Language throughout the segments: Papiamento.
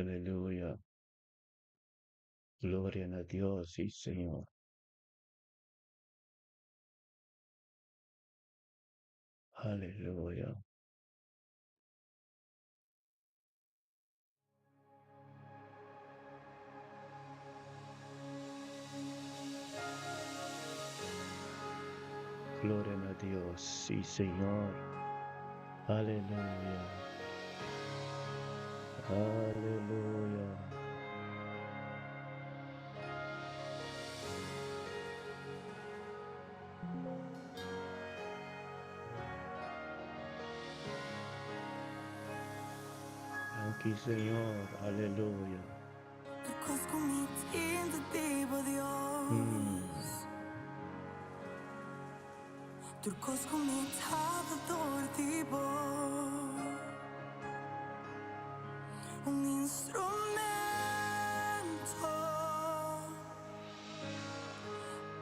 Aleluya. Gloria na Dios, sí Señor. Aleluya. Gloria na Dios, sí Señor. Aleluya. Aleluya. Danki Señor, aleluya.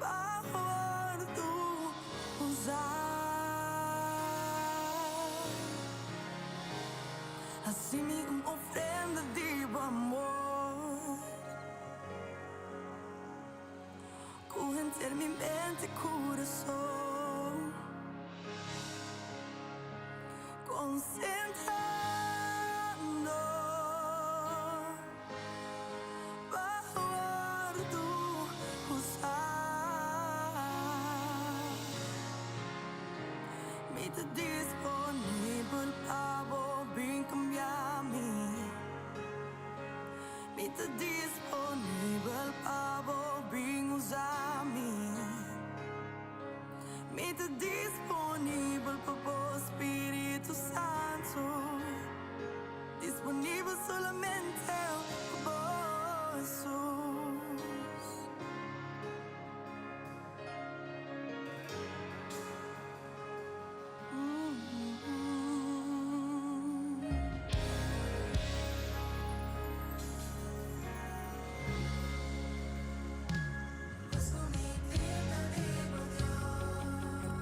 Pa wòrdu usá. Hasi mi un ofrenda di bo amor, ku henter mi mente i kurason. Konsentrando. Pa wòrdu usá. Mi ta disponibel pa bo bin kambia mi. Mi ta disponibel pa bo bin usa mi. Mi ta disponibel pa bo Spiritu Santu. Disponibel solamente pa bo Hesus.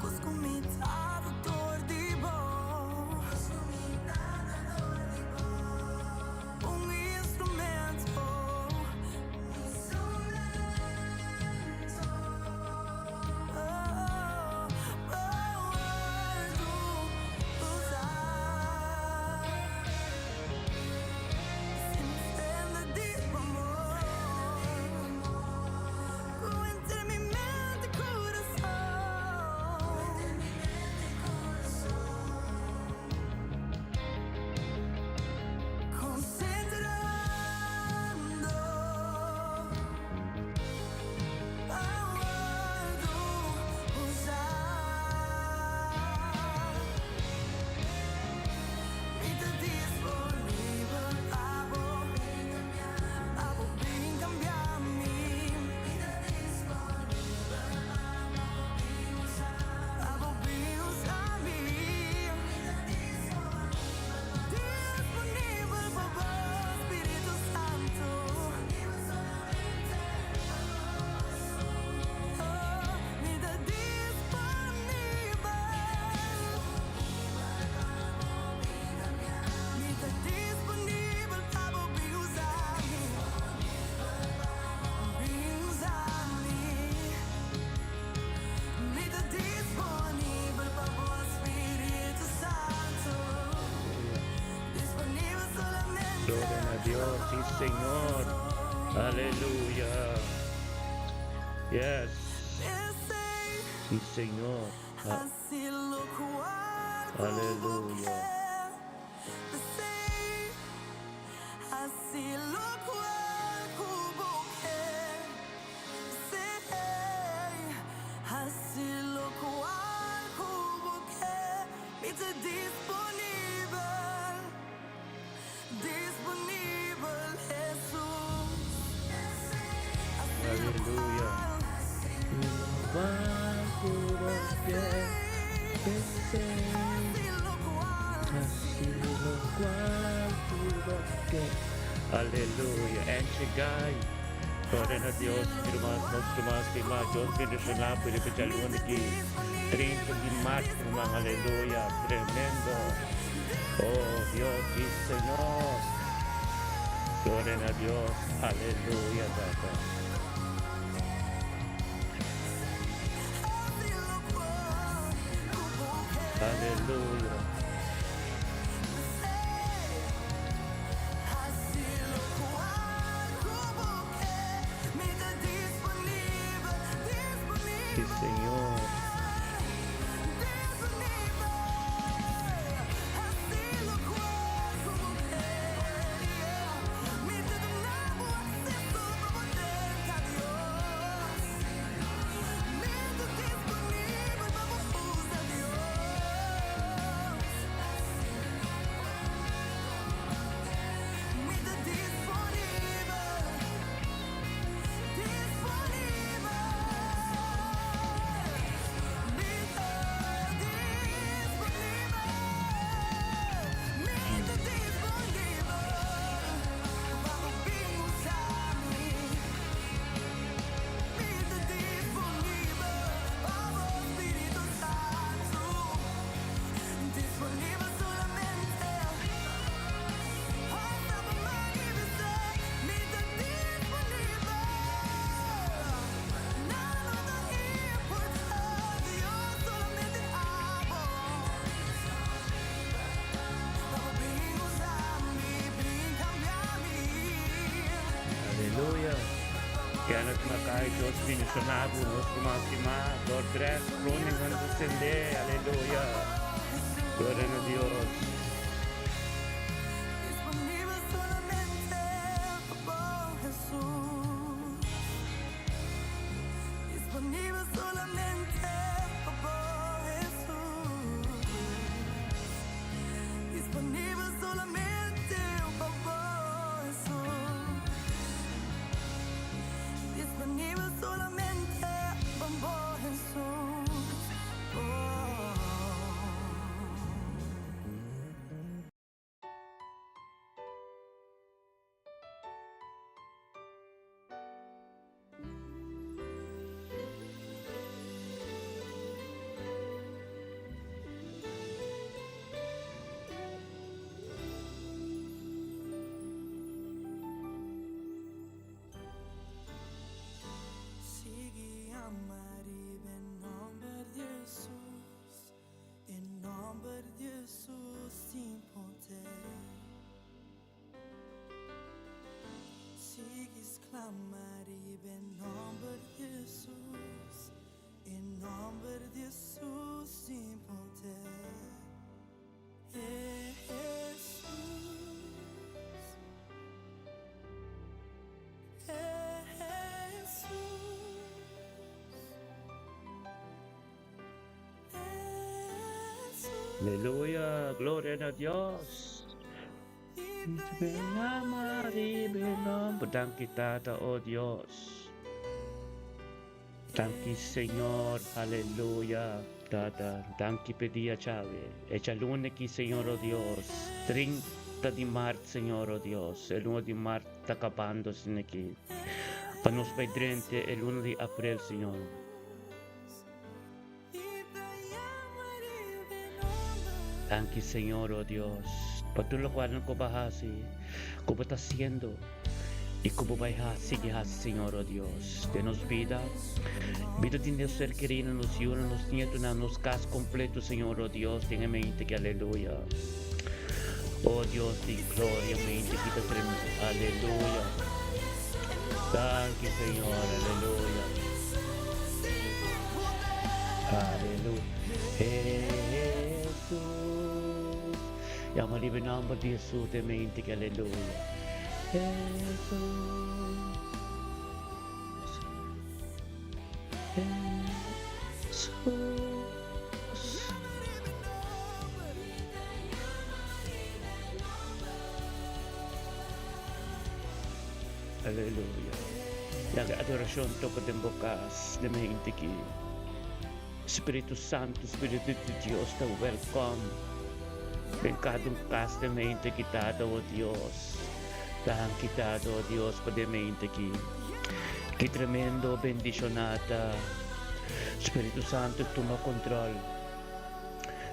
Cos cu mi ta dor di bo. Un instrumento. Oh, pa wòrdu usá. Hasi mi ofrenda di bo amor. Ku henter mi mente i kurason. Konsentrando pa wòrdu usá. Mi ta disponibel pa bo, pa bo bin kambia mi. Pa bo bin usa mi. Disponibel pa bo Spiritu Santu. Oh, mi ta disponibel. Mi ta disponibel pa bo bin usa mi. Bin usa mi. Mi ta disponibel pa bo Spiritu Santu. Disponibel solamente Gloria na Dios, sí Señor. Aleluya. Yes. Sí Señor. Aleluya. Aleluya. Aleluya. Angie Guy. Gloria na Dios, irmãs, nos ruman stimá. Dios bendishoná bo riba djaluna aki, 30 di mart, ruman. Aleluya. Tremendo. Oh, Dios, sí, Señor. Gloria na Dios. Aleluya, Tata. Aleluya. Sí, Señor. Aleluya. Kenneth Mackay, Dios bendiciona bo, nos ruman stima. Dordrecht, Groningen ta sende. Aleluya. Gloria na Dios. Sigui ama riba e nomber di Jesus, e nomber di Jesus tin poder. Sigui sklama riba e nomber di Jesus, e nomber di Jesus tin poder. Jesus. Jesus. Aleluya, gloria na Dios. Danki Tata, oh Dios. Danki Señor, aleluya. Tata, danki p'e dia djawe. E djaluna aki, Señor, oh Dios, 30 di mart, Señor, oh Dios, e luna di mart ta kabando asina aki. Pa nos bai drente e luna di aprel, Señor. Danki Señor, oh Dios, pa tur lokual ku bo a hasi, ku bo ta hasiendo i ku bo bai hasi, sigui hasi, Señor, oh Dios, den nos bida, bida di nos ser kerinan, nos yunan, nos nietonan, nos kas kompleto, Señor, oh Dios, den e mente ki aleluya. Oh Dios di gloria, mente ki ta tremendo, aleluya. Danki Señor, aleluya. Aleluya. Jesus. Yama riba e nomber di Jesus den mente ki aleluya. Jesus. Jesus. Aleluya. Laga adorashon toka den bo kas den mente ki. Spiritu Santu, Spiritu di Dios ta welkom den kada un kas den mente ki Tata o Dios. Danki Tata o Dios pa den mente ki. Ki tremendo bendishona ta. Spiritu Santu tuma kontrol.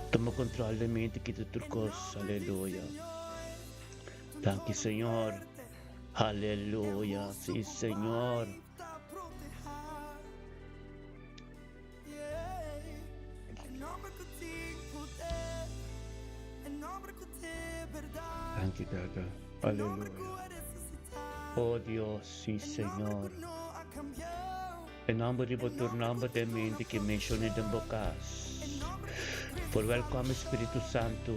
Tuma kontrol den mente ki ta tur kos. Aleluya. Danki Señor. Aleluya, sí Señor. Danki Tata. Aleluya. Oh Dios, sí Señor. E nomber di bo tur nomber den mente ki menciona den bo cas. Por welkom Spiritu Santo.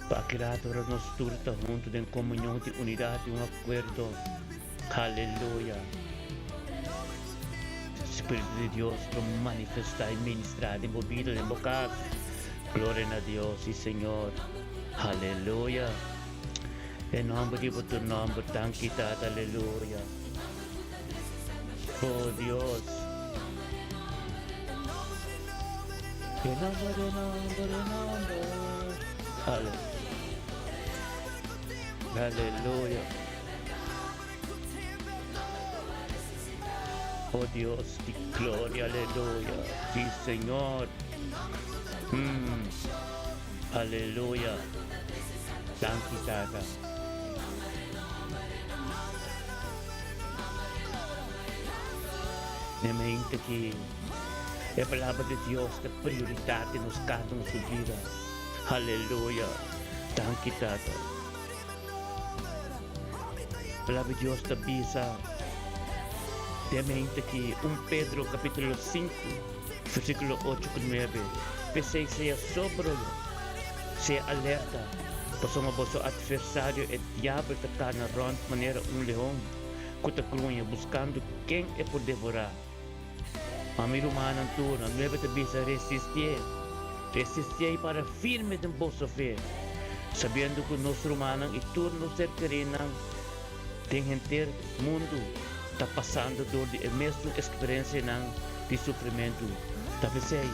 Pa aki rato ora nos tur ta hunto den comunion di unidad di un acuerdo. Aleluya. Spiritu di Dios lo manifesta y ministra den bo bida, den bo cas. Gloria na Dios y Señor. Aleluya. E nomber di bo tur nomber, danki Tata, aleluya. Oh Dios. E nomber, e nomber, e nomber. Ale. Aleluya. Oh Dios di gloria, aleluya. Sí, Señor. Aleluya. Danki, Tata. Ne mente ki e palabra di Dios ta prioridat den nos kada un su bida. Aleluya. Danki, Tata. Palabra di Dios ta bisa den mente ki 1 Pedro capítulo 5 versículo 8 ku 9, P'esei sea sobrio, sea alerta, pasobra boso atversario e diabel ta kana rònt manera un leon ku ta gruña buskando ken e por devorá. Ma mi rumannan tur, na nuebe ta bisa, Resistié, resistié i para firme den boso fe, sabiendo ku nos rumannan i tur nos ser kerínan den henter mundu ta pasando dor di e mesun eksperensianan di sufrimentu. Ta p'esei,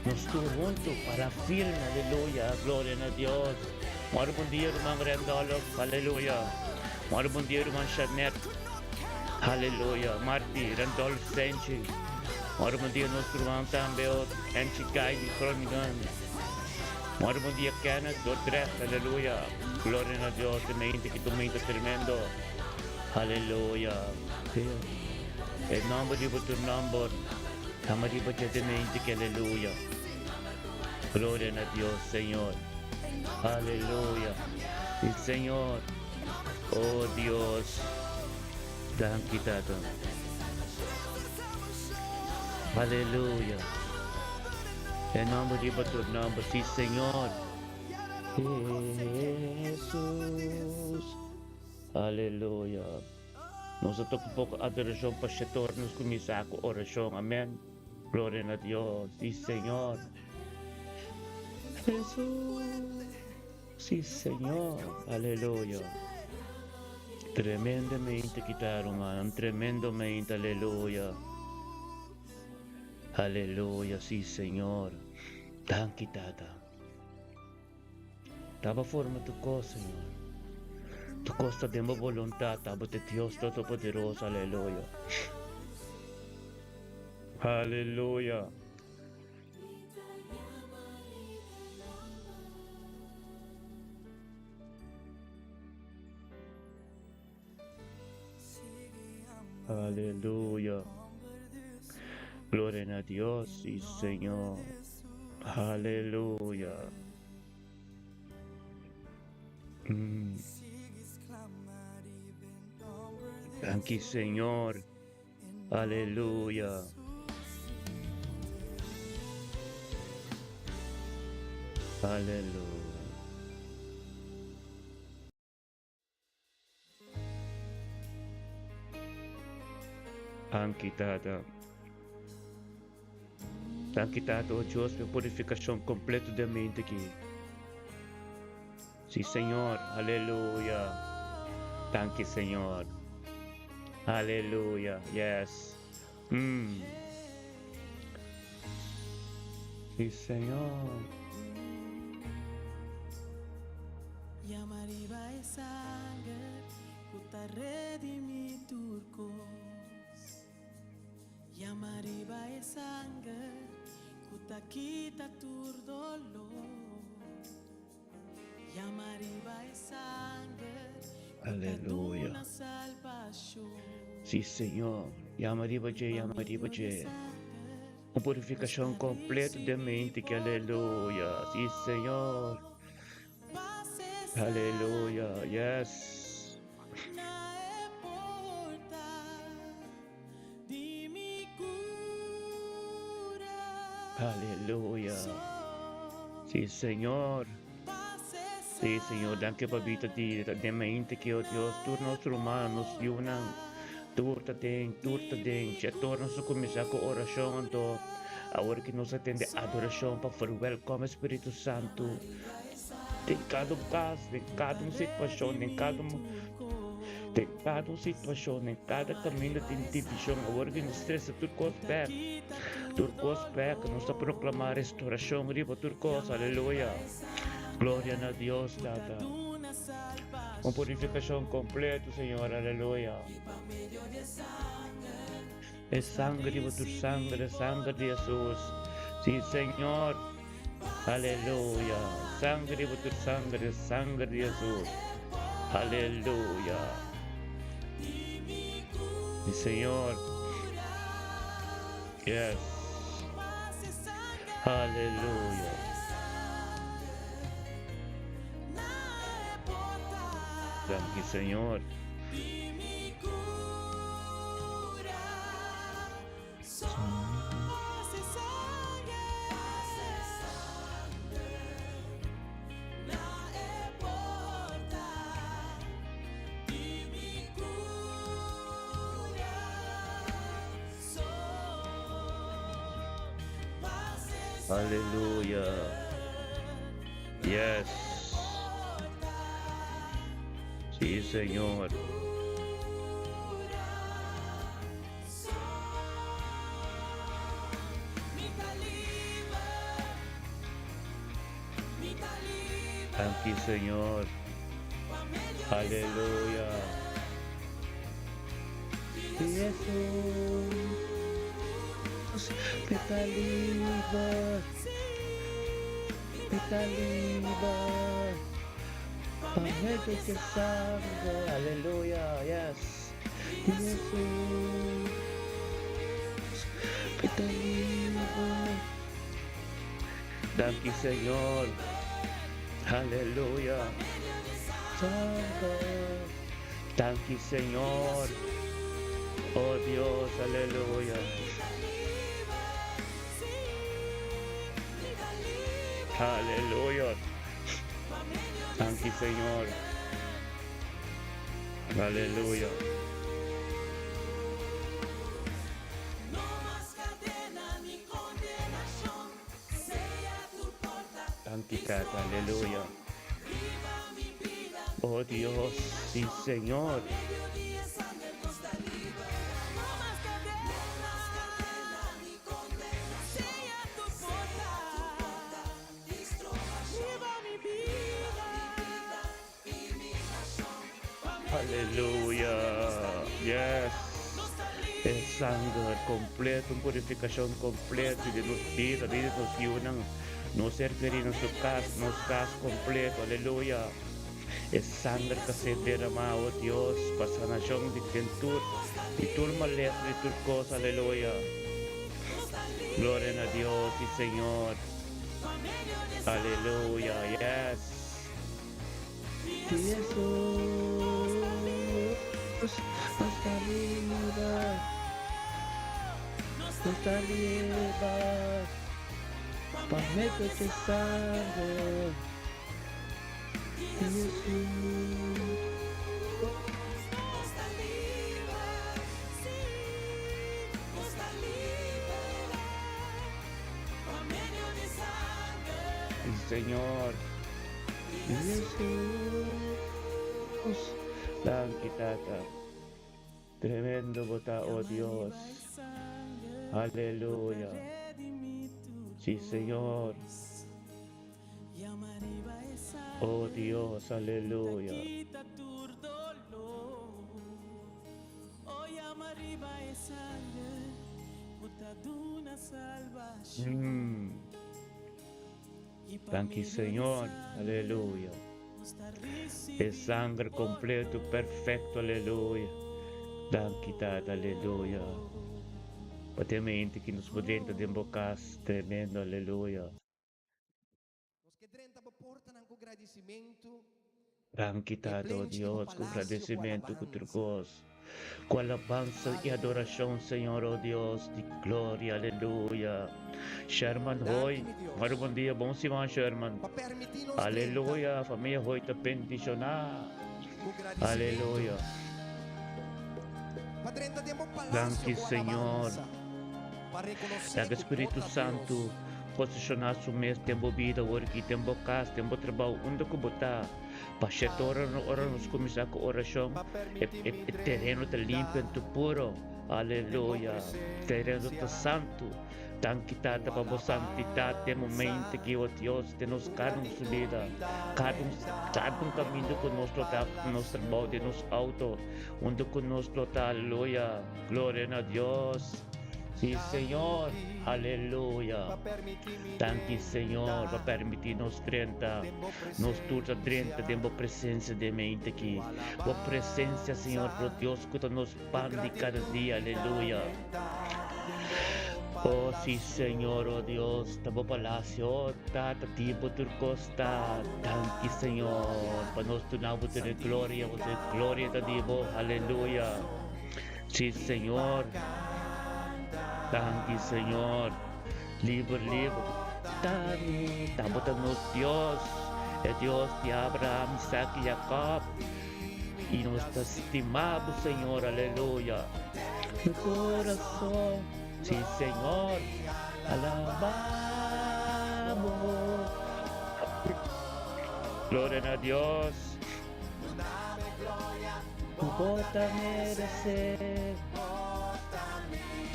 nos tur huntu para firme, aleluya, gloria na Dios. Mòrdu bon dia ruman Randolph, aleluya. Mòrdu bon dia ruman Sharnet, aleluya. Marty, Randolph Senchi. Mòrdu bon dia nos ruman tambe, Angie Guy di Groningen. Mòrdu bon dia Kenneth, Dordrecht, aleluya. Gloria na Dios, e mente ki ta un mente tremendo. Aleluya. E nomber riba tur nomber, Tama riba dje den mente ki aleluya. Gloria na Dios, Señor. Aleluya. Y Señor, oh Dios, danki Tata. Aleluya. E nomber riba tur nomber, sí Señor. Jesús. Aleluya. Nos a toca un poco adoracion pa Shetor, nos cuminsa cu oracion. Amen. Gloria na Dios. Sí, Señor. Jesús. Sí, Señor. Aleluya. Tremendamente kita, ruman. Tremendamente. Aleluya. Aleluya. Sí, Señor. Danki, Tata. Taba forma tu cos, Señor. Tu cos ta den bo voluntad, abo ta Dios Todopoderoso, aleluya. Aleluya. Aleluya. Gloria na Dios y Señor. Aleluya. Mm. Danki Señor. Aleluya. Aleluya. Danki Tata. Danki Tata, oh Dios, pa e purifikashon kompleto den mente aki. Si Señor, aleluya. Danki Señor. Aleluya, yes. Mm. Si Señor. Yama riba e sanger ku ta redimí tur kos. Yama riba e sanger ku ta kita tur doló. Aleluya. Sí, Señor. Yama riba dje, yama riba dje. Un purifikashon kompleto den mente ki aleluya. Sí, Señor. Aleluya. Yes. Aleluya. Sí, Señor. Sí, Señor, danki pa bida di den mente ki, oh Dios, tur nos ruman, nos yunan, tur ta den, tur ta den. Dje tur nos a kuminsá ku orashon, anto awor ki nos a tende adorashon pa verwelkom e Spiritu Santu den kada un kas, den kada un situashon, den kada un den kada un situashon, den kada kaminda tin divishon. Awor ki nos trese tur kos bèk, tur kos bèk, nos ta proklamá restorashon riba tur kos. Aleluya! Gloria na Dios, Tata. Un purificacion completo, Señor. Aleluya. E sangre riba tur sangre, sangre di Jesus. Sí, Señor. Aleluya. Sangre riba tur sangre, sangre di Jesus. Aleluya. Sí, Señor. Yes. Aleluya. Danki Señor. Aleluya. Yes. Sí, Señor. Danki, Señor. Aleluya. Jesus, mi ta liber, mi ta liber, pa medio di sangre, aleluya, yes. Jesus, mi ta liber. Danki, Señor, aleluya. Sangre. Danki Señor. Oh Dios, aleluya. Aleluya. Danki Señor. Aleluya. Danki Tata, aleluya. Oh Dios, sí Señor. Aleluya. Yes. E sanger completo, un purificacion completo di nos bida, di nos yiunan, nos ser querido, nos cas, nos cas completo. Aleluya. E sanger ta ser derramá, oh Dios, pa sanacion di den tur, di tur malesa, di tur cos. Aleluya. Gloria na Dios y Señor. Aleluya. Yes. Jesus nos ta liber, nos ta liber pa medio dje sangre di Jesus. Señor. Jesus. Danki Tata. Tremendo bo ta, oh Dios. Aleluya. Sí, Señor. Oh Dios, aleluya. Danki Señor, aleluya. E sanger kompleto, perfekto, aleluya. Danki Tata, aleluya. Pa te mente ki nos por drenta den bo kas, tremendo, aleluya. Nos ke drenta bo portanan ku gradisimentu. Danki E Tata, o plenchi di bo Dios, ku palasio ku gradisimentu ku tur alabansa. kos. Ku alabansa i adorashon, Señor, o Dios di gloria, aleluya. Sherman Danki, Hoy, mi Dios, mari bon dia, bon siman Sherman. pa permití nos drenta Aleluya, famia Hoy ta bendishoná. ku gradisimentu. Aleluya. Pa drenta den bo palasio Danki, ku Señor. alabansa. Pa rekonosé Laga ku bo Spiritu ta Dios. Santu poseshoná su mes den bo bida awor aki, den bo kas, den bo trabou, unda ku bo ta. Pa shete ora ora nos kuminsá ku orashon, e e tereno ta limpio anto puro. Aleluya! Tereno ta santu. Danki Tata pa bo santidat den momento aki, o Dios, den nos kada un su bida, kada un kada un kaminda ku nos lo ta ku nos trabou, den nos outo, unda ku nos lo ta. Aleluya! Gloria na Dios! Sí, Señor. Aleluya. Danki, Señor, pa permití nos drenta. Nos tur ta drenta den bo presencia den mente aki. Bo presencia, Señor, pro Dios, ku ta nos pan di kada dia. Aleluya. Oh, sí, Señor, oh Dios, ta bo palacio, oh, Tata, di bo tur kos ta. Danki, Señor, pa nos duna bo tur e gloria, bo tur gloria ta di bo. Aleluya. Sí, Señor. Danki, Señor. Liber, liber. Tani, tabata nos Dios, e Dios di Abraham, Isaac i Jacob. I nos ta stima bo, Señor. Aleluya. Mi corazón, sí, Señor, alaba bo. Gloria na Dios. Ku bo ta meresé,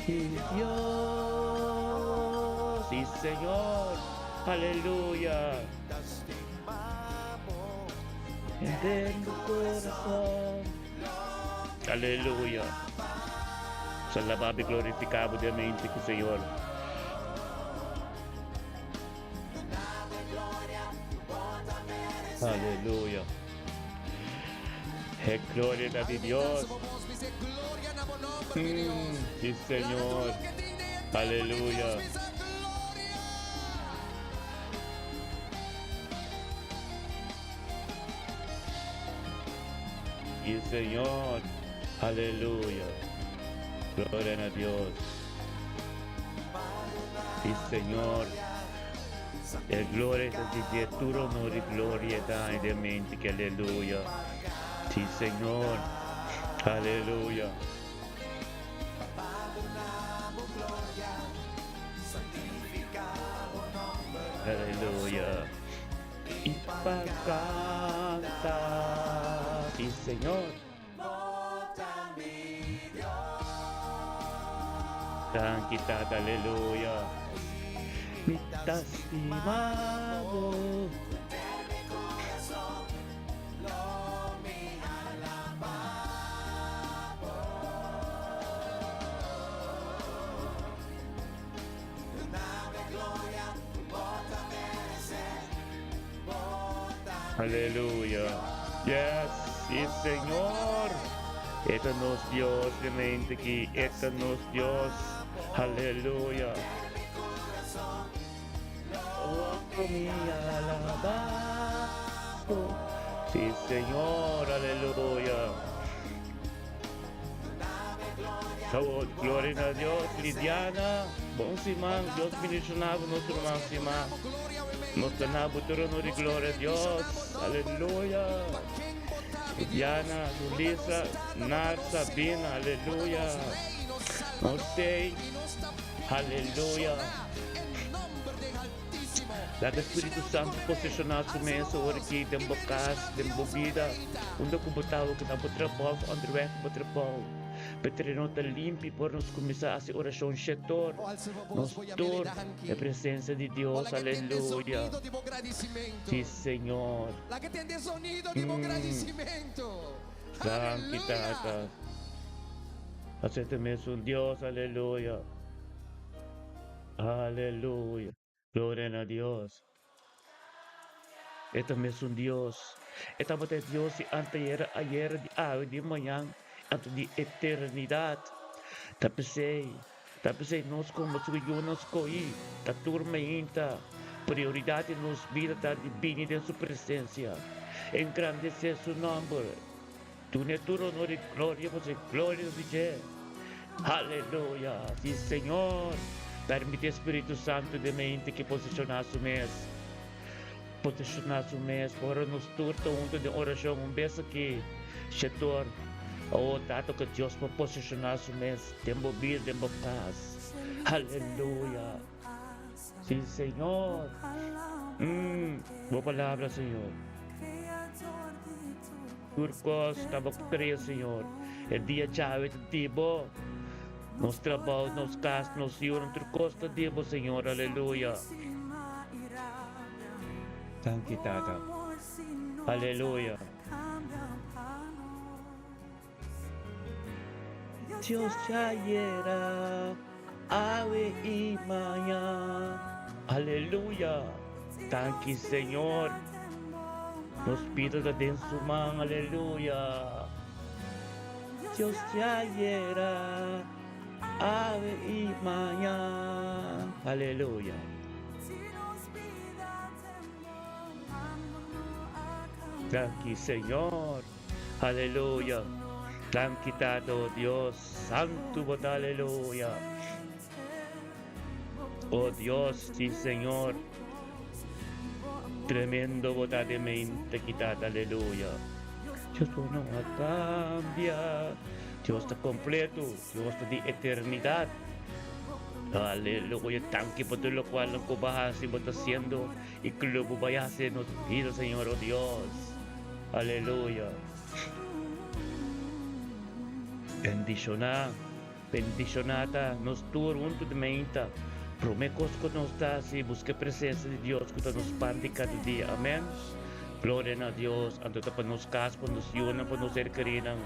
mi Dios i Señor. Aleluya. Den bo kurason. Aleluya. Nos alabá bo i glorifiká bo den mente ku Señor. Aleluya. E gloria ta di Dios. Mm, sí, Señor. Aleluya. Sí, Señor. Aleluya. Gloria a Dios. Sí, Señor. E gloria ta di dje, tur honor i gloria ta den mente ki aleluya. Sí, Señor. Aleluya. Aleluya. I pa canta. Sí, Señor. Danki Tata, aleluya. Mi ta stima bo. Aleluya. Yes, sí Señor. E ta nos Dios de mente ki. E ta nos Dios. Aleluya. Oh, mi alababo. Sí, Señor, aleluya. Awor, gloria na Dios, Lidiana, bon siman, Dios bendiciona bo nos ruman stima. Nos ta na bo tur honor y gloria Dios, aleluya. Lidiana, Julisa, Nar, Sabina, aleluya. Nos tey, aleluya. Laga Spiritu Santu posesiona su mes awor aki den bo kas, den bo bida, unda ku bo ta awor ku na bo trabou òf onderweg ku bo trabou. P'e tereno ta limpi por nos kuminsá hasi orashon shetor, nos tur e presensia di Dios. Aleluya! Si, Señor. Danki, Tata. Hasi mesun Dios. Aleluya! Aleluya! Gloria na Dios. E ta mesun Dios. E tabata e Dios di anteayera, ayera, di awe, di mañan, anto di eternidat. Ta p'esei, ta p'esei nos komo su yunan skohí ta tur meinta. Prioridat di nos bida ta di bini den su presensia, engrandesé su nòmber, dun'é tur honor i gloria, pasobra e gloria ta di dje. Aleluya! Sí, Señor, permití e Spiritu Santu den meinta ki posishoná su mes. Poseshoná su mes ora nos tur ta huntu den orashon un bes aki, Shetor. O Tata, ku Dios por poseshoná su mes den bo bida, den bo kas. Aleluya! Sí, Señor. Mm, bo palabra, Señor. Tur kos ta bo krea, Señor. E dia djawe ta di bo. Nos trabou, nos kas, nos yunan, tur kos ta di bo, Señor. Aleluya. Danki, Tata. Aleluya. Dios djayera, awe i maña. Aleluya. Danki, Señor. Nos bida ta den su man. Aleluya. Dios djayera, awe i maña. Aleluya. Danki Señor. Aleluya. Danki Tata, oh Dios, santu bo ta, aleluya. Oh Dios, sí Señor. Tremendo bo ta den mente ki Tata, aleluya. Dios bo no a cambia. Dios ta completo. Dios ta di eternidad. Aleluya. Danki pa tur locual nan cu bo a haci, bo ta haciendo y cu lo bo bay haci den nos bida, Señor, oh Dios. Aleluya. Bendiciona, bendiciona ta nos tur hunto di meinta. Prome cos cu nos ta haci, busca e presencia di Dios cu ta nos pan di cada dia. Amen. Gloria na Dios. Anto ta pa nos cas, pa nos yunan, pa nos ser kerinan.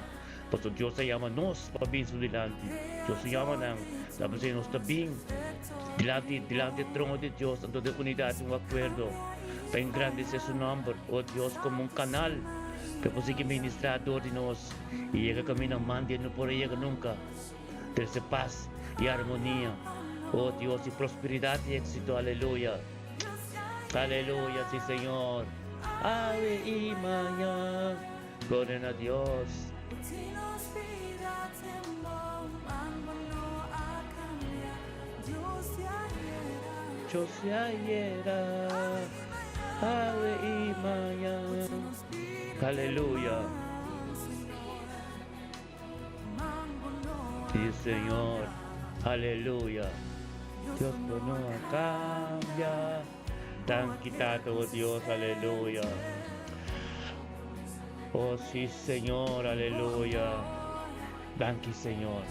Pasobra Dios a yama nos pa bin su dilanti. Dios a yama nan. Ta p'esei nos ta bin dilanti, dilanti e trono di Dios, anto den unidat i un akuerdo pa engrandesé su nòmber. O Dios, komo un kanal pa e por sigui ministrá dor di nos i yega kaminda man di e no por a yega nunka. Trese pas i armonia, o Dios, i prosperidat i éksito. Aleluya! Aleluya! Sí, Señor! Awe i mañan. Gloria na Dios. Dios di ayera, awe y mañan. Aleluya. Sí, Señor. Aleluya. Dios no cambia. Danki Tata, oh Dios, aleluya. Oh sí, Señor, aleluya. Danki, Señor.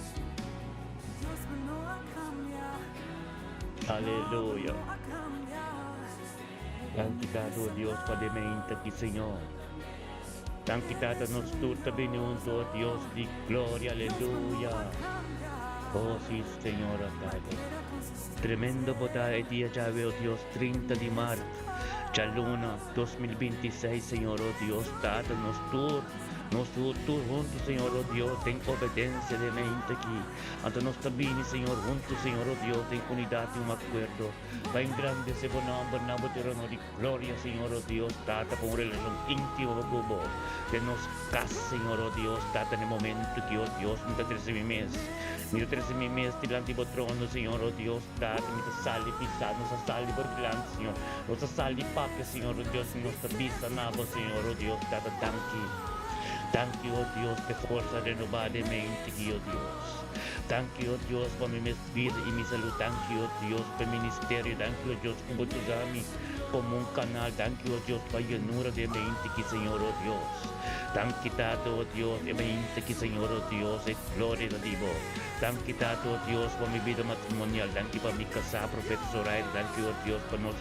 Aleluya. Danki Tata, oh Dios, pa de mente aki, Señor. Danki Tata, nos tur ta bini hunto, oh Dios di gloria, aleluya. Oh sí, Señor, oh Tata. Tremendo bo ta e dia djawe, oh Dios, 30 di mart, djaluna, 2026, Señor, oh Dios, Tata, nos tur, nos tur, tur hunto, Señor, oh Dios, den obedencia den mente aki. Anto nos ta bini, Señor, hunto, Señor, oh Dios, den unidad y un acuerdo, pa engrandece bo nomber na bo trono di gloria, Señor, oh Dios, Tata, pa un relacion intimo cu bo den nos cas, Señor, oh Dios, Tata, na e momento aki, oh Dios, mi ta trece mi mes, mi ta trece mi mes dilanti bo trono, Señor, oh Dios, Tata, mi ta sali bisa, nos a sali bo dilanti, Señor, nos a sali papia, Señor, oh Dios, y nos ta bisa na bo, Señor, oh Dios, Tata, danki, danki, oh Dios, p'e forsa renobá den mente aki, oh Dios. Danki, oh Dios, pa mi mes bida i mi salú. Danki, oh Dios, pa e ministerio. Danki, oh Dios, ku bo ta usa mi komo un kanal. Danki, oh Dios, pa yenura di e mente ki, Señor, oh Dios. Danki Tata, o Dios, e mainta ki Señor, o Dios, e gloria ta di Bo. Danki Tata, o Dios, pa mi bida matrimonial. Danki pa mi kasá, Profeta Zoraida. Danki, o Dios, pa nos,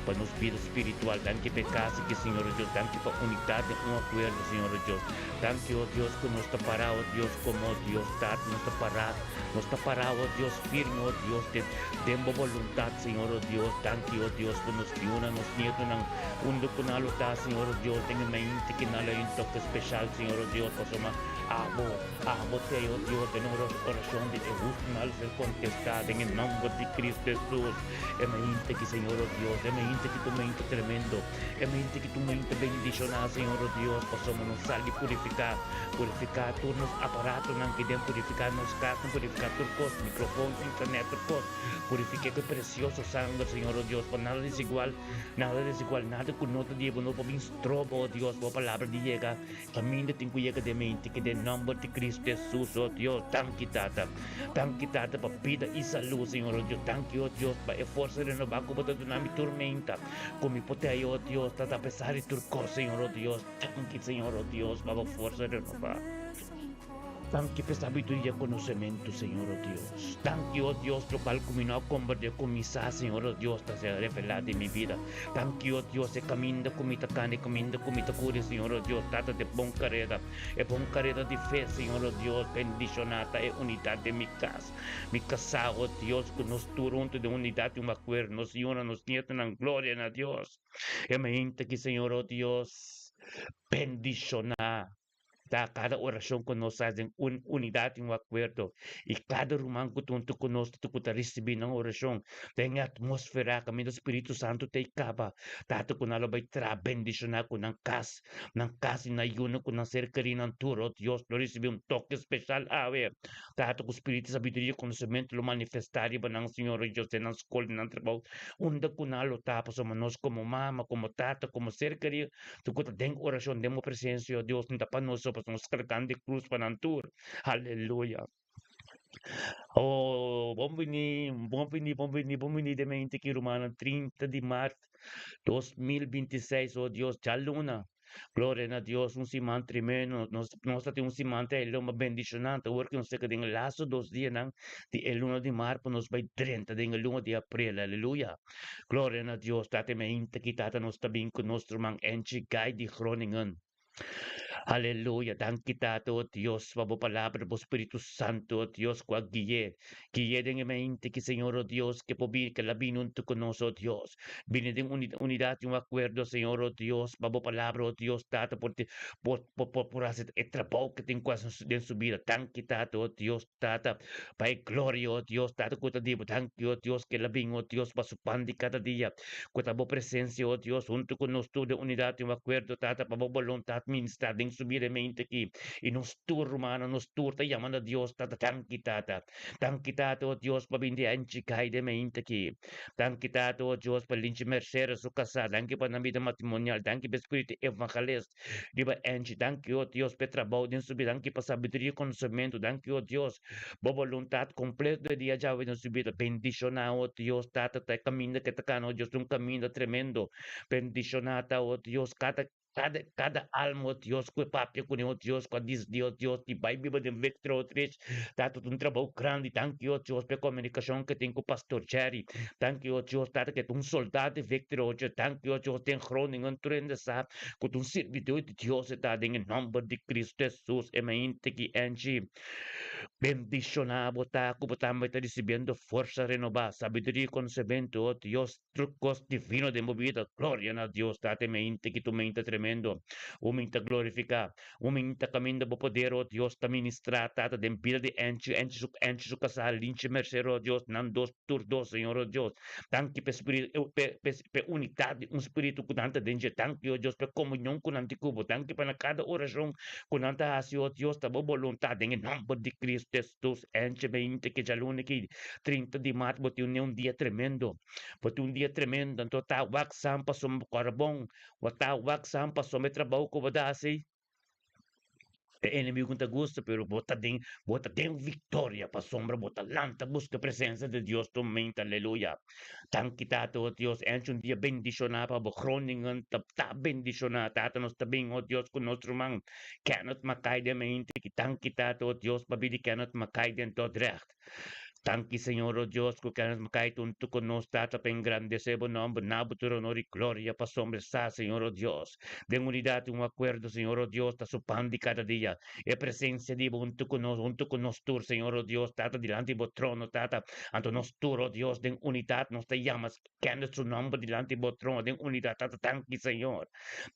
pa nos bida spiritual. Danki pa e kas aki, Señor, o Dios. Danki pa unidat den un akuerdo, Señor, o Dios. Danki, o Dios, ku nos ta pará, o Dios, komo, o Dios, Tata, nos ta pará, nos ta pará, o Dios, firme, o Dios, den, den Bo boluntat, Señor, o Dios. Danki, o Dios, ku nos yunan, nos nietonan, unda ku nan lo ta, Señor, o Dios, den e mainti ki nan lo hay un toke speshal, Señor, o Dios, pasobra Abo, Abo t'ei, o Dios, den ora orashon di e hustu nan lo ser kontestá, den e nòmber di Cristo Hesus. E mainti aki, Señor, o Dios, e mainti aki ta un mainti tremendo. E mente ki tu mente bendishoná, Señor o Dios, pasobra nos sali purifiká, purifiká tur nos aparatonan ki den purifiká nos kasnan, purifiká tur kos, mikrofon, internet, tur kos, purifiké ku e presioso sanger, Señor o Dios, pa nada desigual, nada desigual, nada ku no ta di bo no por bin stroba, o Dios, bo palabra di yega kaminda tin ku yega den mente ki den nòmber di Kristu Hesus, o Dios, danki Tata, danki Tata pa bida i salú, Señor o Dios, danki o Dios pa e forsa renobá ku bo ta duna mi tur menta. Ku mi por tei, oh Dios, ta ta pesar di tur kos, Señor, oh Dios. Danki, Señor, oh Dios, pa bo forsa renová. Danki pa e sabiduria i konosementu, Señor, oh Dios. Danki, oh Dios, lokual ku mi no a komprendé kuminsá, Señor, oh Dios, ta ser revelá den mi bida. Danki, oh Dios, e kaminda ku mi ta kana, e kaminda ku mi ta kuri, Señor, oh Dios, tata di bon kareda, e bon kareda di fe, Señor, oh Dios. Bendishoná ta e unidat den mi kas. Mi kasá, o Dios, ku nos tur huntu den unidat i un akuerdo, nos yunan, nos nietonan, gloria na Dios. E mainta aki, Señor, o Dios, bendishoná ta kada orashon ku nos hasi den un unidat i un akuerdo, i kada ruman ku ta huntu ku nos ku ta risibí nan orashon den e atmósfera kaminda Spiritu Santu ta i kaba, Tata, ku nan lo bai traha bendishoná ku nan kas, nan kas i nan yunan ku nan ser kerí nan tur, o Dios, lo risibí un toke speshal awe. Tata ku spiritu di sabiduria i konosementu lo manifestá riba nan, Señor, i Dios, den nan skol, den nan trabou, unda ku nan lo ta, pasobra nos komo mama, komo tata, komo ser kerí, tur ku ta den orashon den bo presensia, o Dios, no ta pa nos so, pasobra nos kargando e krus pa nan tur. Aleluya! O, bon bini, bon bini, bon bini, bon bini den mente ki rumannan, 30 di mart 2026, o Dios, djaluna. Gloria na Dios, un siman tremendo. Nos, nos ta tin un siman te loma bendicionante. Awor que nos ta den e laatste dos dianan di e luna di maart, pa nos bai drenta den e luna di april. Aleluya. Gloria na Dios. Tata mainta ki tata nos ta bin cu nos ruman Angie Guy di Groningen. Aleluya. Danki Tata, oh Dios, pa bo palabra, bo Spiritu Santo, oh Dios, cu a gui'e. Gui'e den e mainta ki Señor, oh Dios, ke por bin, ke la bin hunto cu nos, oh Dios. Bini den unidad y un acuerdo, Señor, oh Dios, pa bo palabra, oh Dios, Tata, por por por por por haci e trabou que tin cu haci den su bida. Danki, Tata, oh Dios, Tata, pa e gloria, oh Dios, Tata, cu ta di bo. Danki, oh Dios, que el a bin, oh Dios, pa su pan di cada dia, cu ta bo presencia, oh Dios, hunto cu nos tur den unidad y un acuerdo, Tata, pa bo boluntad ministra den su bida e mente aki. Y nos tur, rumannan, nos tur ta yama na Dios, Tata, danki, Tata. Danki, Tata, oh Dios, pa bin di anchi cai den mente aki. Danki Tata, o Dios, pa Linchi Mercedes su kasá. Danki pa nan bida matrimonial. Danki pa e spiritu evangelist riba Angie. Danki, o Dios, pa e trabou den su bida. Danki pa sabiduria i konosementu. Danki, o Dios, bo boluntat kompleto di dia djawe den su bida. Bendishoná, o Dios, Tata, ta e kaminda ke ta kana, o Dios, ta un kaminda tremendo. Bendishoná ta, o Dios, kada Kada, kada alma, o Dios, ku e papia kuné, o Dios, ku a disdi, o Dios, di bai biba den Victor Outreach, Tata, ta un trabou grandi. Danki, o Dios, pa e komunikashon ku e tin ku Pastor Jerry. Danki, o Dios, Tata, ku e ta un soldado di Victor Outreach. Danki, o Dios, den Groningen tur hende sa ku ta un sirbidó di Dios e ta, den e nòmber di Kristu Hesus. E mainta ki Angie bendishoná bo ta ku bo tambe ta risibiendo forsa renobá, sabiduria i konosementu, o Dios. Tur kos divino den bo bida. Gloria na Dios Tata e mente ki tu mente tremendo. Un mente glorifica. Un mente caminda bo poder oh Dios ta ministra Tata den bida di Angie Angie su Angie su casa Linche Mercero oh Dios nan dos tur dos Señor oh Dios. Danki pa e spiritu pe pe pe unidad di un spiritu cu nan ta den dje. Danki oh Dios pa e comunion cu nan tin cu bo. Danki pa na cada oracion cu nan ta haci oh Dios ta bo boluntad den e nomber di Cristo Jesus. Angie mente ki djaluna ki 30 di maart bo tin un dia tremendo. Bo tin un dia tremendo, anto ta wak san pasobra bo kòrda bon, bo ta wak san pasobra e trabou ku bo ta hasi. E enemigu no ta gusta, pero bo ta den viktoria, pasombra bo ta lanta buska presensia di Dios tur mainta, aleluya. Danki, Tata, oh Dios, en un dia bendishoná pa bo. Groningen ta bendishoná, Tata, nos ta bin, oh Dios, ku nos ruman Kenneth Makai den mainta aki. Danki, Tata, oh Dios, pa bida di Kenneth Makai den Dordrecht. Danki, Señor, oh Dios, ku Kenneth Makai huntu ku nos, Tata, pa engrandesé bo nòmber, na bo tur honor i gloria pasombra sa, Señor, oh Dios. Den unidat i un akuerdo, Señor, oh Dios, ta su pan di kada dia. E presensia di bo huntu ku nos tur, Señor, oh Dios, Tata, dilanti bo trono, Tata. Anto nos tur, oh Dios, den unidat, nos ta yama Kenneth su nòmber dilanti bo trono, den unidat, Tata, danki, Señor.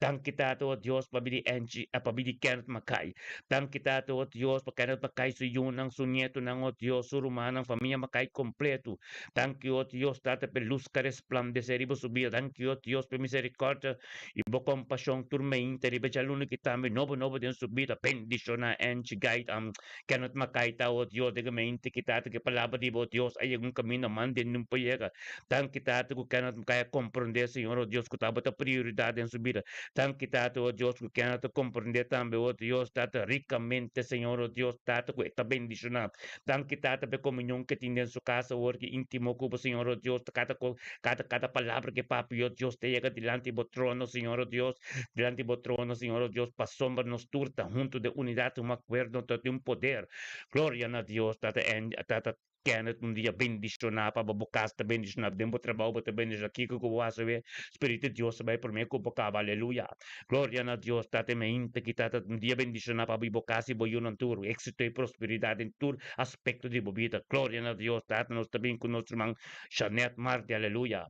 Danki, Tata, oh Dios, pa bida di Angie, pa bida di Kenneth Makai. Danki, Tata, oh Dios, pa Kenneth Makai, su yunan, su nietunan, oh Dios, su rumannan, famia Makai kompleto. Danki, oh Dios, Tata, pa lus ku resplandesé riba su bida. Danki, oh Dios, pa miserikòrdia i bo kompashon tur mainta riba djaluna aki tambe nobo nobo den su bida. Bendishoná Angie Guide Kenneth Makai ta, oh Dios, den mainta aki, Tata, ku palabra di bo, Dios, a yega un kaminda man den no por yega. Danki, Tata, ku Kenneth Makai a komprondé, Señor, oh Dios, ku tabata prioridat den su bida. Danki, Tata, oh Dios, ku Kenneth a komprondé tambe, oh Dios, Tata, rikamente, Señor, oh Dios, Tata, ku e ta bendishoná. Danki, Tata, pa e komunion ku tin den su kas awor ku íntimo ku bo, Señor, oh Dios, kada palabra ku papia, oh Dios, ta yega dilanti bo trono, Señor, oh Dios, dilanti bo trono, Señor, oh Dios, pasombra nos tur ta huntu den unidat, un akuerdo, ta un poder. Gloria na Dios, Tata, Tata Kenneth, un dia bendishoná pa bo kas ta bendishoná, den bo trabou bo ta bendishoná, kiko ku bo hasi, Spiritu di Dios bai promé ku bo kaba, aleluya. Gloria na Dios, Tata, mainta aki, Tata, un dia bendishoná pa bo kas i bo yunan tur, éksito i prosperidat den tur aspekto di bo bida. Gloria na Dios, Tata, nos ta bin ku nos ruman Janet Marte, aleluya.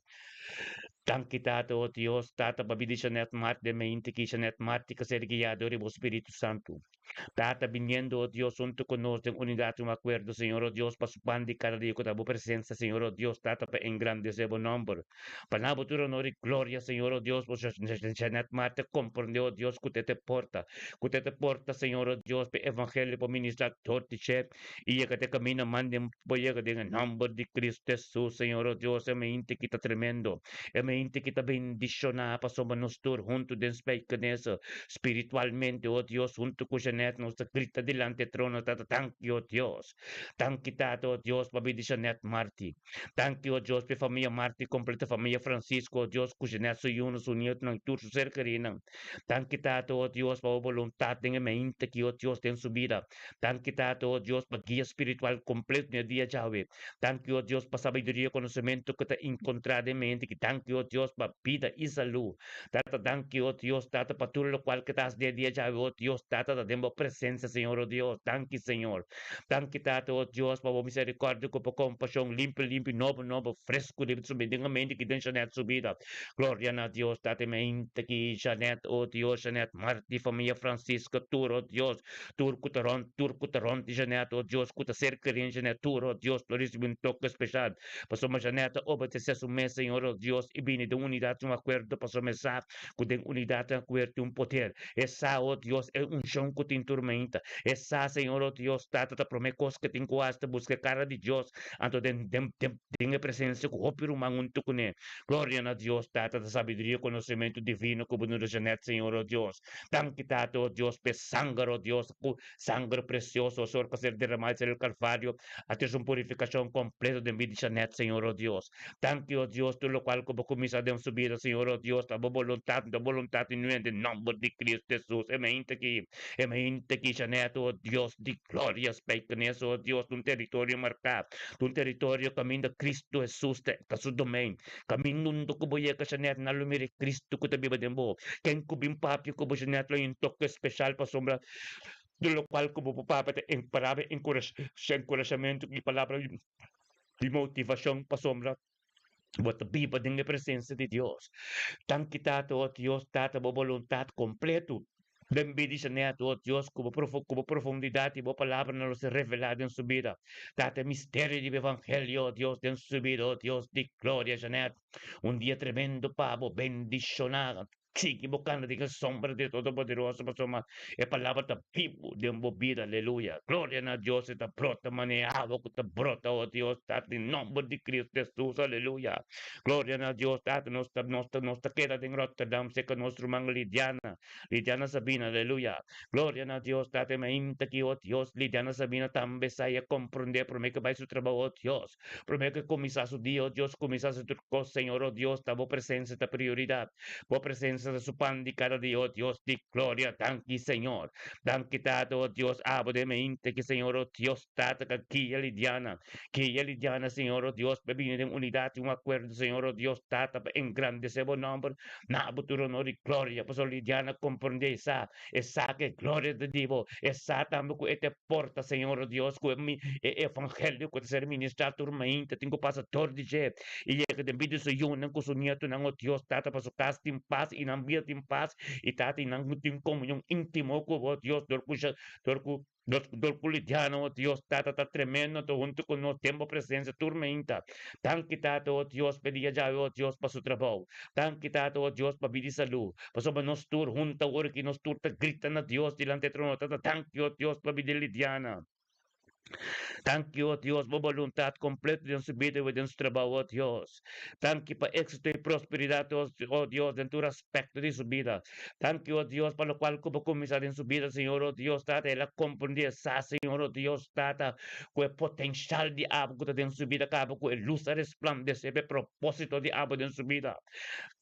Danki, Tata, oh Dios, Tata, pa bida di Janet Marte den mainta aki, Janet Marte ku ser guiá dor di bo Spiritu Santu. Tata, biniendo, oh Dios, huntu ku nos den unidat i un akuerdo, Señor, oh Dios, pa su pan di kada dia ku ta bo presensia, Señor, oh Dios, Tata, pa engrandesé bo nòmber. Pa na bo tur honor i gloria, Señor, oh Dios, pa Janet Marte komprondé, oh Dios, ku te porta, ku te porta, Señor, oh Dios, pa evangelio pa ministrá dor di dje i yega te kaminda manden pa yega den nòmber di Kristu Hesus, Señor, oh Dios, e mainta aki ta tremendo. E mainta aki ta bendishoná pasobra nos tur huntu den Spijkenisse spiritualmente, oh Dios, huntu ku Janet, nos ta grita dilanti trono, Tata, danki, oh Dios. Danki, Tata, oh Dios, pa bida di Janet Marti. Danki, oh Dios, pa famia Marti kompleto, famia Francisco, oh Dios, ku Janet su yunan, su nietunan, tur su ser kerinan. Danki, Tata, oh Dios, pa bo boluntat den e mainta aki, oh Dios, den su bida. Danki, Tata, oh Dios, pa guia spiritual kompleto den e dia djawe. Danki, oh Dios, pa sabiduria i konosementu ku ta enkontrá den mainta aki. Danki, oh Dios, pa bida i salú. Tata, danki, oh Dios, Tata, pa tur lokual ku ta hasi den e dia djawe, oh Dios, Tata, ta den bo presensia, Señor, oh Dios. Danki, Señor. Danki, Tata, oh Dios, pa bo miserikòrdia ku bo kompashon, limpi, limpi, nobo, nobo, fresku riba su bida, den mainta aki den Janet su bida. Gloria na Dios, Tata, mainta aki, Janet, oh Dios, Janet Marti, famia Francisco, tur, oh Dios, tur ku ta rònt, tur ku ta rònt di Janet, oh Dios, ku ta serka di Janet, tur, oh Dios, lo risibí un toke spesial. Pasobra Janet a obedesé su mes, Señor, oh Dios, i bini den unidat i un akuerdo, pasobra e sa ku den unidat i akuerdo tin un poder. E sa, oh Dios, e unshon ku tin tur mainta. E sa, Señor, oh Dios, Tata, ta promé kos ku tin ku hasi ta buska e kara di Dios, anto den e presensia ku hopi ruman huntu kuné. Gloria na Dios, Tata, ta sabiduria i konosementu divino ku bo duna Janet, Señor, oh Dios. Danki, Tata, oh Dios, pa e sanger, oh Dios, ku sanger presioso, oh Señor, ku a ser derramá riba el Kalvario, a trese un purifikashon kompleto den bida di Janet, Señor, oh Dios. Danki, oh Dios, tur lokual ku bo kuminsá den su bida, Señor, oh Dios, ta bo boluntat, ta boluntat i nuen den nòmber di Kristu Hesus. E mainta aki, e mainta aki, Janet, oh Dios di gloria, Spijkenisse, oh Dios, ta un teritorio marká, ta un teritorio kaminda Kristu Hesus ta su domein. Kaminda unda ku bo yega, Janet, nan lo mira e Kristu ku ta biba den bo. Ken ku bin papia ku bo, Janet, lo hay un toke spesial pasobra tur lokual ku bo por papia ta palabra enkurashamentu i palabra di motivashon pasobra bo ta biba den e presensia di Dios. Danki, Tata, oh Dios, Tata, bo boluntat kompleto den bida di Janet, oh Dios, ku bo profundidat di bo palabranan lo ser revelá den su bida. Tata, e misterio di bo evangelio, oh Dios, den su bida, oh Dios di gloria, Janet, un dia tremendo pa bo bendishoná. Sigui bo cana den e sombra di e Todopoderoso, pasobra e palabra ta bibu den bo bida. Aleluya! Gloria na Dios! E ta brota manera e awa cu ta brota, o Dios Tata, den nomber di Cristo Jesus. Aleluya! Gloria na Dios Tata! Nos ta, nos ta, nos ta keda den Rotterdam cerca nos ruman Lidiana, Lidiana Sabina. Aleluya! Gloria na Dios Tata! E mainta aki, o Dios, Lidiana Sabina tambe sa y a comprende prome cu bay su trabao, o Dios. Prome cu e cuminsa su dia, o Dios, cuminsa su tur cos, Señor, o Dios, ta bo presencia ta prioridad. Bo presencia ta su pan di cada dia, o Dios di gloria. Danki, Señor. Danki, Tata, o Dios, abo den mainta aki, Señor, o Dios, Tata, ca guia Lidiana. Guia Lidiana, Señor, o Dios, pa bini den unidad y un acuerdo, Señor, o Dios, Tata, pa engrandece bo nomber. Na bo tur honor y gloria, pasobra Lidiana comprende y sa, e sa cu e gloria ta di bo, e sa tambe cu e ta e porta, Señor, o Dios, cu e e evangelio cu ta ser ministra tur mainta tin cu pasa dor di dje y yega den bida di su yunan cu su nietonan, o Dios, Tata, pa su cas tin pas y nan bida tin pas y, Tata, y nan tin comunion intimo cu bo, o Dios, dor cu dor cu Nos dor ku lidiano, o Dios Tata, ta tremendo ta huntu ku nos den bo presensia tur meinta. Danki Tata, o Dios, p'e dia djawe, o Dios, pa su trabou. Danki Tata, o Dios, pa bida i salú. Pasobra nos tur hunta ora ki nos tur ta grita na Dios dilanti e trono. Tata, danki, o Dios, pa bida i lidiana. Danki, o Dios, bo boluntat kompleto den su bida i den su trabou, o Dios. Danki pa éxito i prosperidat, o Dios, den tur aspekto di su bida. Danki, o Dios, pa lokual ku bo kuminsá den su bida, Señor, o Dios Tata. El a komprendé sa, Señor, o Dios Tata, ku e potenshal di abo ku ta den su bida kaba ku e lus a resplandesé pa e propósito di abo den su bida.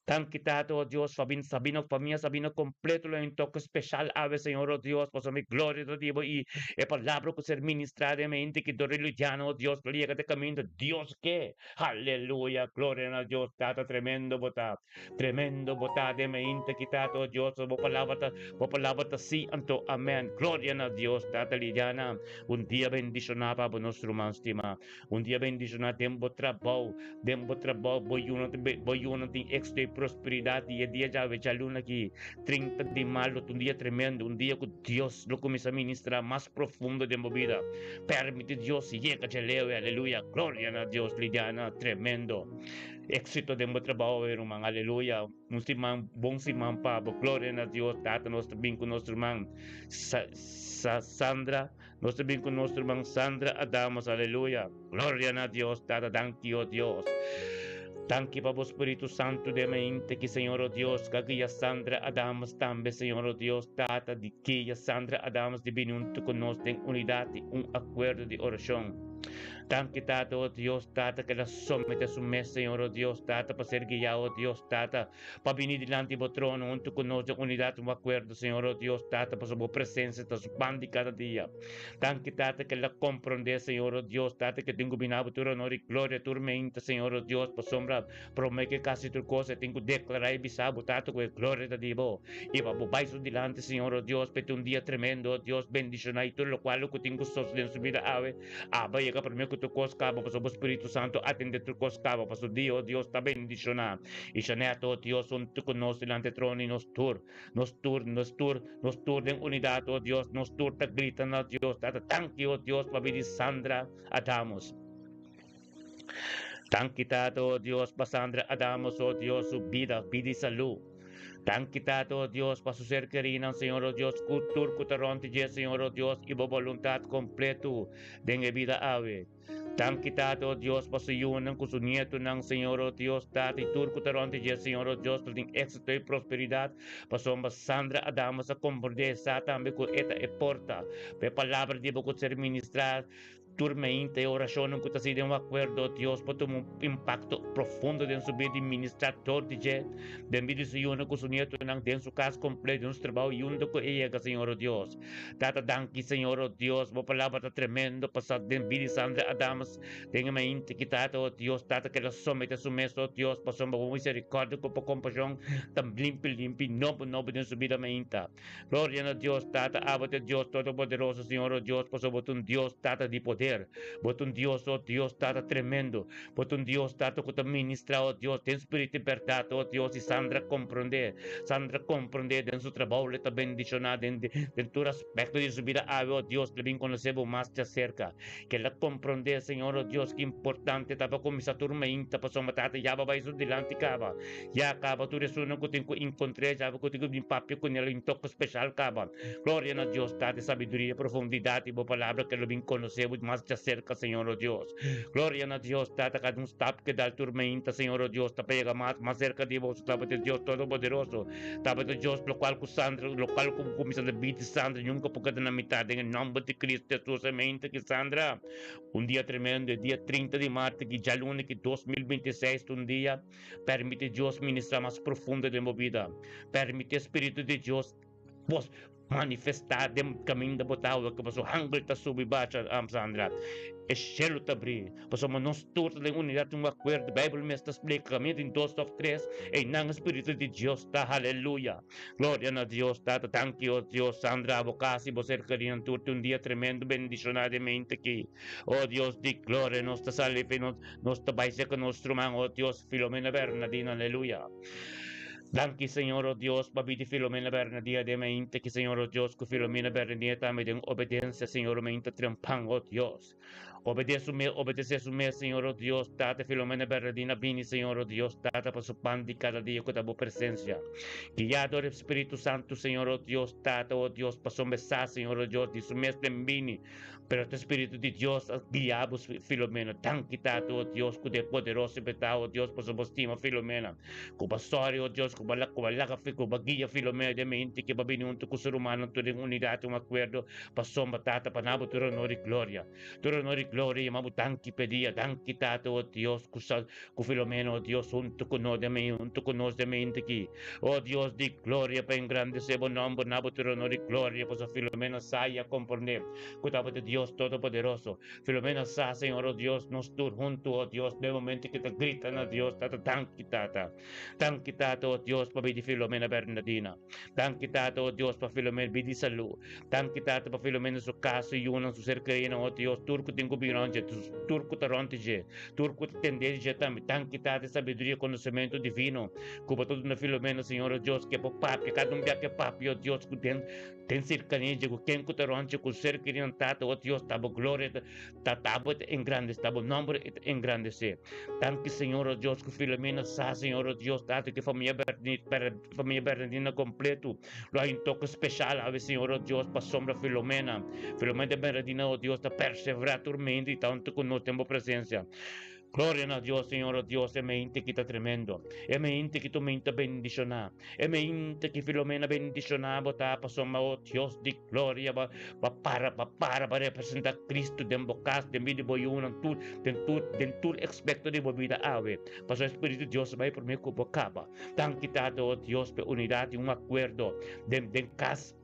Danki, Tata, o Dios, Fabin, Sabino, famia Sabino kompleto lo un toke speshal awe, Señor, o Dios, pasobra mi gloria ta di bo i e palabra ku ser ministrá den mente ki dor di Luciano, o Dios, lo yega te kaminda Dios ke. Aleluya, gloria na Dios, Tata, tremendo bo ta. Tremendo bo ta den mainta ki Tata, oh Dios, bo palabra ta, bo palabra ta sí, anto amén. Gloria na Dios, Tata Liliana. Un dia bendishoná pa bo nos ruman stimá. Un dia bendishoná den bo trabou, den bo trabou, bo yunan ta, bo yunan tin éxito i prosperidat i e dia djawe djaluna ki 30 di maart lo ta un dia tremendo, un dia ku Dios lo kuminsá ministrá mas profundo den bo bida. Permiti Dios yega dje lewe, aleluya. Gloria na Dios, Liliana, tremendo. Éxito den bo trabou, e ruman. Aleluya. Un siman, bon siman pa bo. Gloria na Dios. Tata, nos ta bin ku nos ruman Sa, Sa, Sandra. Nos ta bin ku nos ruman Sandra Adamus. Aleluya. Gloria na Dios. Tata, danki, oh Dios. Danki pa bo Spiritu Santu den mente ki, Señor, oh Dios, ka guia Sandra Adamus tambe, Señor, oh Dios. Tata, di guia Sandra Adamus di bini huntu ku nos den unidat i un akuerdo di orashon. Danki Tata, o Dios Tata, ku el a somete su mes, Señor, o Dios Tata, pa ser guiá, o Dios Tata, pa bini dilanti bo trono huntu ku nos den unidat un akuerdo, Señor, o Dios Tata, pasobra bo presensia ta su pan di kada dia. Danki Tata, ku el a komprondé, Señor, o Dios Tata, ku e tin ku bini abo tur honor i gloria tur meinta, Señor, o Dios, pasobra promé ku e kasi tur kos e tin ku deklará i bisa bo, Tata, ku e gloria ta di bo. I pa bo bai su dilanti, Señor, o Dios, p'e tin un dia tremendo, o Dios, bendishoná i tur lokual ku tin ku sosodé den su bida awe. Aba yega promé ku tur kos kaba, pasobra bo Spiritu Santu atendé tur kos kaba. Pasobra dia, o Dios, ta bendishoná i Shanette, o Dios, huntu ku nos dilanti e trono i nos tur, nos tur, nos tur, nos tur den unidat, o Dios, nos tur ta grita na Dios, Tata, danki, o Dios, pabia di Sandra Adamus. Danki, Tata, o Dios, pa Sandra Adamus, o Dios, su bida, bida i salú. Danki, Tata, o Dios, pa su ser kerinan, Señor, o Dios, ku tur ku ta rònt di dje, Señor, o Dios, i bo boluntat kompletu den e bida awe. Danki, Tata, o Dios, pa su yunan ku su nietunan, Señor, o Dios, Tata, i tur ku ta rònt di dje, Señor, o Dios, lo tin éksito i prosperidat, pasobra Sandra Adamus a komprondé sa tambe ku e ta e porta pa e palabra di bo ku ser ministrá. Tur meinta e orashonnan ku ta sigui den un akuerdo, Dios por tuma un impakto profundo den su bida i ministrá tur di dje, den bida di su yunan ku su nietonan, den su kas kompleto, den su trabou i unda ku e yega, Señor o Dios. Tata, danki, Señor o Dios, bo palabra ta tremendo pasá den bida di Sandra Adams den e meinta ki, Tata, o Dios, Tata, keda somete su mes, o Dios, pasobra bo miserikòrdia ku bo kompashon ta limpi limpi, nobo nobo den su bida meinta. Gloria na Dios Tata, abo ta e Dios Todopoderoso, Señor, o Dios, pasobra bo ta un Dios, Tata, di poder. Bo ta un Dios, o Dios, Tata, tremendo. Bo ta un Dios, Tata, ku ta ministrá, o Dios, den spiritu i bèrdat, o Dios, i Sandra komprondé. Sandra komprondé den su trabou, lo e ta bendishoná den den tur aspekto di su bida awe, o Dios, lo e bin konosé bo mas djaserka. Ke el a komprondé, Señor. Señor, oh Dios, ki importante ta pa kuminsá tur mainta, pasobra Tata ya bo bai su dilanti kaba. Ya kaba tur esunnan ku tin ku inkontr'é, ya ku tin ku bin papia kuné lo un toke speshal kaba. Gloria na Dios, Tata, e sabiduria, e profundidat di bo palabra ke lo bin konosé bo mas djaserka, Señor, oh Dios. Gloria na Dios, Tata, kada un stap ke dal tur mainta, Señor, oh Dios, ta pa yega mas, mas serka di bo. Tabata e Dios Todopoderoso. Tabata Dios lokual ku Sandra, lokual ku kuminsá ta bida di Sandra nunka por keda na mitat den e nòmber di Cristo Hesus. E mainta ki Sandra, un dia tremendo, e dia 30 di marti ki djaluna ki 2026 ta un dia, permiti Dios ministra mas profundo den bo bida. Permiti e Spiritu di Dios Bos manifestá den kaminda bo ta awe, pasobra hangel ta subi bacha, Sandra. E shelu ta bri, pasobra nos tur ta den unidat, un akuerdo. Beibel mes ta splika, kaminda tin dos òf tres, einan e Spiritu di Dios ta. Haleluya! Gloria na Dios, Tata. Danki, o Dios. Sandra, abo kasi bo ser kerinan tur tin un dia tremendo bendishoná den mente aki. O Dios di gloria, nos ta sali fe, nos ta bai serka nos ruman, o Dios, Filomena Bernadino, aleluya. Danki Señor o Dios pa bidi Filomena Bernadina den mainta ki Señor o Dios ku Filomena Bernadina tambe den obedensia Señor o mainta trempan o Dios obede su mes obedece su mes Señor o Dios Tata Filomena Bernadina bini Señor o Dios Tata pa su pan di kada dia ku ta bo presencia guia dor e Spiritu Santu Señor o Dios Tata o Dios pasobra sa Señor o Dios di su mes den bini Pero ta Spiritu di Dios a guia bo, Filomena. Danki, Tata, o Dios, ku den poderoso i betá, o Dios, pasobra bo stima Filomena. Ku bo sòri, o Dios, ku bo ku bo laga ku bo guia Filomena den mente ke bo bini huntu ku su rumannan tur den unidat i un akuerdo, pasobra, Tata, pa nan bo tur honor i gloria. Tur honor i gloria yama bo danki p'e dia. Danki, Tata, o Dios, ku sa ku Filomena, o Dios, huntu ku nos den huntu ku nos den mente aki. O Dios di gloria, pa engrandesé bo nòmber na bo tur honor i gloria, pasobra Filomena sa i a komprondé ku tabata Dios Todopoderoso. Filomena sa, Señor, o Dios, nos tur huntu, o Dios, den momento ku ta grita na Dios, Tata, danki, Tata. Danki, Tata, o Dios, pa bidi Filomena Bernadina. Danki, Tata, o Dios, pa Filomena bidi salú. Danki, Tata, pa Filomena su kas, su yunan, su ser kerinan, o Dios, tur ku tin ku bin rònt dje, tur ku ta rònt dje, tur ku ta tendé dje tambe. Danki, Tata, e sabiduria i konosementu divino ku bo ta duna Filomena, Señor, o Dios, ke por papia, kada un bia ke papia, o Dios, ku den Den serkania dje ku ken ku ta rònt dje ku ser kerinan Tata, o Dios, ta bo gloria ta ta ta bo ta engrandesé, ta bo nòmber e ta engrandesé. Danki Señor, o Dios, ku Filomena sa, Señor, o Dios, Tata, ku e famia Berni Ber famia Bernardina kompleto lo hay un toke speshal awe, Señor, o Dios, pasobra Filomena, Filomena Bernardina, o Dios, ta perseverá tur mente i ta huntu ku nos den bo presensia. Gloria na Dios, Señor, oh Dios, e mente ki ta tremendo. E mente ki tu mente bendiciona. E mente ki Filomena bendiciona bo ta pasobra, oh Dios di gloria, ba, ba para, ba para pa representa Cristo den bo cas, den vida di bo yunan, tur, den tur, den tur aspecto di bo vida awe. Pasobra e Spiritu di Dios bai prome cu bo caba. Danki Tata, oh Dios, p'e unidad y un acuerdo den, den cas.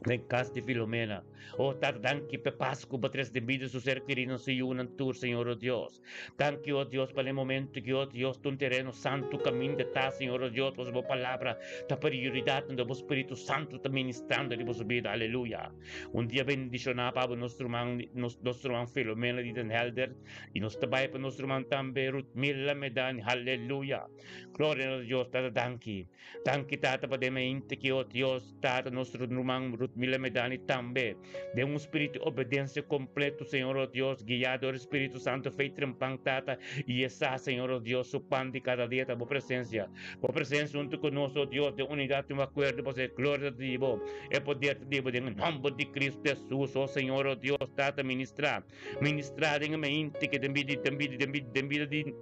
Den kas di Filomena. O Tata, danki p'e pas ku bo tres den bida su ser kerinan, su yunan tur, Señor o Dios. Danki, o Dios, pa e momento ki, o Dios, ta un tereno santu kaminda ta, Señor o Dios, pasobra bo palabra ta prioridat unda bo Spiritu Santu ta ministrando riba su bida. Aleluya. Un dia bendishoná pa bo nos ruman, nos, nos ruman Filomena di Den Helder, i nos ta bai pa nos ruman tambe Ruthmila Medani. Aleluya. Gloria na Dios. Tata, danki. Danki Tata pa den mente ki o Dios Tata nos ruman Ruthmila Medani tambe den un spiritu di obedencia completo Señor o Dios guia dor e Spiritu Santo fe y trempan Tata y e sa Señor o Dios su pan di cada dia ta bo presencia bo presencia hunto cu nos o Dios den unidad y un acuerdo pa hacer gloria di bo e poder ta di bo den e nomber di Cristo Jesus o Señor o Dios Tata ministra ministra den e mente ki den bida den bida den bida den bida di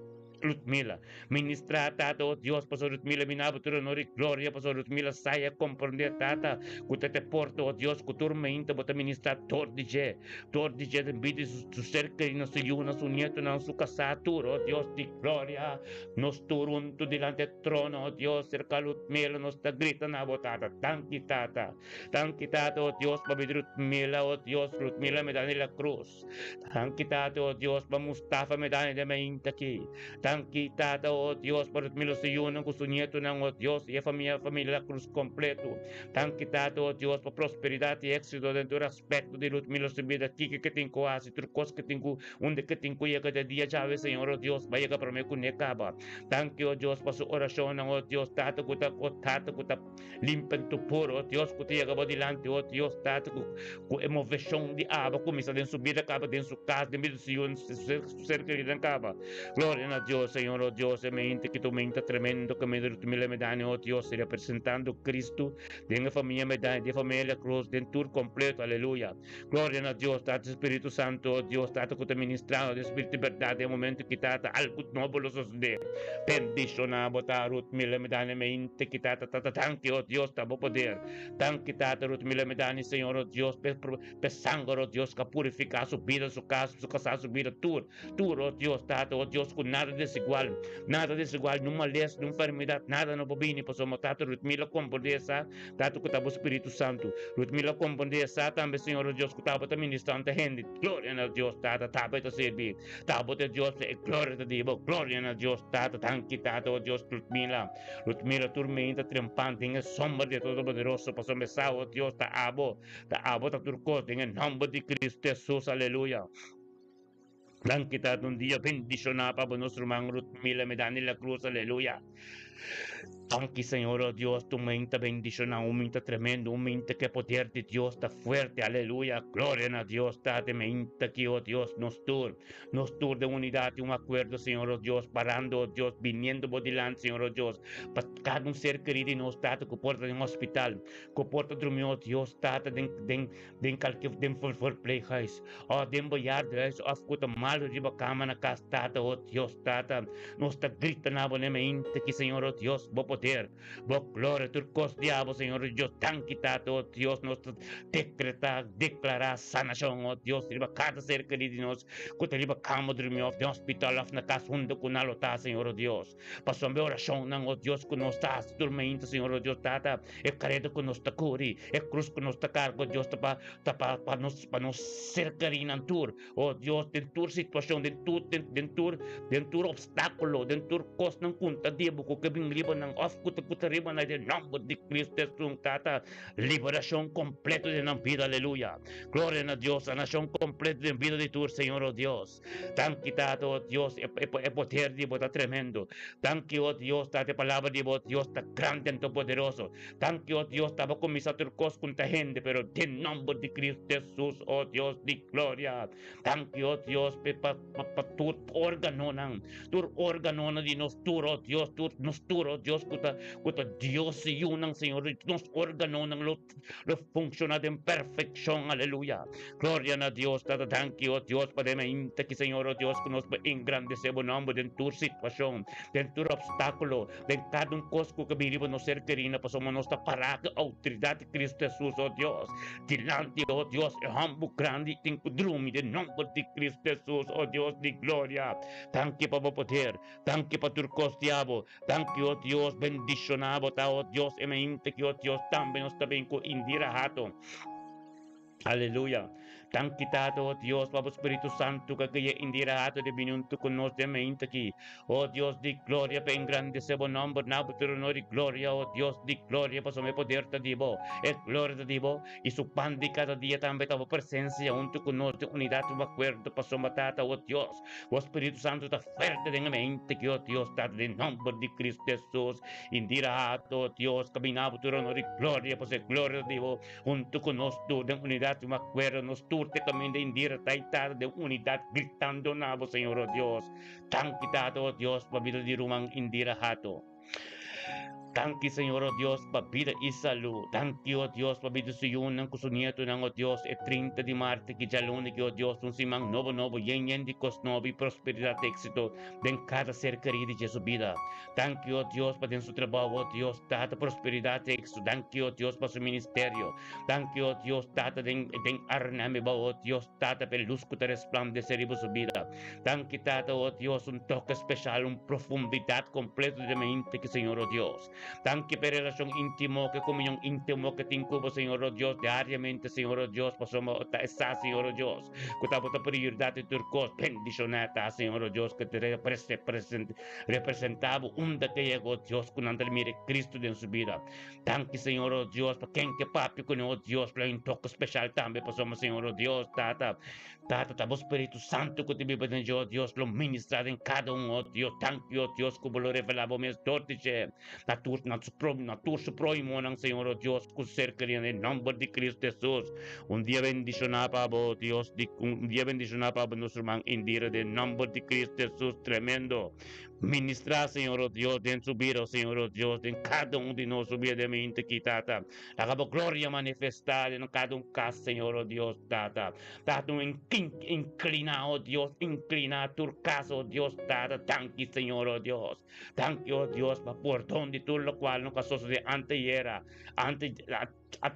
Ludmila. Ministrá, Tata, o Dios, pasobra Ludmila mi nabo tur honor i gloria, pasobra Ludmila sa i a komprondé, Tata, ku ta te porta, o Dios, ku tur mainta bo ta ministrá dor di dje, dor di dje den bida di su ser kerinan, su yunan, su nietonan, su kasá, tur, o Dios di gloria. Nos tur huntu dilanti e trono, o Dios, serka Ludmila nos ta grita na bo, Tata. Danki, Tata. Danki, Tata, o Dios, pa bida di Ludmila, o Dios, Ludmila Medani La Cruz. Danki Tata, oh Dios, pa Mustafa Medani den mainta aki. Danki, Tata, o Dios, pa Rutmilo su yunan ku su nietunan, o Dios, i e famia, familia La Cruz kompleto. Danki, Tata, o Dios, pa prosperidat i éksito den tur aspekto di Rutmilo su bida, kiko ke tin ku hasi, tur kos ke tin ku, unda ke tin ku yega den dia djawe, Señor, o Dios, bai yega promé ku ne kaba. Danki, o Dios, pa su orashonnan, o Dios, Tata, ku ta, o Tata, ku ta limpi en tu puro, o Dios, ku ta yega bo dilanti, o Dios, Tata, ku, ku e moveshon di aba kuminsá den su bida kaba, den su kas, den bida di su yunan, su ser keridonan kaba. Gloria na Dios, Señor, o Dios, e mente ki tu mente tremendo ku medio di tu mila medani, o Dios, representando Cristo den e famia medani, den e familia Cruz, den tur kompleto, aleluya. Gloria na Dios, Tata Spiritu Santo, o Dios, Tata ku ta ministrando den Spiritu di bèrdat den e momento ki Tata algu nobo lo sosodé. Bendishoná bo ta Ruth Miller Medani mente ki Tata Tata danki o Dios ta bo poder. Danki Tata Ruth Miller Medani Señor o Dios p'e p'e sanger o Dios ku a purifiká su bida su kas su kasá su bida tur tur o Dios Tata o Dios ku nada desigual nada desigual ni un malesa ni un enfermedad nada no por bini pasobra Tata Ruth Miller komprondé esa Tata ku ta bo Spiritu Santu. Rut mi lo komprendé sa tambe, Señor o Dios, ku ta bo ta ministrá ta hende. Gloria na Dios, Tata, ta bo ta sirbi. Ta bo ta Dios, e gloria ta di bo. Gloria na Dios, Tata, danki, Tata, o Dios, Rut mi la. Rut mi la tur meinta trempan den e sombra di e Todopoderoso, pasobra mi sa, o Dios, ta abo, ta abo ta tur kos, den e nòmber di Cristo Hesus. Aleluya. Danki, Tata, un dia bendishoná pa bo nos ruman Rut Mila Medani La Cruz, aleluya. Danki, Señor, oh Dios, tu mente bendishoná, un mente tremendo, un mente que poder di Dios ta fuerte, aleluya. Gloria na Dios, Tata, mente ki, oh Dios, nos tur, nos tur den unidad y un acuerdo, Señor, oh Dios, parando, oh Dios, viniendo bo dilanti, Señor, oh Dios, pa cada un ser querido di nos, Tata, cu por ta den hospital, cu por ta drumi, oh Dios, Tata, den, den, Den kalke den verpleeghuis òf den bejaardenhuis òf ku ta malu riba kama na kas, Tata, o Dios, Tata, nos ta grita na bo neme inta ki, Señor, o Dios, bo poder, bo gloria, tur kos di abo, Señor, o Dios, danki, Tata, o Dios, nos ta dekretá, deklará sanashon, o Dios, riba kada ser kerí di nos ku ta riba kama drumí òf den hospital òf na kas huntu ku nan lo ta, Señor, o Dios. Pasobra e orashonnan, o Dios, ku nos ta hasi tur mainta, Señor, o Dios, Tata, E kareda ku nos ta kuri, e krus ku nos ta karga, o Dios, ta pa ta pa pa nos pa nos serkarinan tur. O Dios, den tur situashon, den tur den den tur den tur opstákulo, den tur kosnan ku ta di bo ku ke bin riba nan òf ku ta ku ta riba nan den nòmber di Kristu Hesus, Tata, liberashon kompleto den nan bida, aleluya. Gloria na Dios, sanashon kompleto den bida di tur, Señor, o Dios. Danki Tata, o Dios, e, e, e poder di bo ta tremendo. Danki, o Dios, Tata, e palabra di bo, Dios, ta grande en poderoso. Danki, o Dios, taba kuminsá tur kos ku ta hende, pero den nomber di Cristo Jesus, o Dios di gloria. Danki, o Dios, pe pa, pa, pa tur órganonan, tur órganonan di nos tur, o Dios, tur, nos tur, o Dios, ku ta, ku ta Dios yunan, Señor, nos órganonan lo lo funciona den perfeccion, aleluya. Gloria na Dios, Tata, danki, oh Dios, pa den mainta ki, Señor, oh Dios, ku nos por engrandece bo nomber den tur situacion, den tur obstáculo, den cada un cos ku ke bin riba nos ser kerina, pasobra nos ta pará ku autoridad di Cristo Jesus, oh Dios, dilanti, oh Dios, e homber grandi tin ku drumi den nomber di Cristo Jesus, oh Dios di gloria. Danki pa bo poder, danki pa tur cos di abo. Danki, o Dios, bendishoná bo ta, o Dios, e mente ki, o Dios, tambe nos ta bin ku Indira Hato. Aleluya. Danki, Tata, o Dios, pa bo Spiritu Santu ku a guia Indira Hato di bini huntu ku nos den mente aki. O Dios di gloria, pa engrandesé bo nòmber na bo tur honor i gloria, o Dios di gloria, pasobra e poder ta di bo, e gloria ta di bo, i su pan di kada dia tambe ta bo presensia huntu ku nos den unidat i un akuerdo, pasobra, Tata, o Dios, Bo Spiritu Santu ta fuerte den e mente ki, o Dios, Tata, den nomber di Cristo Jesus, Indira hato, o Dios, camina bo tur honor y gloria, pasobra e gloria ta di bo, hunto cu nos tur, den unidad y un acuerdo, nos tur te caminda Indira ta y Tata den unidad, gritando na bo, Señor, o Dios. Danki, Tata, o Dios, pa bida di ruman Indira Hato. Danki, Señor, o Dios, pa bida i salú. Danki, o Dios, pa bida su yunan ku su nietonan, o Dios, e 30 di mart ki djaluna ki, o Dios, un siman nobo nobo, yen yen di kos nobo i prosperidat i éksito den kada ser kerí di dje su bida. Danki, o Dios, pa den su trabou, o Dios, Tata, prosperidat i éksito. Danki, o Dios, pa su ministerio. Danki, o Dios, Tata, den den Arnhem bou, o Dios, Tata, pa e lus ku ta resplandesé riba su bida. Danki Tata, oh Dios, un toke special, un profundidad completo di mente ki Señor, oh Dios. Danki pa e relashon íntimo, ku e komunion íntimo ku tin ku bo, Señor, o Dios, diariamente, Señor, o Dios, pasobra bo ta e sa, Señor, o Dios, ku ta bo ta prioridat di tur kos. Bendishoná ta, Señor, o Dios, ku ta representá bo unda ke yega, o Dios, ku nan ta mira e Cristo den su bida. Danki, Señor, o Dios, pa ken ke papia kuné, o Dios, lo hay un toke speshal tambe, pasobra, Señor, o Dios, Tata, Tata, ta bo Spiritu Santu ku ta biba den dje, o Dios, lo ministrá den kada un, o Dios. Danki, o Dios, ku bo lo revelá bo mes dor di dje na tur, na su pro, na tur su próhimonan, Señor, o Dios, ku ser kerí den nòmber di Kristu Hesus. Un dia bendishoná pa bo, o Dios, di, un dia bendishoná pa bo, nos ruman Indira, den nòmber di Kristu Hesus. Tremendo! Ministrá, Señor, o Dios, den su bida, o Señor, o Dios, den kada un di nos su bida den mi henter ki, Tata. Laga bo gloria manifestá den kada un kas, Señor, o Dios, Tata. Tata, un incliná, o Dios, incliná tur kas, o Dios, Tata. Danki, Señor, o Dios. Danki, o Dios, pa pordon di tur lokual nos a sosodé anteyera, ante,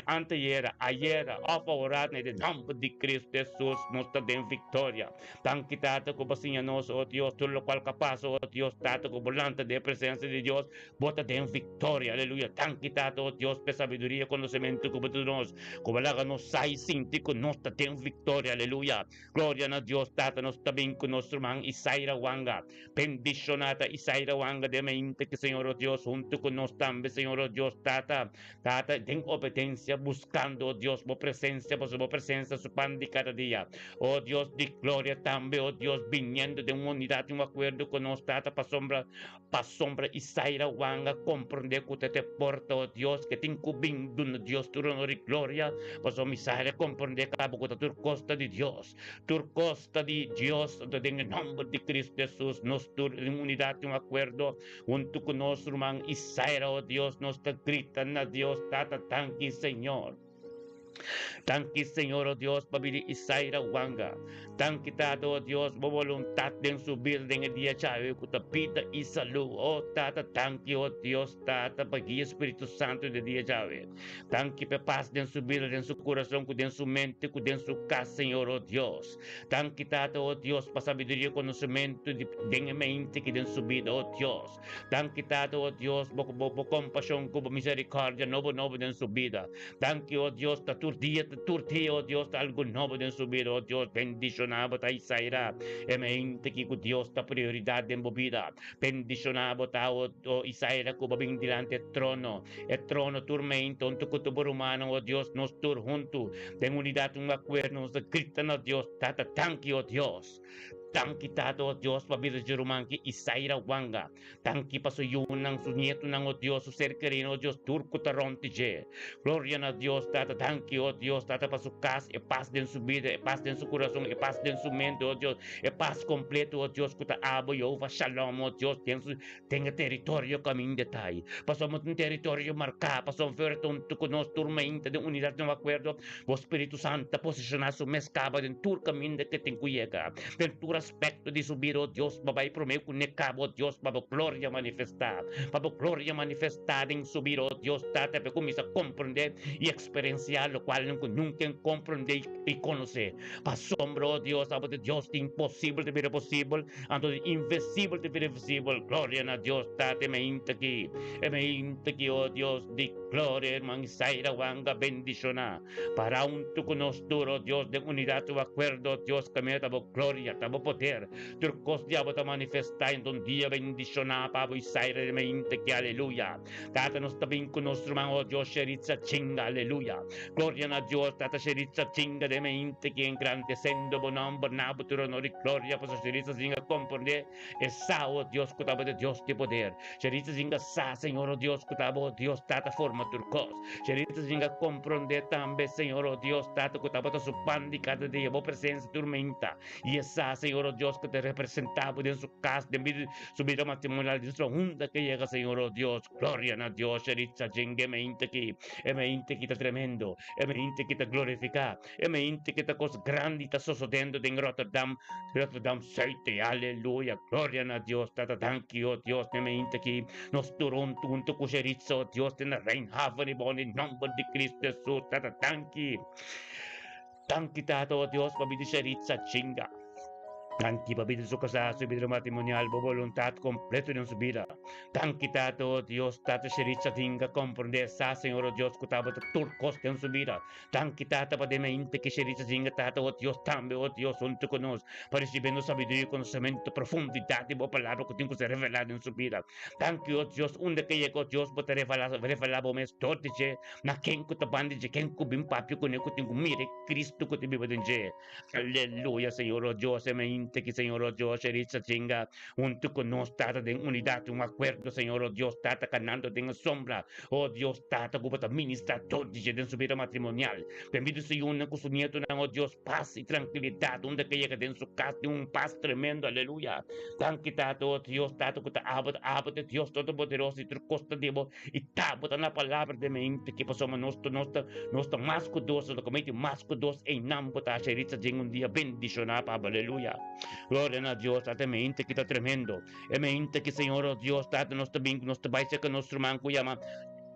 anteyera, ayera, òf awor na e nòmber di Cristo Hesus nos ta den viktoria. Danki, Tata, ku bo siña nos, o Dios, tur lokual ka pasa, o Dios, Tata, ku bo lanta den e presensia di Dios, Bo ta den victoria, aleluya. Danki, Tata, oh Dios, p'e sabiduria i konosementu ku bo ta duna nos, ku bo laga nos sa i sinti ku nos ta den victoria, aleluya. Gloria na Dios, Tata, nos ta bin ku nos ruman Isaira Wanga. Bendishoná ta Isaira Wanga den mente ki Señor, oh Dios, huntu ku nos tambe, Señor, oh Dios, Tata, Tata, den obedensia, buskando, oh Dios, bo presensia, pasobra bo presensia su pan di kada dia. Oh Dios di gloria, tambe, oh Dios, biniendo den un unidat i un akuerdo ku nos, Tata, pasobra Pasobra Isaira wanga komprondé ku ta te porta, o Dios, ke tin ku bin duna Dios tur honor i gloria. Pasobra Isaira komprondé kaba ku ta tur kos ta di Dios. Tur kos ta di Dios. Anto den e nòmber di Kristu Hesus, nos tur den unidat i un akuerdo, huntu ku nos ruman Isaira, o Dios, nos ta grita na Dios, Tata, danki, Señor. Danki Señor, oh Dios, pa bida Isaira Wanga. Danki Tata, oh Dios, bo voluntad den su bida den e dia djawe ku ta bida i salú. Oh Tata, danki, oh Dios, Tata, pa guia Spiritu Santu den e dia djawe. Danki pa e pas den su bida, den su kurason, ku den su mente, ku den su kas, Señor, oh Dios. Danki Tata, oh Dios, pa sabiduria i konosementu di den e mente ki den su bida, oh Dios. Danki Tata, o Dios, bo bo bo kompashon ku bo miserikòrdia nobo nobo den su bida. Danki, o Dios, ta tur dia, ta tur dia, o Dios, ta algu nobo den su bida. O Dios, bendishoná bo ta Isaira, e mente ki ku Dios ta prioridat den bo bida. Bendishoná bo ta, o o Isaira, ku bo bin dilanti e trono, e trono tur mente, huntu ku tur bo rumannan, o Dios, nos tur huntu, den unidat, un akuerdo, nos ta grita na Dios, Tata, danki, o Dios. Danki Tata, o Dios, pa bida dje ruman ki Isaira Wanga. Danki pa su yunan, su nietunan, o Dios, su ser kerinan, o Dios, tur ku ta rònt di dje. Gloria na Dios, Tata. Danki, o Dios, Tata, pa su kas, e pas den su bida, e pas den su kurason, e pas den su mente, o Dios, e pas kompleto, o Dios, ku ta abo, Jehová Shalom, o Dios, den su, den e teritorio kaminda ta ei. Pasobra bo ta un teritorio marká, pasobra fuera ta un ku nos tur mainta den unidat, den un akuerdo, Bo Spiritu Santu ta posishoná su mes kaba den tur kaminda ke tin ku yega, den tur aspekto di su bida, o Dios, pa bai promé ku ne kaba, o Dios, pa bo gloria manifestá, pa bo gloria manifestá den su bida, o Dios Tata, pa e kuminsá komprondé i eksperensiá lokualnan ku nunka e komprondé i konosé. Pasobra, o Dios, abo ta Dios di imposibel ta bira posibel, anto di invisibel ta bira visibel. Gloria na Dios Tata, e mainta aki, e mainta aki, o Dios di. Gloria, herman Isaira Wanga bendiciona. Para hunto cu nos tur, oh Dios, den unidad u acuerdo, oh Dios, caminda ta bo gloria, ta bo poder. Tur cos di abo ta manifesta en un dia bendiciona pa abo Isaira den mente ki, aleluya. Tata, nos ta bin cu nos ruman, oh Dios, Sheritza Chinga, aleluya. Gloria na Dios, Tata Sheritza Chinga den mente ki engrandecendo bo nomber, na bo tur honor y gloria, pasobra Sheritza Chinga comprende E sa, o Dios, ku ta bo ta Dios di poder. Sherita singa sa, Señor, o Dios, ku ta bo Dios Tata forma tur kos. Sherita singa komprondé tambe, Señor, o Dios Tata, ku ta bo ta su pan di kada dia, bo presensia tur meinta. I e sa, Señor, o Dios, ku ta representá bo den su kas, den bida, su bida matrimonial, den su hunta ke yega, Señor, o Dios. Gloria na Dios, Sherita singa e meinta aki. E meinta aki ta tremendo. E meinta aki ta glorifiká. E mente ke ta kos grandi ta sosodendo den Rotterdam, Rotterdam Zuid, aleluya, gloria na Dios, Tata danki o Dios, den mente aki nos tur huntu huntu ku Sheritza o Dios den Rijnhaven i bou den nomber di Cristo Jesus, Tata danki, danki Tata o Dios pa bida Sheritza chinga. Danki pa bida su kasá, su bida matrimonial, bo boluntat kompleto den su bida. Danki Tata, o Dios, Tata Sheritza tin ka komprendé sa, Señor, o Dios, ku tabata tur kos den su bida. Danki Tata pa den mente ku Sheritza tin ka Tata, o Dios, tambe, o Dios, huntu ku nos, pa risibiendo sabiduria i konosementu, profundidat di bo palabra ku tin ku ser revelá den su bida. Danki, o Dios, unda ke yega, o Dios, bo ta revelá, revelá bo mes dor di dje, na ken ku ta banda di dje, ken ku bin papia kuné ku tin ku mira e Cristo ku ta biba den dje. Aleluya, Señor, o Dios, e mente ki, Señor, o Dios, Sheritza Chinga, huntu ku nos, Tata, den unidat, un akuerdo, Señor, o Dios, Tata, kanando den e sombra, o Dios, Tata, ku bo ta ministrá tur di dje den su bida matrimonial. Bendito su yunan ku su nietonan, o Dios, pas i trankilidat unda ke yega den su kas, tin un pas tremendo, aleluya. Danki, Tata, o Dios, Tata, ku ta abo ta abo ta Dios Todopoderoso i tur kos ta di bo. I tabata na palabra den mente ki pasobra nos ta nos ta nos ta mas ku dos nos ta kometi mas ku dos einan bo ta haci ritsa den un dia bendiciona pa bo aleluya gloria na Dios tata e mente ki ta tremendo e mente ki Señor oh Dios tata nos ta bin nos ta bai cerca nos ruman ku yama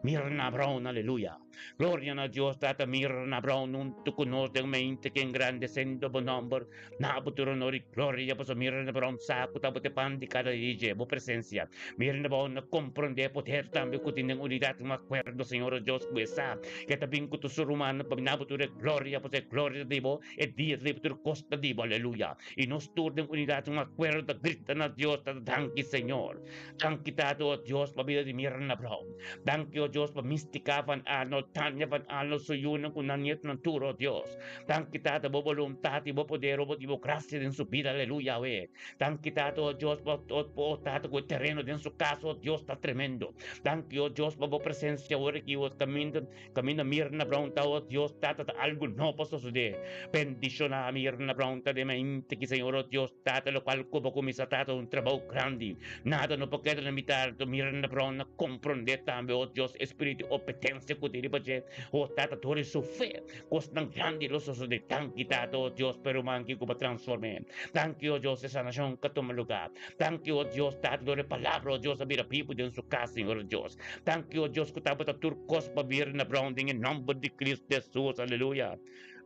Mirna Brown aleluya gloria na Dios tata Mirna Brown hunto ku nos den mente ki engrandecendo bo nomber Na bo tur honor i gloria, pasobra mira na Abraham sa ku ta bo te pan di kada dia dje bo presensia. Mira na Abraham na komprondé e poder tambe ku tin den unidat un akuerdo, Señor o Dios, ku e sa ke ta bin ku tur su rumannan pa na bo tur e gloria, pasobra e gloria ta di bo, e dia ta di bo, tur kos ta di bo. Aleluya! I nos tur den unidat un akuerdo ta grita na Dios, ta danki Señor. Danki Tata o Dios pa bida di Mirna Brown. Danki o Dios pa Mistica van Arnold, Tania van Arnold, su yunan ku nan nietunan tur o Dios. Danki Tata bo boluntat i bo poder o bo grasia den su bida aleluya awe. Danki Tata o Dios pa o Tata ku e tereno den su kas o Dios ta tremendo. Danki o Dios pa bo presensia ora ki o kaminda kaminda Mirna Brown ta o Dios Tata ta algu nobo a sosode. Bendishona Mirna Brown ta den mente ki Señor o Dios Tata lokual ku bo kuminsa Tata un trabou grandi. Nada no por keda na mitar Mirna Brown a komprondé tambe o Dios e spiritu di obedensia ku tin riba dje o Tata dor di su fe. Kosnan grandi lo sosodé. Danki, Tata, o Dios, pa e ruman ki ku bo transform'é. Danki, o Dios, e sanashon ka tuma lugá. Danki, o Dios, Tata, dor e Palabra, o Dios, a bira bibu den su kas, Señor, o Dios. Danki, o Dios, ku tabata tur kos pa bira na brown den e nòmber di Cristo Jesus. Aleluya.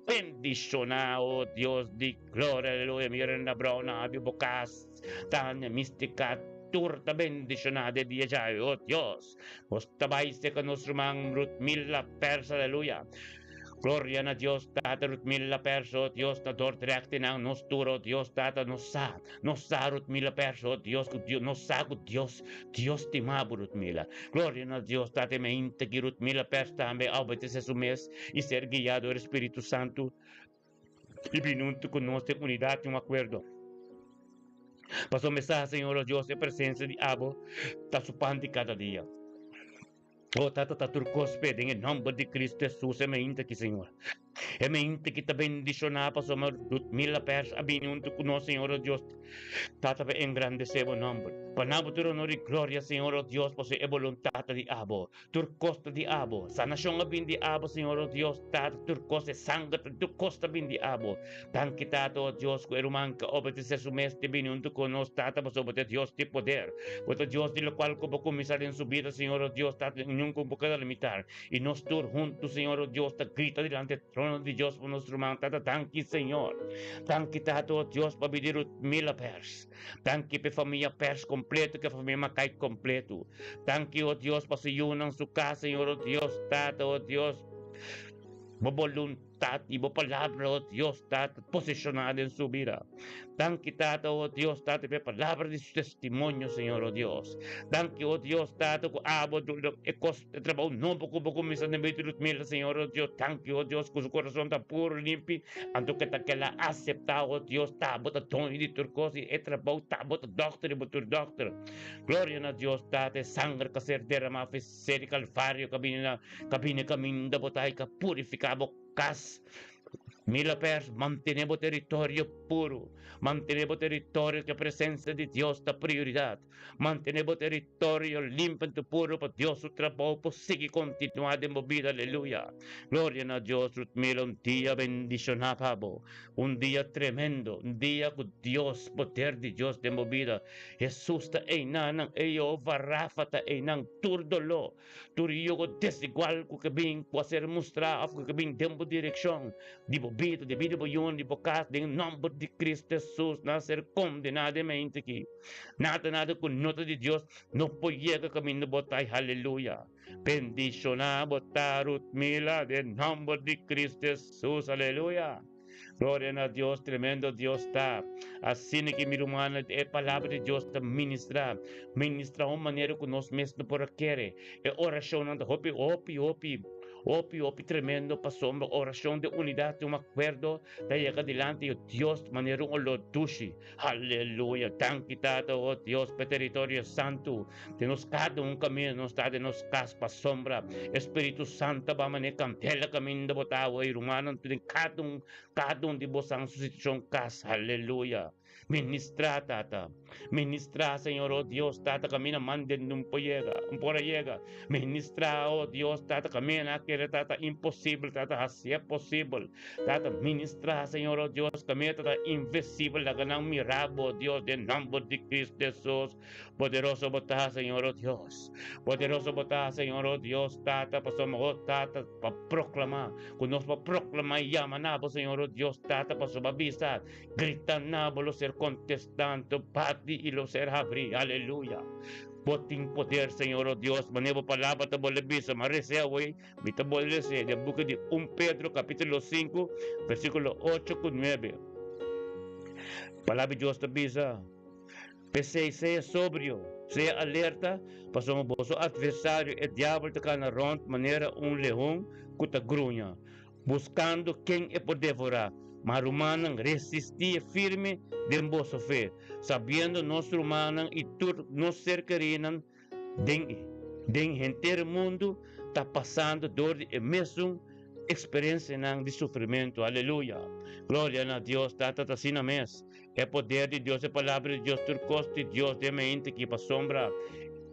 Bendishoná, o Dios di gloria, aleluya, mira na brown, abi bo kas, Tania, Mistica, tur ta bendishoná den dia djawe, o Dios. Nos ta bai serka nos ruman Ruthmila Pers, aleluya. Gloria na Dios Tata, Ruthmila Pers, oh Dios, ta Dordrecht i nan nos tur, oh Dios Tata, nos sa, nos sa Ruthmila Pers, oh Dios, ku Dios, nos sa ku Dios, Dios stima bo Ruthmila. Gloria na Dios Tata, e mainta ki Ruthmila Pers tambe a obedese su mes i ser guia dor e Spiritu Santu. I bini huntu ku nos den unidat i un akuerdo. Pasobra mi sa, Señor, o Dios, e presensia di abo ta su pan di kada dia. O Tata, ta tur kos p'e den e nòmber di Kristu Hesus e mainta aki, Señor. E mainta ki ta bendishoná pasobra Ludmila Pers a bini huntu ku nos, Señor, o Dios. Tata, pa engrandesé bo nòmber. Pa na bo tur honor i gloria, Señor, o Dios, pasobra e boluntat ta di abo. Tur kos ta di abo. Sanashon a bin di abo, Señor, o Dios, Tata, tur kos, e sanger, tur kos ta bin di abo. Danki, Tata, o Dios, ku e ruman ka obedesé su mes te bini huntu ku nos, Tata, pasobra bo ta Dios di poder. Bo ta Dios di lokual ku bo kuminsá den su bida, Señor, o Dios, Tata, nunka bo keda limitar. I nos tur huntu, Señor, o Dios, ta grita dilanti e trono di Dios pa nos ruman. Tata, danki, Señor. Danki, Tata, o Dios, pa bida di Ruthmila Pers. Danki p'e famia Pers kompleto, ku e famia Makai kompleto. Danki, o Dios, pa su yunan, su kas, Señor, o Dios, Tata, o Dios, bo boluntat i bo palabra, o Dios, Tata, poseshoná den su bida. Danki, Tata, o Dios, Tata, p'e palabra di su testimonio, Señor, o Dios. Danki, o Dios, Tata, ku abo e kos, e trabou nobo ku bo kuminsá den bida di Ludmila, Señor, o Dios. Danki, o Dios, ku su kurason ta puru, limpi, Anto ke ta kela aseptá, o Dios, ta bo ta doño di tur kos i e trabou ta bo ta dòkter i bo tur dòkter. Gloria na Dios Tata, e sanger ka ser deramá fe ser di Kalvario ka bini na ka bini kaminda bo ta i ka purifiká bo kas. Mila pers, mantené bo teritorio puru. Mantené bo teritorio ku e presensia di Dios ta prioridat. Mantené bo teritorio limpi anto puru pa Dios su trabou por sigui kontinuá den bo bida. Aleluya! Gloria na Dios! Ruthmila, un dia bendishoná pa bo. Un dia tremendo, un dia ku Dios, poder di Dios den bo bida. Hesus ta einan, Jehová Rafa ta einan, tur doló, tur yugo desigual ku ke bin ku a ser mustrá òf ku ke bin den bo direkshon di bo. bida, den bida di bo yunan, di bo kas, den nòmber di Kristu Hesus, nan ser kondená den mente aki. Nada, nada ku no ta di Dios no por yega kaminda bo ta. Haleluya! Bendishoná bo ta, Ruthmila, den nòmber di Kristu Hesus. Aleluya! Gloria na Dios, tremendo Dios ta. Asina ki mi rumannan, e palabra di Dios ta ministrá, ministrá un manera ku nos mes no por a kere. E orashonnan ta hopi, hopi, hopi, hopi, hopi tremendo pasobra orashon den unidat, den un akuerdo ta yega dilanti di Dios manera un olor dushi. Aleluya! Danki Tata, o Dios, pa e teritorio santu den nos kada un kaminda nos ta den nos kas pasobra e Spiritu Santu ta ba manera kandela kaminda bo ta awe, rumannan den kada un kada un di bosan su situashon kas. Aleluya! Ministrá, Tata. Ministrá, Señor, o Dios, Tata, kaminda manden un por yega, un por a yega. Ministrá, o Dios, Tata, kaminda nan a kere, Tata, imposibel, Tata, hasié posibel. Tata, ministrá, Señor, o Dios, kaminda ta invisibel, laga nan mira bo, Dios, den nòmber di Cristo Jesus. Poderoso bo ta, Señor, o Dios. Poderoso bo ta, Señor, o Dios, Tata, pasobra, o Tata, pa proklamá, ku nos por proklamá i yama na bo, Señor, o Dios, Tata, pasobra bisa, grita na bo lo ser kontestá, anto bati i lo ser habrí. Aleluya. Bo tin poder, Señor, o Dios, manera bo palabra ta bolbe bisa, ma resea awor. Mi ta bolbe lesa den buki di un Pedro capítulo 5 versículo 8 ku 9. Palabra di Dios ta bisa, P'esei sea sobrio, sea alerta, pasobra boso atversario e diabel ta kana rònt manera un leon ku ta gruña, buskando ken e por devorá. Ma rumannan, resistí firme den boso fe, sabiendo nos rumannan i tur nos ser kerínan Den den henter mundu ta pasando dor di e mesun eksperensianan di sufrimentu. Aleluya! Gloria na Dios! Tata ta asina mes. E poder di Dios, e Palabra di Dios, tur kos di Dios den mente ki pasobra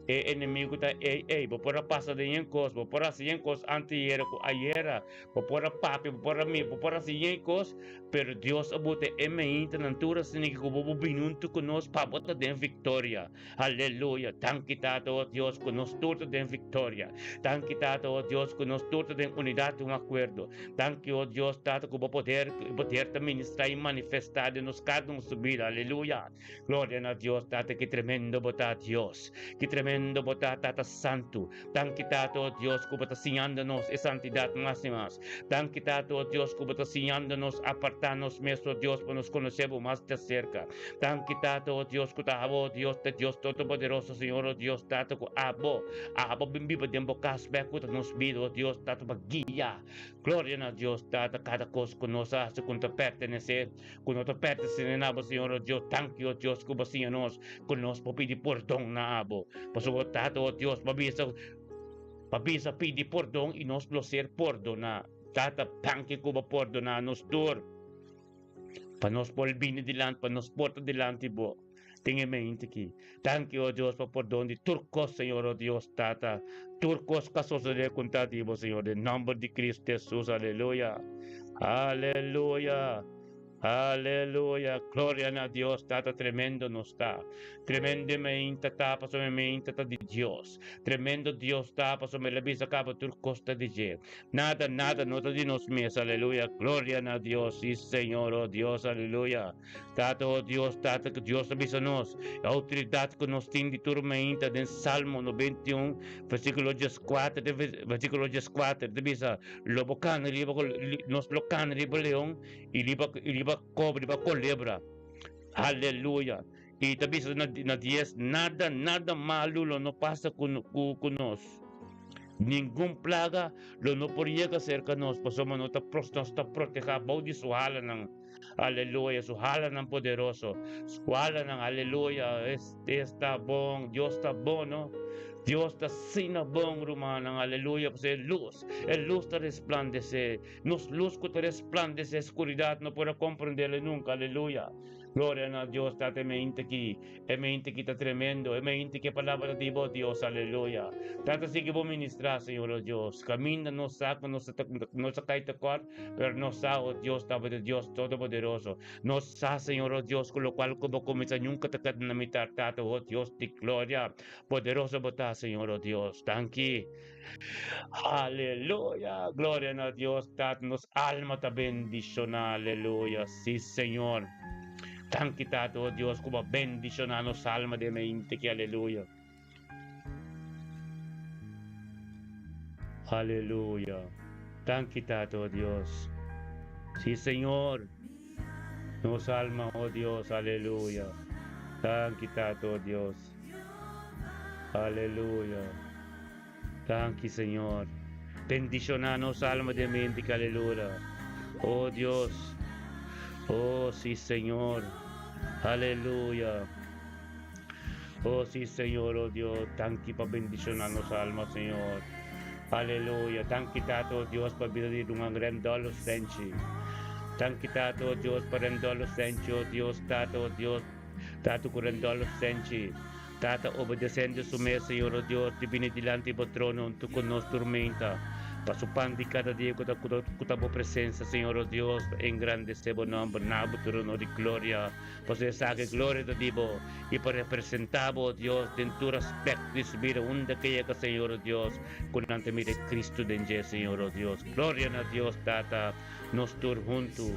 e enemigu ta ei ei. Bo por a pasa den yen kos, bo por a hasi yen kos anteyera ku ayera, bo por a papia, bo por a mira, bo por a hasi yen kos, pero Dios a bota e mente nan tur asina ki ku bo por bini huntu ku nos pa bo ta den viktoria. Aleluya! Danki Tata, o Dios, ku nos tur ta den viktoria. Danki Tata, o Dios, ku nos tur ta den unidat i un akuerdo. Danki, o Dios, Tata, ku bo poder, ku poder ta ministrá i manifestá den nos kada un su bida. Aleluya! Gloria na Dios, Tata, ki tremendo bo ta, Dios. Ki tremendo bo ta, Tata Santu. Danki Tata, o Dios, ku bo ta siñando nos e santidat mas i mas. Danki Tata, o Dios, ku bo ta siñando nos apartá nos mes, o Dios, pa nos konosé bo mas djaserka. Danki Tata, o Dios, ku ta abo, o Dios, ta Dios Todopoderoso, Señor, o Dios, Tata, ku abo, abo bin biba den bo kas bek ku ta nos bida, o Dios, Tata, pa guia. Gloria na Dios, Tata, kada kos ku nos a hasi ku no ta pertenesé, ku no ta pertenesé na bo, Señor, o Dios, danki, o Dios, ku bo siña nos ku nos por pidi pordon na abo. Pasobra, Tata, o Dios, bo a bisa, bo a bisa pidi pordon i nos lo ser pordoná. Tata, danki ku bo pordoná nos tur. Pa nos por bini dilanti, pa nos por ta dilanti bo den e mente aki. Danki, o Dios, pa pordon di tur kos, Señor, o Dios, Tata. Tur kos ka sosodé ku ta di bo, Señor, den nomber di Cristo Jesus. Aleluya. Aleluya. Aleluya. Gloria na Dios, Tata, tremendo nos ta. Tremendo e ta, pasobra e mente ta di Dios. Tremendo Dios ta, pasobra el a bisa kaba tur kos ta di dje. Nada, nada no ta di nos mes, aleluya. Gloria na Dios, sí Señor, oh Dios, aleluya. Tata, oh Dios, Tata, ku Dios a bisa nos, e outoridat ku nos tin di tur mainta den Salmo 91, versíkulo 14, te versíkulo 14, ta bisa, Lo bo kana riba, nos lo kana riba leon i riba, i riba kobra, riba kolebra. Aleluya. I ta bisa na, na 10, nada, nada malu lo no pasa ku, ku, ku nos. Ningun plaga lo no por yega serka nos, pasobra no ta, nos ta protehá bou di su halanan. Aleluya, su halanan poderoso. Su halanan, aleluya, es, es ta bon, Dios ta bon, no? Dios ta asina bon, rumannan, aleluya, pasobra e lus, e lus ta resplandesé. Nos lus ku ta resplandesé skuridat no por a komprendé nunka, aleluya. Gloria na Dios Tata e mente aki. E mente aki ta tremendo. E mente ki e palabra di bo Dios. Aleluya. Tata sigui bo ministra Señor o Dios. Caminda nos sa cu nos ta nos a cay tekort, pero nos sa o Dios tabata Dios Todopoderoso. Nos sa Señor o Dios cu locual cu bo cuminsa nunca ta keda na mitar Tata o Dios di gloria. Poderoso bo ta Señor o Dios. Danki. Aleluya! Gloria na Dios Tata. Nos alma ta bendiciona. Aleluya. Si Señor. Danki Tata o Dios cu bo bendiciona nos alma den mente ki. Aleluya. Aleluya. Danki Tata o Dios. Si Señor. Nos alma o Dios. Aleluya. Danki Tata o Dios. Aleluya. Danki Señor. Bendiciona nos alma den mente ki aleluya. Oh Dios. Oh si Señor. Aleluya. Oh si Señor, oh Dios. Danki pa bendiciona nos alma, Señor. Aleluya. Danki Tata, oh Dios, pa bida di Ruman Randolph Senchi. Danki Tata, oh Dios, pa Randolph Senchi, oh Dios, Tata, oh Dios. Tata ku Randolph Senchi. Tata obedesendo su mes, Señor, oh Dios, di bini dilanti bo trono huntu ku nos turmenta, pa su pan di kada dia ku ta ku ta bo presensia, Señor, oh Dios, pa engrandesé bo nòmber na bo trono di gloria, pasobra esaki gloria ta di bo, i pa representá bo, oh Dios, den tur aspekto di su bida, unda ke yega, Señor, oh Dios, ku nan ta mira e Cristo den dje, Señor, oh Dios. Gloria na Dios, Tata, nos tur huntu,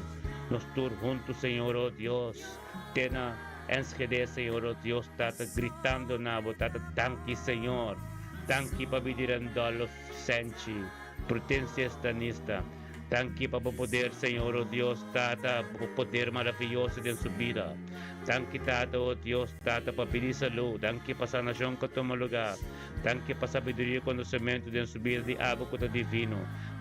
nos tur huntu, Señor, oh Dios. Te na Enschede Señor oh Dios Tata gritando na bo Tata danki Señor danki pa bidi Randolph Senchi Prutencia Estanista danki pa bo poder Señor oh Dios Tata bo poder maraviyoso den su bida danki Tata oh Dios Tata pa bidi salud danki pa sanacion cu a tuma lugar Danki pa sabiduria i konosementu den su bida di abo ku ta divino.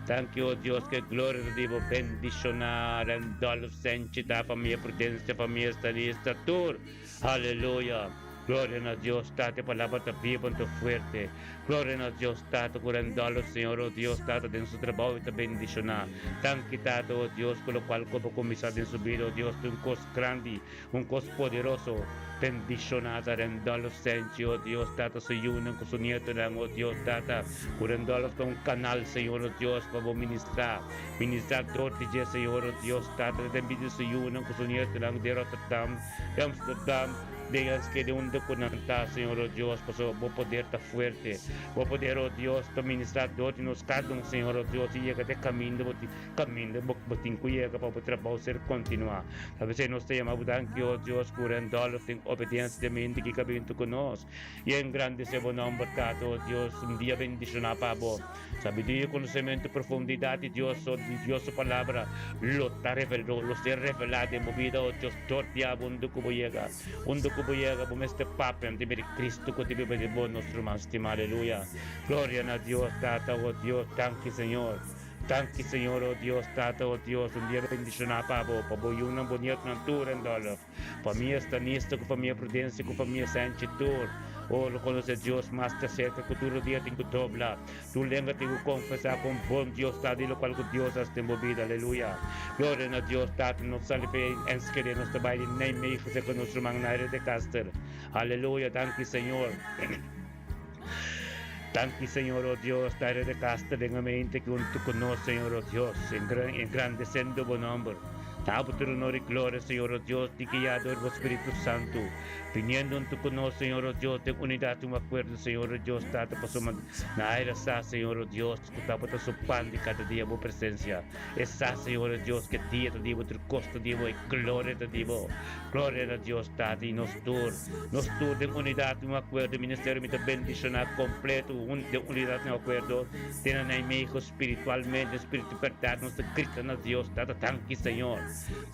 Danki, o Dios, ku e gloria ta di bo. Bendishoná Randolph Senchi, ta famia Prudencia, famia Stanista, tur. Aleluya! Gloria na Dios Tata, e palabra ta biba anto fuerte. Gloria na Dios Tata ku Randolph, Señor, o Dios Tata, den su trabou i ta bendishoná. Danki, Tata, o Dios, ku lokual ku bo kuminsá den su bida, o Dios, ta un kos grandi. Un kos poderoso, bendishoná ta Randolph Senchi, o Dios Tata, su yunan ku su nietonan, o Dios Tata, ku Randolph ta un kanal, Señor, o Dios, pa bo ministrá, ministrá dor di dje, Señor, o Dios Tata, den bida di su yunan ku su nietonan den Rotterdam, den Amsterdam, den Enschede, unda ku nan ta, Señor, o Dios, pasobra bo poder ta fuerte, bo poder, o Dios, ta ministrá dor di nos kada un, Señor, o Dios, i yega te kaminda bo tin. Kaminda bo tin ku yega pa bo trabou ser kontinuá. Ta p'esei nos ta yama bo danki, o Dios, ku Randolph tin obediensia den mente ki kabintu ku nos. I engrandesé bo nòmber, Tata, o Dios, un dia bendishoná pa bo. Sabiduria i konosementu, profundidat di Dios, di Dios su Palabra lo ta reveló, lo ser revelá den bo bida, o Dios, dor di abo unda ku bo yega. Unda ku bo yega, bo mester papia ante mira Cristo ku ta biba den bo, nos ruman stimá. Aleluya! Gloria na Dios, Tata, o Dios. Danki, Señor. Danki Señor oh Dios Tata oh Dios un dia bendiciona pa bo pa bo yunan bo nietonan tur en Dolf famia Stanista cu famia Prudencia cu famia Senchi tur oh lo conoce Dios mas ta cerca cu tur rodia tin cu dobla tur lenga tin cu confesa con bon Dios ta di locual cu Dios haci den bo bida aleluya gloria na Dios Tata nos sali pa Enschede nos ta bay di Nijmegen cerca nos ruman Naira de Caster aleluya danki Señor. Danki Señor oh Dios, ta redekaste den e mente ki huntu ku nos Señor oh Dios, engrandesendo bo nomber. Ta bo tur honor i gloria Señor oh Dios, di guiá dor bo Spiritu Santu, biniendo huntu ku nos Señor oh Dios den unidat i un akuerdo Señor oh Dios Tata pasobra na aire sa Señor oh Dios ku tabata su pan di kada dia bo presensia. E sa Señor oh Dios ke dia ta di bo tur kos ta di bo i gloria ta di bo. Gloria na Dios Tata i nos tur. Nos tur den unidat i un akuerdo ministerio mi ta bendishoná kompleto den unidat i un akuerdo den na Nijmegen spiritualmente spiritu bèrdat nos ta grita na Dios Tata danki Señor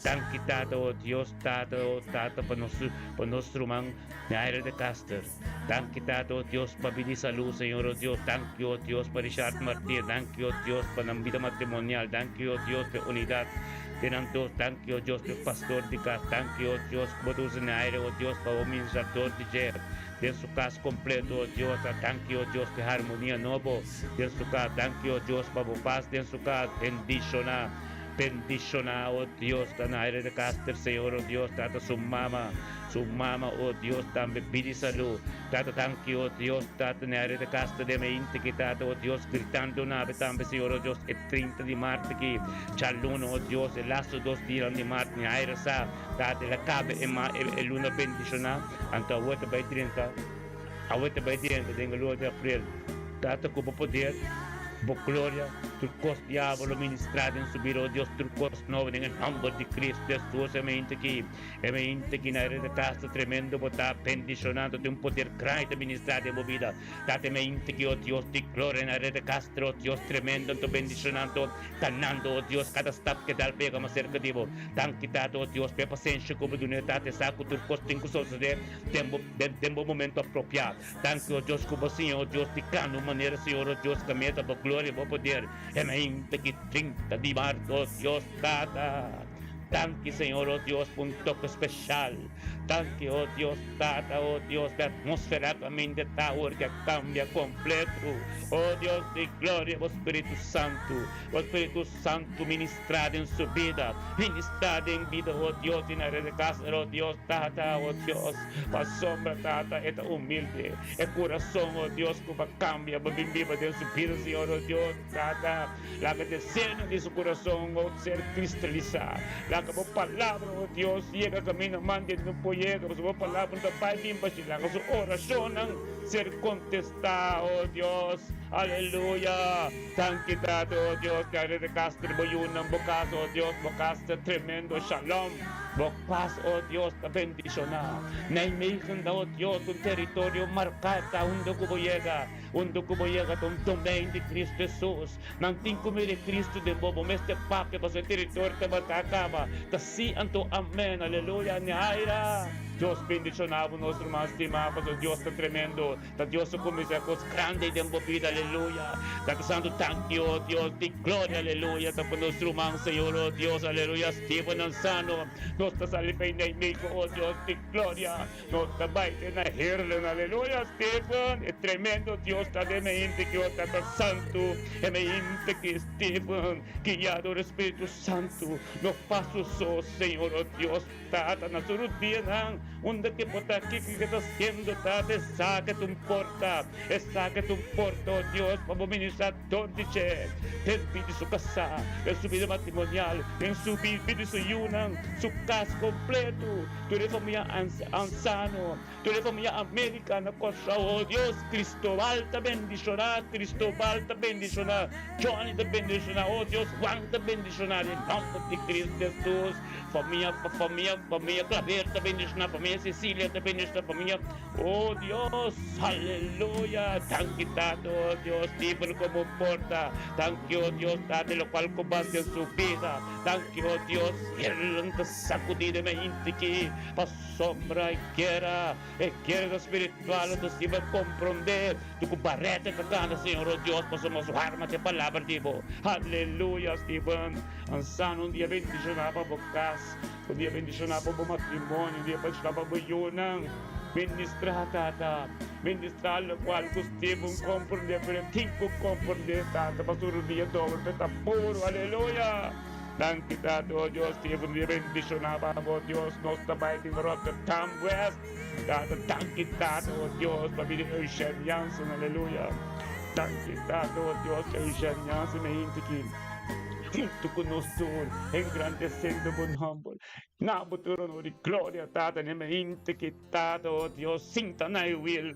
danki Tata o Dios Tata o Tata pa nos pa nos ruman Naira de Caster danki Tata o Dios pa bini salú Señor o Dios danki o Dios pa Richard Martin danki o Dios pa nan bida matrimonial danki o Dios pa e unidat Den nan dos, danki, o Dios, p'e pastor di kas. Danki, o Dios, ku bo ta usa na aire, o Dios, pa bo ministrador di dje den su kas kompleto, o Dios. A danki, o Dios, p'e harmonia nobo den su kas. Danki, o Dios, pa bo pas den su kas. Bendishoná. Bendiciona, oh Dios, ta Naira de Caster, Señor, oh Dios, Tata, su mama, su mama, oh Dios, tambe bidi salud. Tata, danki, oh Dios, Tata, Naira de Caster, de me ki, Tata, oh Dios, gritando nabe tambe, Señor, oh Dios, e 30 di maart ki, djaluna, oh Dios, e laatste dos dianan di maart, Naira sa, Tata, el a cabe e ma, e, e luna bendiciona, anto awe ta bay 30, awe ta bay 30 den e luna di april. Tata, cu bo poder, Bo gloria, tur kos diabel lo ministrá den su bida, o Dios, tur kos nobo den e nomber di Cristo Jesus. E mente ki, e mente ki na reda kas ta tremendo, bo ta bendishoná, ta tin un poder grandi ta ministrá den bo bida. Tata, e mente ki, o Dios di gloria, na reda kas, o Dios, tremendo, anto bendishoná, anto kanando, o Dios, kada stap ke dal pa yega mas serka di bo. Danki, Tata, o Dios, pa e pasensia ku bo duna, Tata, e sa ku tur kos tin ku sosodé den bo, den bo momento apropiá. Danki, o Dios, ku bo siña, o Dios, di kanda un manera, Señor, o Dios, ka meta bo gloria i bo poder. E mainta ki 30 di mart, o Dios Tata. Danki, Señor, o Dios, pa un toke speshal. Danki, o Dios Tata, o Dios, pa e atmósfera kaminda ta awor ki a kambia kompleto. O Dios di gloria, bo Spiritu Santu, bo Spiritu Santu ministrá den su bida, ministrá den bida, o Dios, di na rede kas, o Dios Tata, o Dios. Pasobra, Tata, e ta humilde. E kurason, o Dios, ku bo a kambia, bo bin biba den su bida, Señor, o Dios, Tata. Laga deseonan di su kurason, o ser kristalisá. Laga bo palabra, o Dios, yega kaminda manda e no por yega, pasobra bo palabra no ta bai bin bashí. Laga su orashonnan ser kontestá, o Dios. Aleluya! Danki, Tata, o Dios, ku a redekaste bo yunan, bo kas, o Dios, bo kas ta tremendo. Shalom! Bo pas, o Dios, ta bendishoná. Nijmegen ta, o Dios, un teritorio marká ta unda ku bo yega. Unda ku bo yega ta un domein di Kristu Hesus. Nan tin ku mira e Kristu den bo. Bo mester papia pasobra e teritorio ta marká kaba. Ta sí, anto amèn. Aleluya! Nehaira! Dios bendishoná bo, nos ruman stimá, pasobra Dios ta tremendo. Ta Dios a kuminsá kos grandi den bo bida, aleluya. Tata Santu, danki, o Dios di gloria, aleluya. Ta pa nos ruman, Señor, o Dios, aleluya, Steven Ansano. Nos ta sali pa e Nijmegen, o Dios di gloria. Nos ta bai te na Heerlen, aleluya, Steven. E tremendo Dios ta den e hende ki, o Tata Santu, e me hende ki Steven, guiado dor e Spiritu Santu. No paso so, Señor, o Dios. Tata na su rudianan, unda ke bo ta? Kiko ke ta hasiendo, Tata? Esaki ta un porta, esaki ta un porta, oh Dios, pa bo ministrá dor di dje, den bida di su kasá, den su bida matrimonial, den su bida di su yunan, su kas kompleto, tur e famia ansano, tur e famia Amerika na Kòrsou, oh Dios. Cristobal ta bendishoná, Cristobal ta bendishoná, Johnny ta bendishoná, oh Dios, Juan ta bendishoná, den nòmber di Cristo Hesus. Famia, famia, famia Claver ta bendiciona, famia Cecilia ta bendiciona, famia, oh Dios, aleluya, danki Tata, oh Dios, libre como porta, danki oh Dios, Tata, locual cu bas den su bida, danki oh Dios, hiernan ta sacudi den e hende aki, pasobra e guera, e guera spiritual ta siba comprende, tu cu barete ta cana, Señor, oh Dios, pasobra su arma ta e palabra di bo, aleluya, Steven. Ansano un dia bendishoná pa bo kas, un dia bendishoná pa bo matrimonio, un dia bendishoná pa bo yunan. Ministrá, Tata, ministrá lokual ku Steven komprendé, pero e tin ku komprendé, Tata, pasobra un dia dober pa e ta puru. Aleluya! Danki, Tata, o Dios, Steven, un dia bendishoná pa bo, Dios. Nos ta bai den Rotterdam West, Tata. Danki, Tata, o Dios, pa bida Eugène Jansen. Aleluya! Danki, Tata, o Dios, Eugène Jansen, e hende ki. Huntu ku nos tur, engrandesendo bo nomber. Na bo tur honor i gloria, Tata, n'e mente ki Tata, o Dios, sinta na e wil.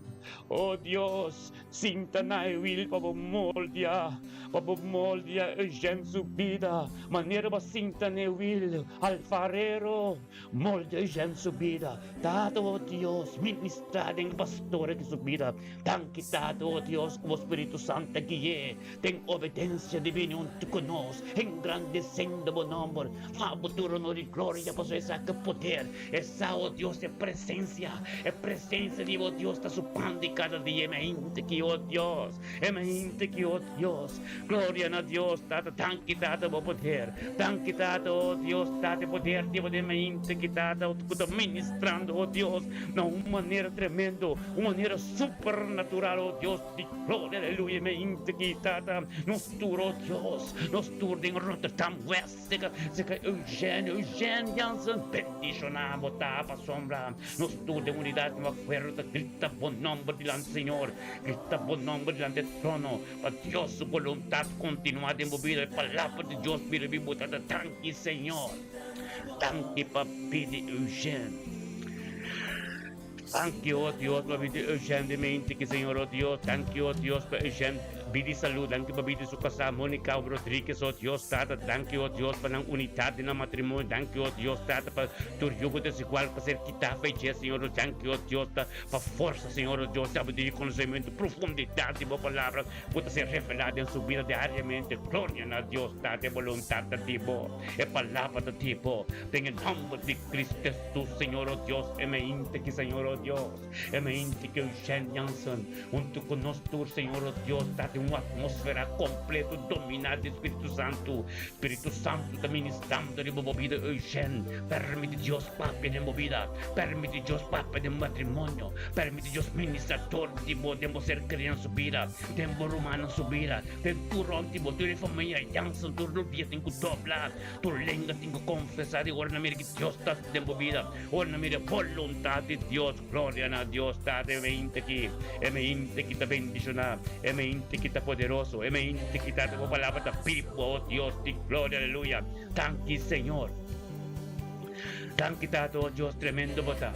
O Dios, sinta na e wil pa bo moldia, pa bo moldia Eugène su bida, manera bo a sinta n'e wil, alfarero, moldia Eugène su bida. Tata, o Dios, ministra den e pastor aki su bida. Danki, Tata, o Dios, ku bo Spiritu Santu a gui'é. Den obedensia divino huntu ku nos, engrandesendo bo nomber, pa bo tur honor i gloria, pasobra esaki e poder, esa, o Dios, e presensia, e presensia di bo Dios ta su pan di kada dia, e mainta ki, o Dios, e mainta ki, o Dios. Gloria na Dios, Tata, danki, Tata, bo poder, danki, Tata, o Dios, Tata, e poder di bo den mainta ki, Tata, ku ta ministrando, o Dios, na un manera tremendo, un manera supernatural, o Dios. Di gloria, aleluya, me inte ki Tata, nos tur, oh Dios, nos tur den. den Rotterdam West, seka seka Eugène, Eugène Jansen, bendishoná bo ta pasobra nos tur den unidat no akuerdo ta grita bo nòmber dilanti Señor, grita bo nòmber dilanti e trono, pa Dios su boluntat kontinuá den bo bida, e palabra di Dios bira bibu ta ta danki Señor, danki pa bida Eugène. Danki, o Dios, pa bida Eugène di mente ki Señor, o Dios. Danki, o Dios, pa Eugène bida i salud. Danki pa bida su kasá Monica Rodriguez, o Dios, Tata. Danki, o Dios, pa nan unitat den nan matrimonio. Danki, o Dios, Tata, pa tur yugo desigual ku a ser kitá pa e dje, Señor. O danki, o Dios, ta pa forsa, Señor, o Dios, sabiduria i konosementu, profundidat di bo Palabra ku ta ser revelá den su bida diariamente. Gloria na Dios, Tata, e boluntat ta di bo. E palabra ta di bo. Den e nòmber di Cristo Hesus, Señor o Dios, e mainta ki, Señor o Dios, e mainta ki Eugène Jansen, huntu ku nos tur, Señor o Dios, ta den un atmósfera kompleto dominá di Spiritu Santu. Spiritu Santu ta ministrando riba bo bida, Eugène. Permiti Dios papia den bo bida. Permiti Dios papia den bo matrimonio. Permiti Dios ministra dor di bo den bo ser kerí nan su bida, den bo rumannan su bida. Den tur rònt di bo, tur e famia Jansen tur lo dia tin ku dobla, tur lenga tin ku konfesá di ora nan mira ki Dios ta hasi den bo bida, ora nan mira e boluntat di Dios. Gloria na Dios Tata, e mente ki, e mente ki ta bendishoná, e mente ki ta poderoso, e mente ki Tata bo palabra ta bibu, o Dios di gloria, aleluya. Danki Señor. Danki Tata, o Dios tremendo bo ta.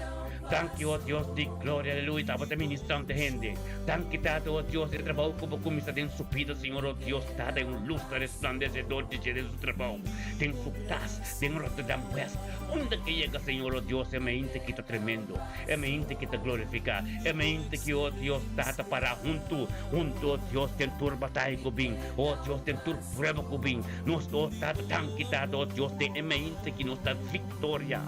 Danki, o Dios di gloria, aleluya, tabata ministrante hende. Danki Tata, o Dios, e trabou ku bo kuminsá den su bida, Señor, o Dios, Tata, e un lus ta resplandesé dor di dje den su trabou, den su kas, den Rotterdam West. Unda ke yega, Señor, o Dios, e mente ki ta tremendo, e mente ki ta glorifiká, e mente ki, o Dios, Tata, pará huntu, huntu, o Dios, den tur bataya ku bin, o Dios, den tur prueba ku bin. Nos, o Tata, danki, Tata, o Dios, den e mente ki nos ta viktoria.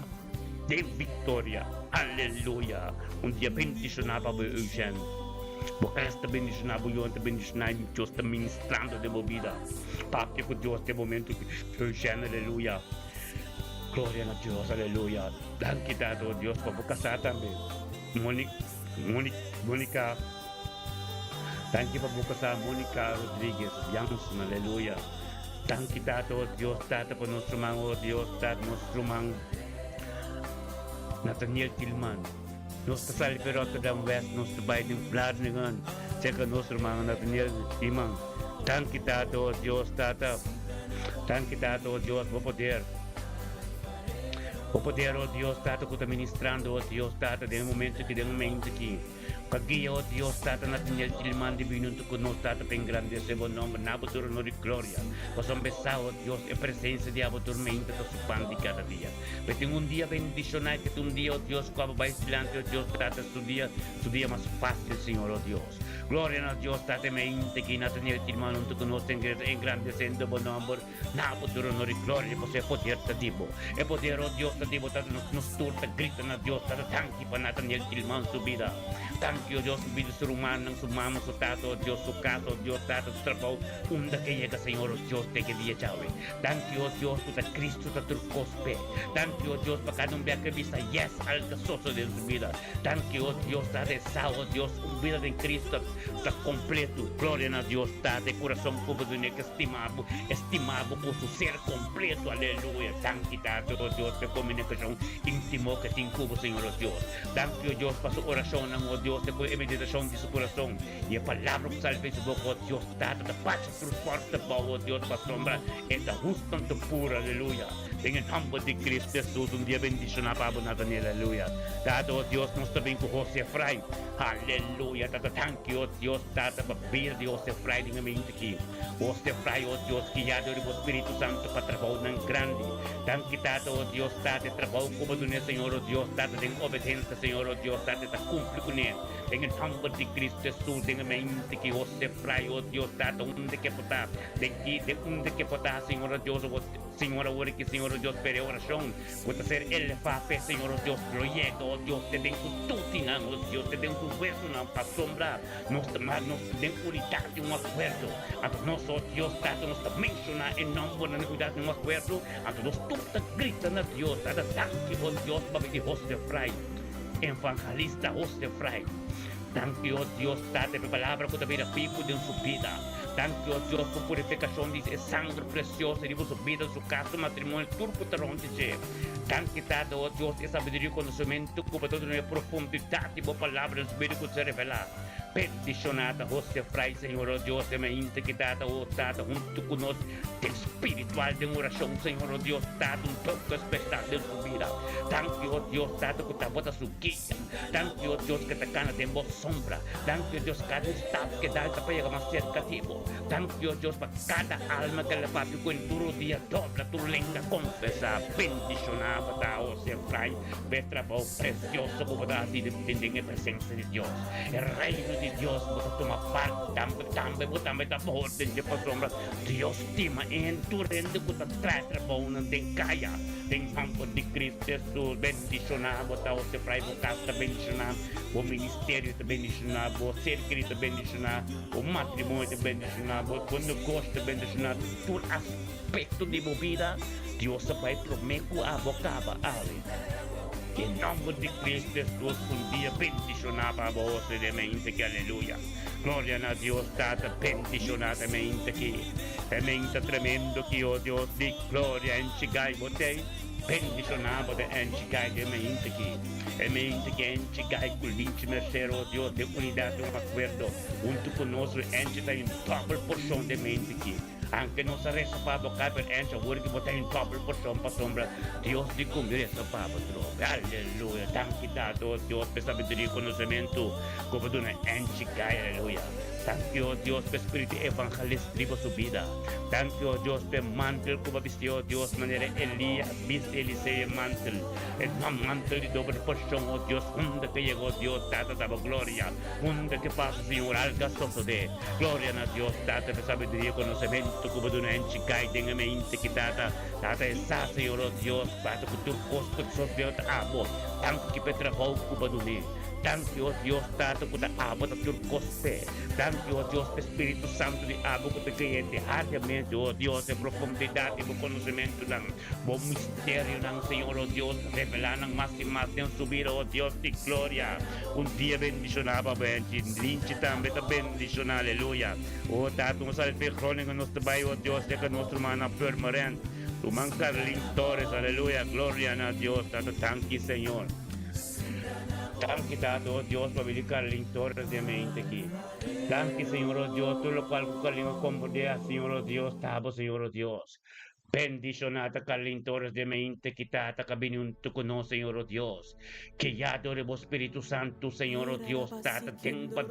Den victoria. Aleluya! Un dia bendiciona pa bo Eugène. Bo cas ta bendiciona, bo yunan ta bendiciona y Dios ta ministrando den bo bida. Papia cu Dios den momento aki Eugène. Aleluya! Gloria na Dios. Aleluya! Danki Tata o Dios pa bo casá tambe. Moni, Moni, Monica. Danki pa bo casá Monica Rodriguez Jansen. Aleluya! Danki Tata o Dios Tata pa nos ruman o Dios Tata nos ruman Nathaniel Tilman nos ta sali pa Rotterdam West nos ta bai den Vlaardingen serka nos ruman Nathaniel Tilman danki Tata o Dios Tata danki Tata o Dios bo poder bo poder o Dios Tata ku ta ministrando o Dios Tata den e momento aki den e momento aki. Pa guia, o Dios, Tata Nathaniel Tilman di bini huntu ku nos, Tata, pa engrandesé Bo nòmber na Bo tur honor i gloria. Pasobra besá, o Dios, e presensia di Abo tur meinta ta su pan di kada dia. P'e tin un dia bendishoná i ke ta un dia, o Dios, ku Abo bai dilanti, o Dios, Tata, su dia, su dia mas fásil, Señor, o Dios. Gloria na Dios, Tata, e meinta ki Nathaniel Tilman huntu ku nos ta engrandesendo Bo nòmber. Na bo tur honor i gloria pasobra e poder ta di bo. E poder, o Dios, ta di bo Tata. Nos nos tur ta grita na Dios, Tata, danki pa Nathaniel Tilman su bida. Danki, o Dios, pa bida su rumannan, su mama, su tata, o Dios, su casa, o Dios, Tata, su trabou, unda ke yega, Señor, o Dios, te ke dia djawe. Danki, o Dios, ku ta Cristo ta tur kos p'e. Danki, o Dios, pa kada un bia ke bisa yes al ta sosode den su bida. Danki, o Dios, Tata, e sa, o Dios, un bida den Cristo ta completo. Gloria na Dios, Tata, e curason ku bo dun'e ke Stima bo, e stima bo ku su ser kompleto, aleluya. Danki Tata, o Dios, pa e komunikashon íntimo ke tin ku bo, Señor, o Dios. Danki, o Dios, pa su orashonnan, o Dios, te ku e meditashon di su kurason i e palabra ku sali for di su boka, o Dios. Tata ta basha tur pòrta bou, o Dios, pasobra e ta hustu anto puru, aleluya. Den e nòmber di Kristu Hesus, un dia bendishoná pa bo, Nathaniel, aleluya. Tata, o Dios, nos ta bin ku José Efrain, aleluya. Tata, danki, o Dios, Tata, pa bida di José Efrain den e mente aki. Bos te frai, o Dios, guiá dor di bo Spiritu Santu pa trabounan grandi. Danki, Tata, o Dios, Tata, e trabou ku bo dun'é, Señor, o Dios, Tata, den obedensia, Señor, o Dios, Tata, e ta kumpli kuné. Den e nòmber di Kristu Hesus, den e mente ki José te frai, o Dios, Tata, unda ke por ta, den ki, den unda ke por ta, Señor, o Dios, o Señor, awor ki, Señor, o Dios, pere orashon ku ta ser elevá p'e, Señor, o Dios, lo yega, o Dios, te den su tutinan, o Dios, te den su huesonan, pasobra Nos ta mas nos ta den unidat di un akuerdo. Anto nos, o Dios Tata, nos ta menshoná e nòmbernan di unidat di un akuerdo. Anto nos tur ta grita na Dios, Tata, danki, o Dios, pabia di José Fray, evangelista José Fray. Danki, o Dios Tata, pa e palabra ku ta bira bibu den su bida. Danki, o Dios, pa purifikashon di e sanger presioso riba su bida, su kas, su matrimonio, tur ku ta rònt di dje. Danki, Tata, o Dios, e sabiduria i konosementu ku bo ta duna e profundidat di bo Palabra den su bida ku ta ser revelá. Bendishoná ta José Fray, Señor, o Dios, e mainta ki Tata, o Tata, huntu ku nos den spiritual, den orashon, Señor, o Dios, Tata, un toke speshal den su bida. Danki, o Dios, Tata, ku ta bo ta su guia. Danki, o Dios, ku ta kana den bo sombra. Danki, o Dios, kada stap ku e dal ta pa yega mas serka di bo. Danki, o Dios, pa kada alma ku el a papia ku en tur dia dobla tur lenga konfesá. Bendishoná bo ta, José Fray, pa e trabou presioso ku bo ta hasi den e presensia di Dios. E reino di Dios bo ta tuma part tambe, tambe bo tambe ta por den dje pasobra Dios stima e hende, tur hende ku ta traha trabounan den kaya. Den nòmber di Cristo Hesus bendishoná bo ta José Fray, bo kas ta bendishoná, bo ministerio ta bendishoná, bo ser kerí ta bendishoná, bo matrimonio ta bendishoná, bo negoshi ta bendishoná, tur aspekto di bo bida Dios ta bai promé ku abo kaba awe. Den nòmber di Cristo Hesus un dia bendishoná pa bo José den mente ki aleluya. Gloria na Dios Tata bendishoná den mente ki e mente tremendo ki o Dios di gloria enchigai bo tei bendishoná bo den enchigai den mente ki e mente ki enchigai ku linchi mercero o Dios den unidat den un akuerdo huntu ku nos lo enchi ta un dòbel porshon den mente ki Anke nos a resa pa bo kai, pero encha wor ki bo ta in dòbel porshon pasobra Dios di ku mi resa pa bo trobe. Aleluya! Danki Tata, o Dios, pa e sabiduria i konosementu ku bo duna enchi kai. Aleluya! Danki, o Dios, pa e spiritu evangelist riba su bida. Danki, o Dios, pa e mantel ku bo a bisti, o Dios, manera Elias bisti Eliseo e mantel. E mantel di dober porshon, o Dios, unda ke yega, o Dios, Tata, ta bo gloria. Unda ke pasa, Señor, alga sosodé. Gloria na Dios Tata p'e sabiduria i konosementu ku bo duna enchi gai den e mente ki Tata Tata e sa Señor o Dios Tata ku tur kos ku ta sosodé ta abo Danki p'e trabou ku bo dun'é Danki o Dios Tata ku ta abo ta tur kos p'e Danki o Dios p'e Spiritu Santu di abo ku ta guia diariamente o Dios e profundidat di bo konosementunan Bo misterionan, Señor, o Dios, revelá nan mas i mas den su bida, o Dios di gloria. Un dia bendishoná pa bo henti, linchi tambe ta bendishoná, aleluya. O Tata, un salve Groningen nos ta bai, o Dios, ya ka nos rumannan Purmerend, ruman Carlin Torres, aleluya, gloria na Dios, Tata, danki, Señor. Danki, Tata, o Dios, pa bini Carlin Torres den mente aki. Danki, Señor, o Dios, tur lokual ku Carlin a komprondé, Señor, o Dios, ta bo, Señor, o Dios. Bendishoná ta Carlin Torres de Meinte ki tata ka bini huntu ku nos, Señor o Dios. Guiá dor di bo Spiritu Santu, Señor o Dios, tata den pa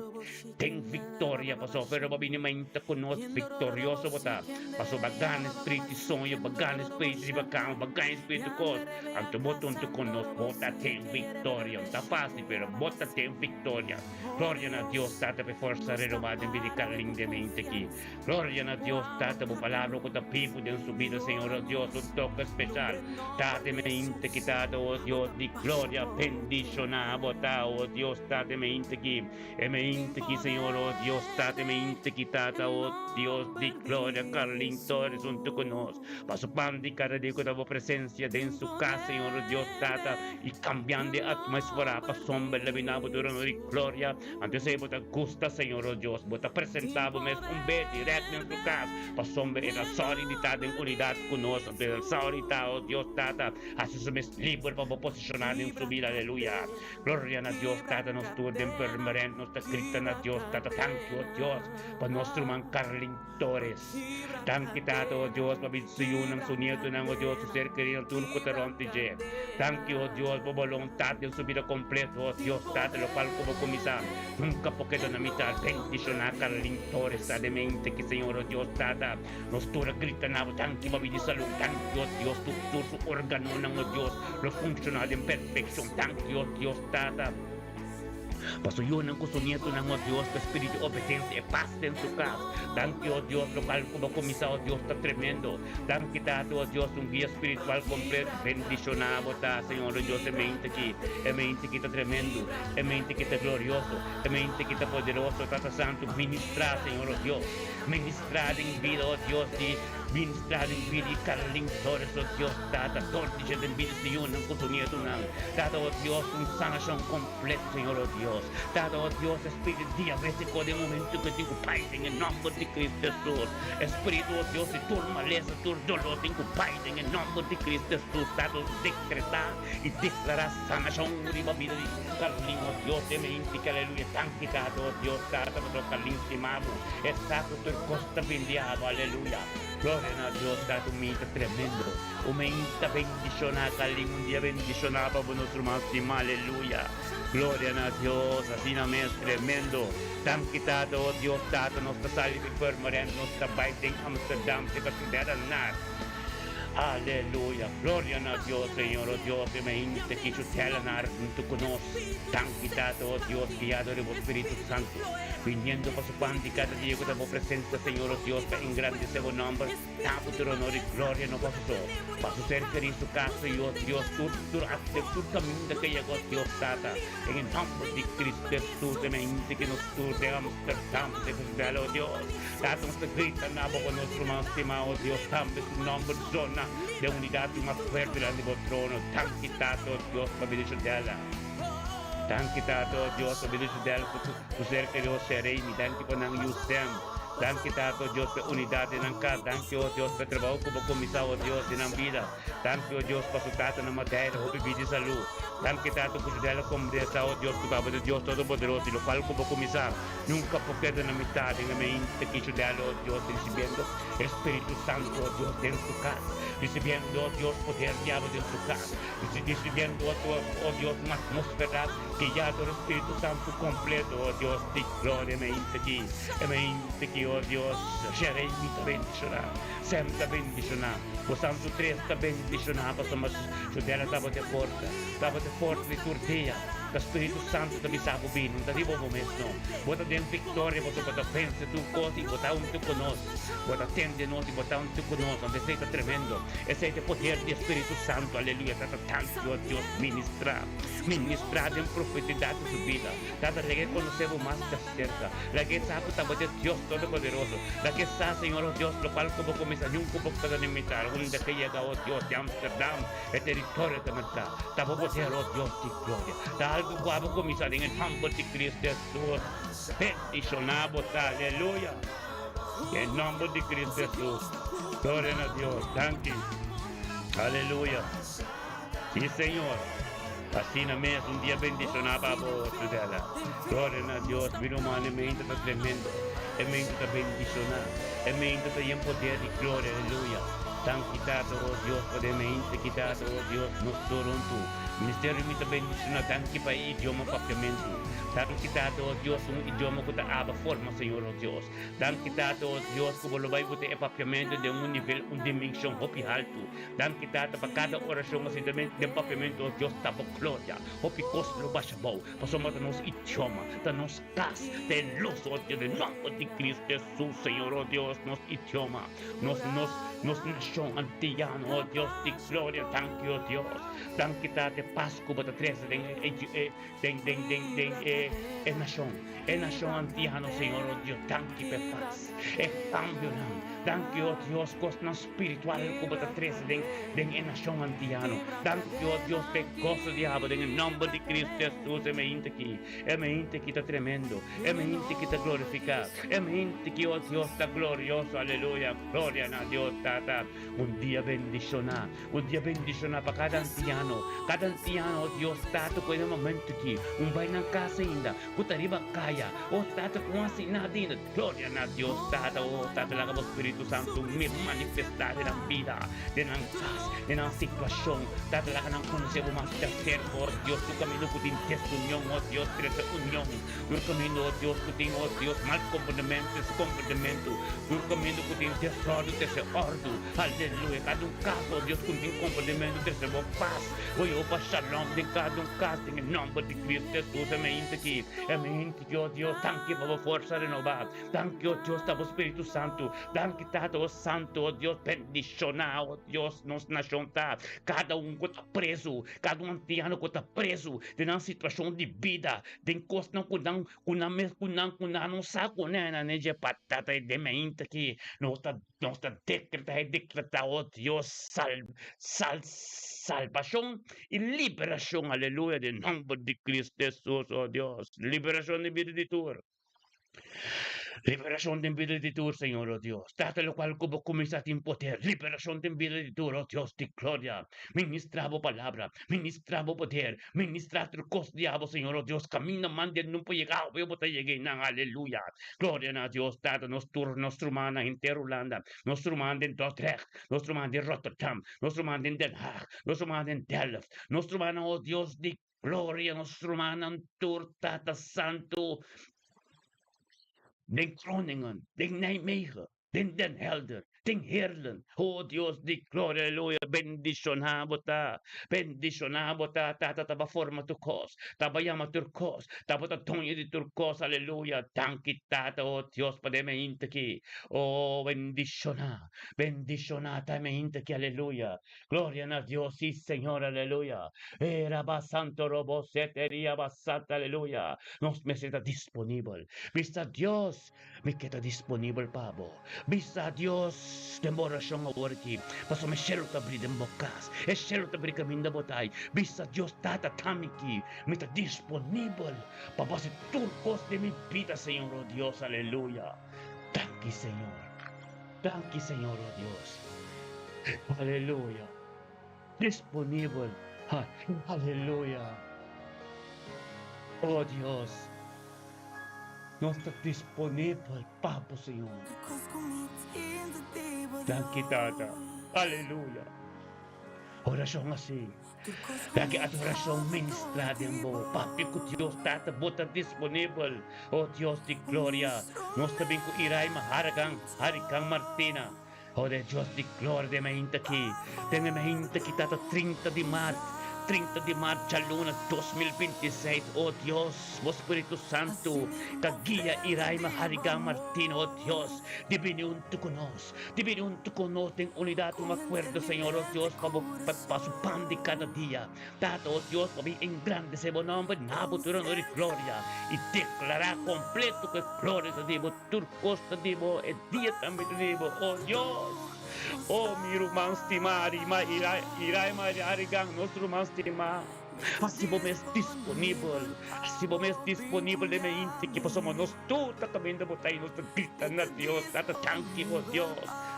den viktoria pasobra pero bo bini mainta ku nos viktorioso bo ta pasobra bo a gana spiritu di soño, bo a gana spiritu riba kama, bo a gana spiritu kos, anto bo ta huntu ku nos, bo ta den viktoria. No ta fásil pero bo ta den viktoria. Gloria na Dios Tata pa e forsa renobá den bida di Carlin de Meinte aki. Gloria na Dios Tata bo palabra ku ta bibu den su bida Señor oh Dios un toke special Tata me inte ki Tata oh Dios di gloria bendiciona bo ta oh Dios Tata me inte ki e me inte ki Señor oh Dios Tata me inte ki Tata oh Dios di gloria Carlin Torres hunto ku nos pa su pan di kada dia ku ta bo presencia den su kas Señor oh Dios Tata i cambiando e atmosfera pa somber la bina bo trono di gloria Anto esei bo ta gusta, Señor o Dios, bo ta presentá bo mes un be dirèkt den su kas, pasobra e ta sòri di ta den unidat ku nos. Anto e ta sòri ta, o Dios Tata, hasi su mes liber pa bo posishoná den su bida. Aleluya! Gloria na Dios Tata, nos tur den Purmerend nos ta grita na Dios Tata, Danki, o Dios, pa nos ruman Carlin Torres. Danki, Tata, o Dios, pa bida su yunan, su nietonan, o Dios, su ser kerido, tur ku ta rònt di dje. Danki, o Dios, bo boluntat den su bida kompleto, o Dios Tata, lokual ku bo kuminsá nunka por keda na mitat. Bendishoná Carlin Torres sabiamente ki, Señor, o Dios Tata, nos tur a grita na bo, danki pa bida i salú. Danki, o Dios, tur tur su organonan, o Dios, lo funshoná den perfekshon. Danki, o Dios Tata. Pa su yunan ku su nietonan, o Dios, pa e spiritu di obedensia e pas den su kas. Danki, o Dios, lokal ku bo kuminsá, o Dios, ta tremendo. Danki, Tata, o Dios, un guia spiritual kompleto. Bendishoná bo ta, Señor, o Dios, e mente aki. E mente aki ta tremendo. E mente aki ta glorioso. E mente aki ta poderoso. Tata Santu, ministrá, Señor, o Dios. Ministrá den bida, o Dios, di. Ministrá den bida di Carlin Flores, o Dios Tata, dor di dje den bida di su yunan ku su nietunan. Tata, o Dios, un sanashon kompleto, Señor, o Dios. Tata, o Dios, e spiritu diabétiko den momentu ku e tin ku bai den e nòmber di Cristo Hesus. E spiritu, o Dios, di tur malesa, tur doló tin ku bai den e nòmber di Cristo Hesus. Tata, nos dekretá i deklará sanashon riba bida di Carlin, o Dios, den meinti ki aleluya. Danki, Tata, o Dios, Tata, pasobra Carlin stima bo. E sa ku tur kos ta bin di abo, aleluya. Gloria na Dios, Tata, un meinta tremendo. Un meinta bendishoná, Carlin, un dia bendishoná pa bo, nos ruman stima, aleluya. Gloria na Dios, asina mes, tremendo. Danki, Tata, o Dios, Tata, nos ta sali di Purmerend, nos ta bai den Amsterdam, te pa Suderanaar. Aleluya, gloria na Dios, Señor, o Dios, e meinta ki su telanar huntu ku nos. Danki, Tata, o Dios, guiado di bo Spiritu Santu, biniendo pa su pan di kada dia ku ta bo presensia, Señor, o Dios, pa engrandesé bo nòmber. Ta bo tur honor i gloria no pa su so, pa su ser kerí, su kasa i, o Dios, tur tur akte, tur kaminda ke yega, o Dios Tata, den e nòmber di Kristu Hesus, e mente ke nos tur den Amsterdam ta konsidera, o Dios. Tata, nos ta grita na bo pa nos ruman stimá, o Dios, tambe su nòmber zona den unidat i mas fuerte dilanti bo trono. Danki, Tata, o Dios, pa bida Judela. Danki, Tata, o Dios, pa bida Judela ku su ser kerí, o Seremi. Danki pa nan yu Sem. Danki, Tata, o Dios, pa e unidat den nan kas. Danki, o Dios, pa e trabou ku bo kuminsá, o Dios, den nan bida. Danki, o Dios, pa su tata na Madeira, hopi bida i salú. Danki, Tata, ku Judela kompresa, o Dios, ku tabata Dios Todopoderoso i lokual ku bo kuminsá nunka por keda na mitad den e mente ki Judela, o Dios, risibiendo e Spiritu Santu, o Dios, den su kas, risibiendo, o Dios, poder di abo den su kas, risibiendo, o Dios, un atmósfera guiá dor e Spiritu Santu kompleto, o Dios di gloria, e mente ki, e mente ki, o Dios, Jeremi ta bendishoná, Sem ta bendishoná. Bo Santu Tres ta bendishoná pasobra Judela tabata e forsa, tabata e forsa di tur dia. Ta Spiritu Santu ta bisa bo bini, no ta riba bo mes no. Bo ta den viktoria pasobra bo ta vense tur kos i bo ta huntu ku nos. Bo ta tende nos i bo ta huntu ku nos. Anto esei ta tremendo. Esei ta e poder di e Spiritu Santu. Aleluya. Tata danki o Dios ministrá, ministrá den profundidad di su bida. Tata laga e konosé bo mas djaserka. Laga e sa ku ta bo ta e Dios Todopoderoso. Laga e sa, Señor, o Dios, lokual ku bo kuminsá, niun ku bo ta limitar. Unda ke yega, o Dios, di Amsterdam, e teritorio ta merká. Ta bo poder, o Dios di gloria. Ta algu ku abo kuminsá den e nòmber di Cristo Hesus. Bendishoná bo ta. Aleluya! Den e nòmber di Cristo Hesus. Gloria na Dios. Danki. Aleluya. Sí, Señor. Asina mes, un dia bendishoná pa bo, Sudela. Gloria na Dios, mi ruman, e mente ta tremendo. E mente ta bendishoná. E mente ta yen poder di gloria. Aleluya. Danki, Tata, oh Dios, pa den mente ki, Tata, oh Dios, nos tur huntu. Ministerio mi ta bendishoná. Danki pa e idioma papiamentu. Danki, Tata, oh Dios, un idioma ku ta aba forma, Señor, oh Dios. Danki, Tata, oh Dios, ku bo lo bai bota e papiamentu den un nivel, un dimenshon hopi haltu. Danki Tata pa kada orashon asina den den papiamento nos Dios ta bo gloria. Hopi kos lo basha bou pasobra ta nos idioma, ta nos kas, ta e lus oh Dios den nomber di Cristo Jesus Señor oh Dios nos idioma, nos nos nos nashon antiyano oh Dios di gloria danki oh Dios. Danki Tata e pas ku bo ta trese den e e den den den den e e nashon e nashon antiyano Señor oh Dios danki pa e pas e kambionan. Danki, o Dios, kosnan spiritual ku bo ta trese den den e nashon antiano. Danki, o Dios, pa e goso di abo den e nòmber di Kristu Hesus. E meinti aki, e meinti aki ta tremendo. E meinti aki ta glorifiká. E meinti aki, o Dios, ta glorioso. Aleluya! Gloria na Dios Tata. Un dia bendishoná, un dia bendishoná pa kada antiano, kada antiano, o Dios Tata, ku e na momento aki un bai nan kas ainda, ku ta riba kaya, o Tata, ku un hasi nada ainda. Gloria na Dios Tata, oh Tata laga bo Spiritu Santu mes manifestá den nan bida, den nan kas, den nan situashon. Tata laga nan konosé bo mas djaserka, oh Dios, tur kaminda ku tin desunion, oh Dios, trese union. Tur kaminda, oh Dios, ku tin, oh Dios, mal komprondementu, trese komprondementu. Tur kaminda ku tin desòrdu, trese òrdu. Aleluya. Kada un kas, oh Dios, ku tin komprondementu, trese bo pas. Bo Jehová Shalom den kada un kas, den e nòmber di Kristu Hesus. Amen. Aki, amen. Dios, Dios, danki pa bo forsa renobá. Danki, o Dios, ta bo Spiritu Santu. Danki. Danki Tata, o Santo, o Dios, bendishoná, o Dios, nos nashon ta. Kada un ku ta prezu, kada un antiano ku ta prezu den nan situashon di bida, den kosnan ku nan ku nan mes ku nan ku nan no sa ku nan nan e dje patata e den mainta aki nos ta nos ta dekretá i dekretá, o Dios, sal sal salbashon i liberashon, aleluya, den nòmber di Cristo Hesus, o Dios, liberashon den bida di tur. Liberacion den bida di tur, Señor, oh Dios. Tata, locual cu bo cuminsa tin poder. Liberacion den bida di tur, oh Dios di gloria. Ministra bo palabra, ministra bo poder, ministra tur cos di abo, Señor, oh Dios. Caminda mande no por yega, abo bo ta yega einan. Aleluya. Gloria na Dios, Tata, nos tur, nos rumannan henter Hulanda, nos ruman den Dordrecht, nos ruman den Rotterdam, nos ruman den Den Haag, nos ruman den Delft, nos rumannan, oh Dios di Gloria nos rumannan tur Tata Santu den Groningen, den Nijmegen, den Den Helder, den Heerlen. O Dios di gloria, aleluya, bendishoná bo ta, bendishoná bo ta, Tata ta ba forma tur kos, ta ba yama tur kos, ta bo ta doño di tur kos, aleluya. Danki Tata, o Dios, pa den mainta aki. O bendishoná, bendishoná ta e mainta aki, aleluya. Gloria na Dios, sí Señor, aleluya. Era ba santo robo seteria ba santa, aleluya. Nos mester ta disponibel. Bisa Dios, mi ke ta disponibel pa bo. Bisa Dios den bo orashon awor aki, pasobra e shelu ta bri den bo kas, e shelu ta bri kaminda bo ta ai. Bisa Dios, Tata, ta mi aki, mi ta disponibel pa bo hasi tur kos den mi bida, Señor, oh Dios, aleluya. Danki, Señor. Danki Señor oh Dios. Aleluya. Disponibel. Aleluya. Oh Dios. Nos ta disponibel pa bo Señor. Danki Tata. Aleluya. Orashon asi. Laga e adorashon ministrá den bo. Papia ku Dios Tata, bo ta disponibel. O Dios di gloria, nos ta bin ku Iraima Haragan, Harikan Martina. O de Dios di gloria den e mainta aki, den e mainta aki Tata 30 di mart, 30 di mart djaluna 2026. O Dios, bo Spiritu Santu ta guia Iraima Harigan Martina, o Dios, di bini huntu ku nos. Di bini huntu ku nos den unidat un akuerdo, Señor, o Dios, pa bo pa su pan di kada dia. Tata, o Dios, pa bin engrandesé bo nòmber na bo tur honor i gloria, i deklará kompleto ku e gloria ta di bo, tur kos ta di bo, e dia tambe ta di bo, o Dios. O mi ruman stimá, Rima Iraima Arigan, nos ruman stimá. Hasi bo mes disponibel, hasi bo mes disponibel den e inti ki pasobra nos tur ta kaminda bo ta i nos ta grita na Dios, Tata danki o Dios,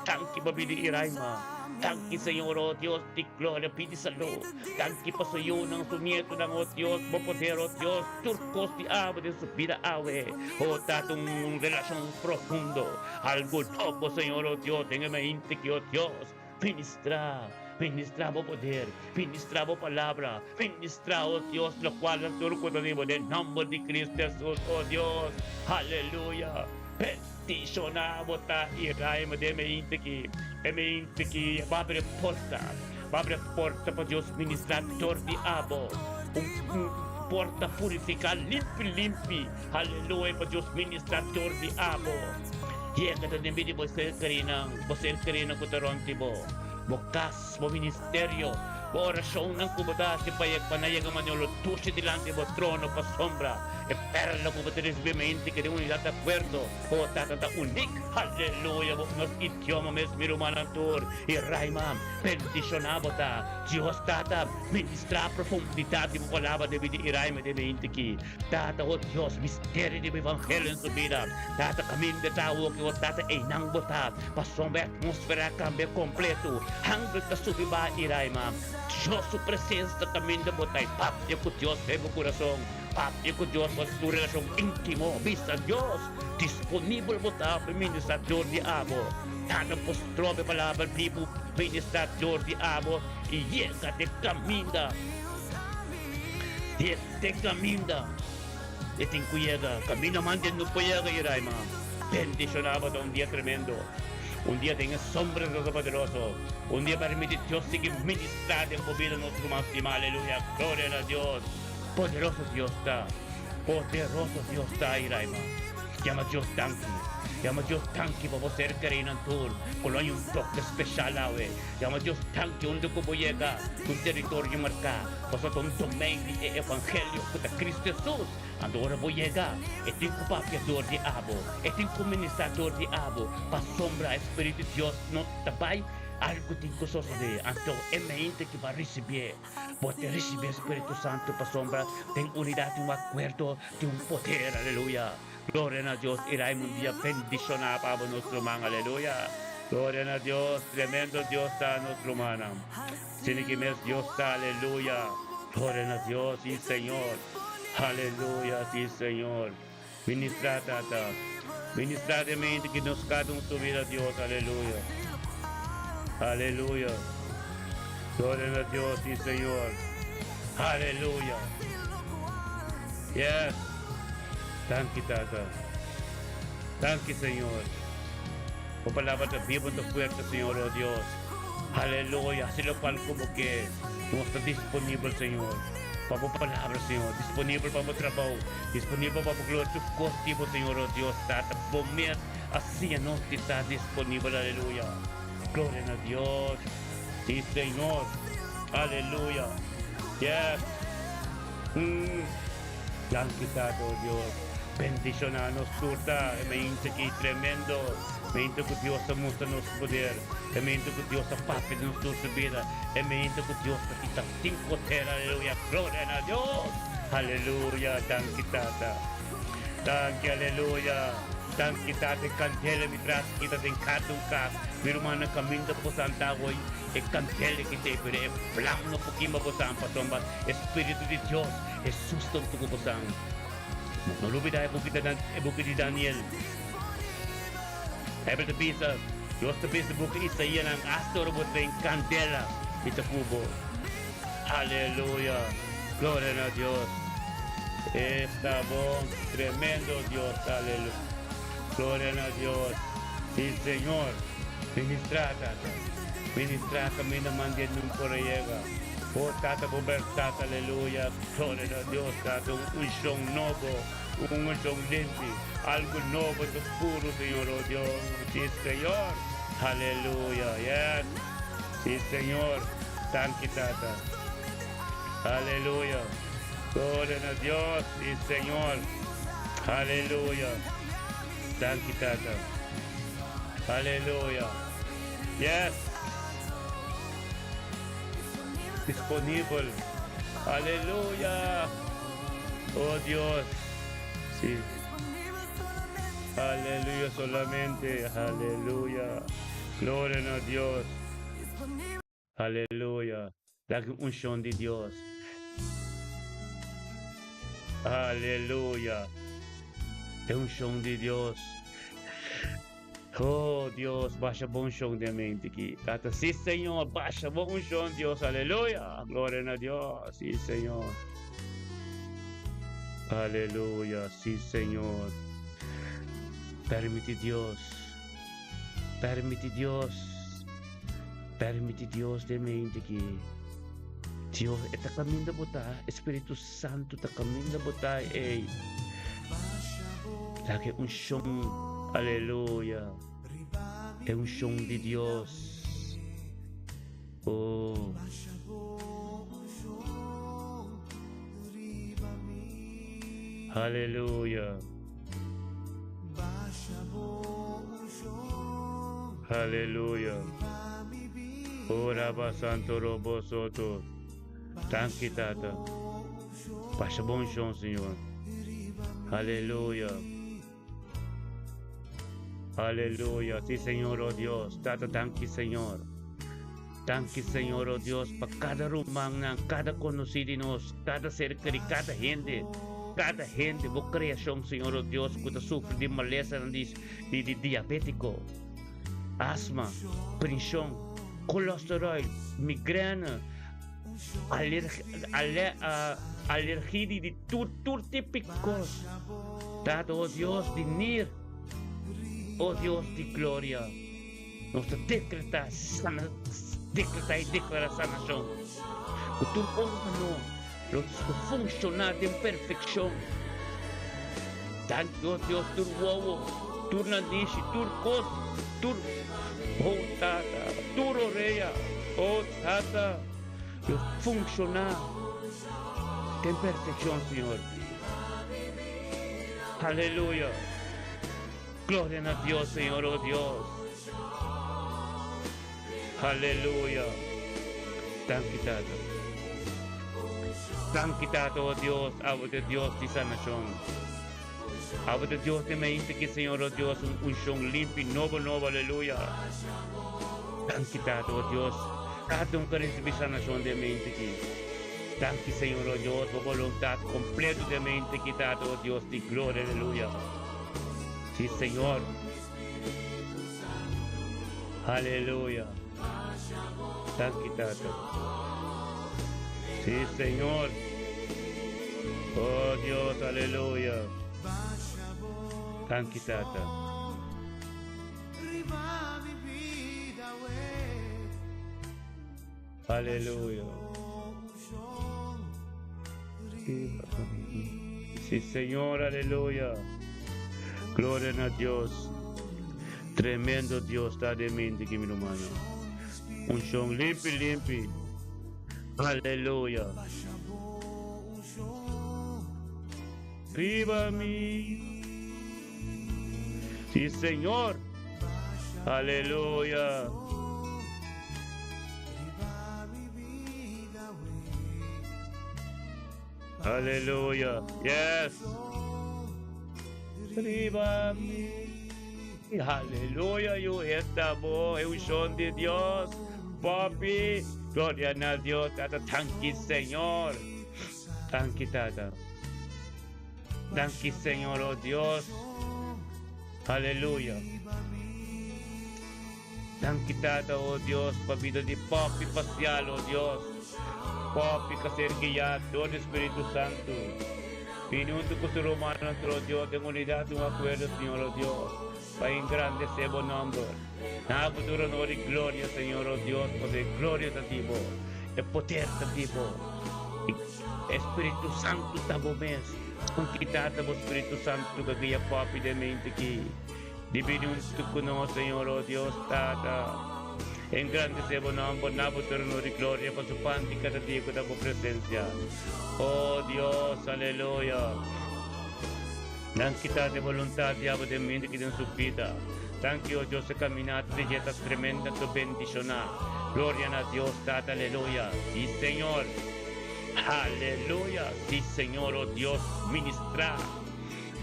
danki pa bida Iraima, danki Señor o Dios di gloria pidi salú, danki pa su yunan, su nietonan o Dios, bo poder o Dios, tur kos di abo den su bida awe, o Tata un relashon profundo, algu nobo Señor o Dios den e mainti ki o Dios. Ministrá, ministrá bo poder, ministrá bo palabra, ministrá, o Dios, lokual a tur ku ta di bo den nòmber di Cristo Hesus, o Dios. Aleluya! Bendishoná bo ta i Raima den e meinti aki, e meinti aki bo abri e porta, bo abri e porta pa Dios ministrá dor di abo, un un porta purifiká limpi limpi, aleluya, pa Dios ministrá dor di abo. Yega ta den bida di bo ser kerinan, bo ser kerinan ku ta rònt di bo, bo kas, bo ministerio, bo orashonnan ku bo ta hasi pa pa nan yega manera lo dushi dilanti bo trono pasobra e pèrla ku bo ta risibí mente ku den unidat di akuerdo ku bo Tata ta unik. Aleluya! Bo nos idioma mes mi rumannan tur i Raima bendishoná bo ta. Dios Tata ministrá profundidat di bo palabra den bida di Raima den mente aki. Tata, o Dios, misterio di bo evangelio den su bida. Tata, caminda ta awo ki bo tata einan bo ta. Pasobra e atmosfera a cambia completo. Angel ta subi baha i raima. Dios su presencia ta caminda bo ta i papia cu Dios den bo curason. Papia cu Dios pa su relacion intimo. Bisa Dios, disponibel bo ta pa ministra dor di abo. Tata por strobe palabra bibu ministra dor di abo i yega te caminda. Te caminda e tin cu yega. Caminda mante no por yega y Raima. Bendiciona bo ta un dia tremendo. Un dia den e sombra di Todopoderoso. Un dia permiti Dios sigui ministra den bo bida nos ruman stima. Aleluya. Gloria na Dios. Poderoso Dios ta. Poderoso Dios ta y Raima. Yama Dios danki. Yama Dios danki pa bo ser kerí nan tur ku lo hay un toke speshal awe. Yama Dios danki unda ku bo yega ku un teritorio marká, pasobra ta un domein di e evangelio ku ta Kristu Hesus. Anto ora bo yega, e tin ku papia dor di abo, e tin ku ministrá dor di abo, pasobra e Spiritu di Dios no ta bai, algu tin ku sosodé. Anto e mente ki bo a risibié, bo ta risibí e Spiritu Santu pasobra den unidat tin un akuerdo, tin un poder. Aleluya! Gloria na Dios i Raymond dia bendishoná pa abo nos ruman. Aleluya! Gloria na Dios! Tremendo Dios ta nos rumannan. Asina ki mes Dios ta. Aleluya! Gloria na Dios! Si Señor! Aleluya! Si Señor! Ministrá Tata. Ministrá den mente ki nos kada un su bida Dios. Aleluya! Aleluya! Gloria na Dios! Si Señor! Aleluya! Yes! Danki Tata. Danki Señor. Bo palabra ta bibo ta fuerte Señor oh Dios. Aleluya. Hasi locual cu bo ke. Nos ta disponibel Señor. Pa bo palabra Señor. Disponibel pa bo trabou. Disponibel pa bo gloria. Tur cos di bo Señor oh Dios Tata. Bo mes a siña nos di ta disponibel. Aleluya. Gloria na Dios. Si Señor. Aleluya. Yes. Mm. Danki Tata o Dios. Bendiciona nos tur ta e mente ki tremendo. Mente cu Dios ta mustra nos poder. E mente cu Dios ta papia den nos tur su bida. E mente cu Dios ta kita tin poder. Aleluya. Gloria na Dios. Aleluya. Danki Tata. Danki aleluya. Danki Tata. E candela mi tras kita den cada un cas. Mi rumannan caminda cu boso anta hoy. E candela ki ta ei pero e vlam no por kima boso pasobra e Spiritu di Dios. Hesus ta huntu ku bosan. No lubidá e buki e buki di Daniel. Bijbel ta bisa, Dios ta bisa buki Isaíanan, Asta ora bo ta den kandela, mi ta ku bo. Aleluya! Gloria na Dios! Esta bon, tremendo Dios, aleluya. Gloria na Dios. Sí, Señor. Ministrá, Tata. Ministrá kaminda mandia nun por a yega. Oh Tata bo berdad aleluya gloria na Dios Tata un unshon nobo un unshon limpi algo nobo ta puro Señor oh Dios si Señor aleluya yes si Señor danki Tata aleluya gloria na Dios si Señor aleluya danki Tata aleluya yes. Disponibel. Aleluya. Oh Dios. Sí. Aleluya solamente. Aleluya. Gloria na Dios. Aleluya. La unción di Dios. Aleluya. E unción di Dios. Oh Dios, basha bo unshon den mente aki. Tata, sí Señor, basha bo unshon Dios, aleluya. Gloria na Dios, sí Señor. Aleluya, sí Señor. Permiti Dios, permiti Dios, permiti Dios den mente aki. Dios, e ta caminda bo ta, Espíritu Santo ta caminda bo ta, ey. Laga e unshon, aleluya, e unshon di Dios. Oh. Aleluya. Aleluya. Oh, Rabba Santo Robo Soto. Danki, Tata. Pasa bon shon, Señor. Aleluya. Aleluya. Sí, Señor, oh Dios. Tata, danki, Señor. Danki, Señor, oh Dios, pa kada rumannan, kada konosí di nos, kada ser kerí, kada hende, kada hende, bo kreashon, Señor, oh Dios, ku ta sufri di malesanan di, di, di diabétiko, asma, prenshon, kolesterol, migrène, Alergia di di tur tur tipo di kos. Tata, oh Dios di nir, oh Dios di gloria, nos ta dekretá sana, dekretá i deklará sanashon. Ku tur órgano lo funshoná den perfekshon. Danki, oh Dios, tur wowo. Tur nanishi, tur kos, tur, oh Tata, tur orea, oh Tata, lo funshoná den perfekshon, Señor. Aleluya. Gloria na Dios, Señor, oh Dios. Aleluya. Danki, Tata. Danki, Tata, oh Dios, abo ta Dios di sanashon. Abo ta Dios di mente ki, Señor, oh Dios, un unshon limpi, nobo, nobo, aleluya. Danki, Tata, oh Dios. Kada un ka risibi sanashon den mente ki. Danki, Señor, oh Dios, bo boluntat kompleto den mente ki, Tata, oh Dios di gloria, aleluya. Si, Señor. Aleluya. Danki, Tata. Si, Señor. Oh, Dios, aleluya. Danki, Tata. Aleluya. Sí, Señor, aleluya. Gloria na Dios. Tremendo Dios ta den mente ki mi rumannan. Unshon limpi, limpi. Aleluya. Riba mi. Sí, Señor. Aleluya. Aleluya. Yes. Riba mi. Aleluya, yu esta bo, e unshon di Dios. Papi, gloria na Dios, tata, danki Señor. Danki tata. Danki Señor, oh Dios. Aleluya. Danki Tata, oh Dios, pa bida di Papi Pasial, oh Dios. Papi ka ser guiá dor di Spiritu Santu. Bini huntu ku su rumannan, oh Dios, den unidat i un akuerdo, Señor, oh Dios, pa engrandesé bo nòmber. Na bo tur honor i gloria, Señor, oh Dios, pasobra e gloria ta di bo, e poder ta di bo, i e Spiritu Santu ta bo mes. Danki Tata, bo Spiritu Santu ka guia Papi den mente aki. Di bini huntu ku nos, Señor, o Dios Tata. Engrandesé bo nòmber na bo trono di gloria pa su pan di kada dia ku ta bo presensia. O Dios, aleluya. Danki Tata e boluntat di abo den mente ki den su bida. Danki, o Dios, e kaminata di dje ta tremendo anto bendishoná. Gloria na Dios Tata, aleluya. Si, Señor. Aleluya. Si, Señor, o Dios, ministrá.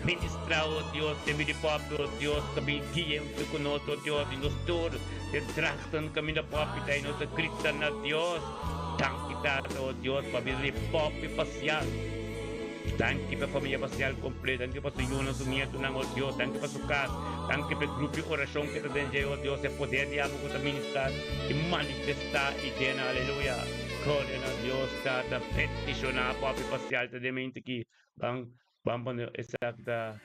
Ministra, o Dios, den mi di papia, o Dios, ta bin guia huntu ku nos, o Dios, i nos tur den trachten kaminda papia ta i nos ta grita na Dios, Danki, Tata, o Dios, pa bida di papia pasial. Danki pa e famia pasial kompleto, danki pa su yunan, su nietunan, o Dios, danki pa su kas, danki pa e grupo di orashon ku ta den dje, o Dios, e poder di abo ku ta ministra i manifestá i dena, aleluya. Gloria na Dios, Tata, bendishoná papia pasial ta den mente aki. Ban Ban pone esaki ta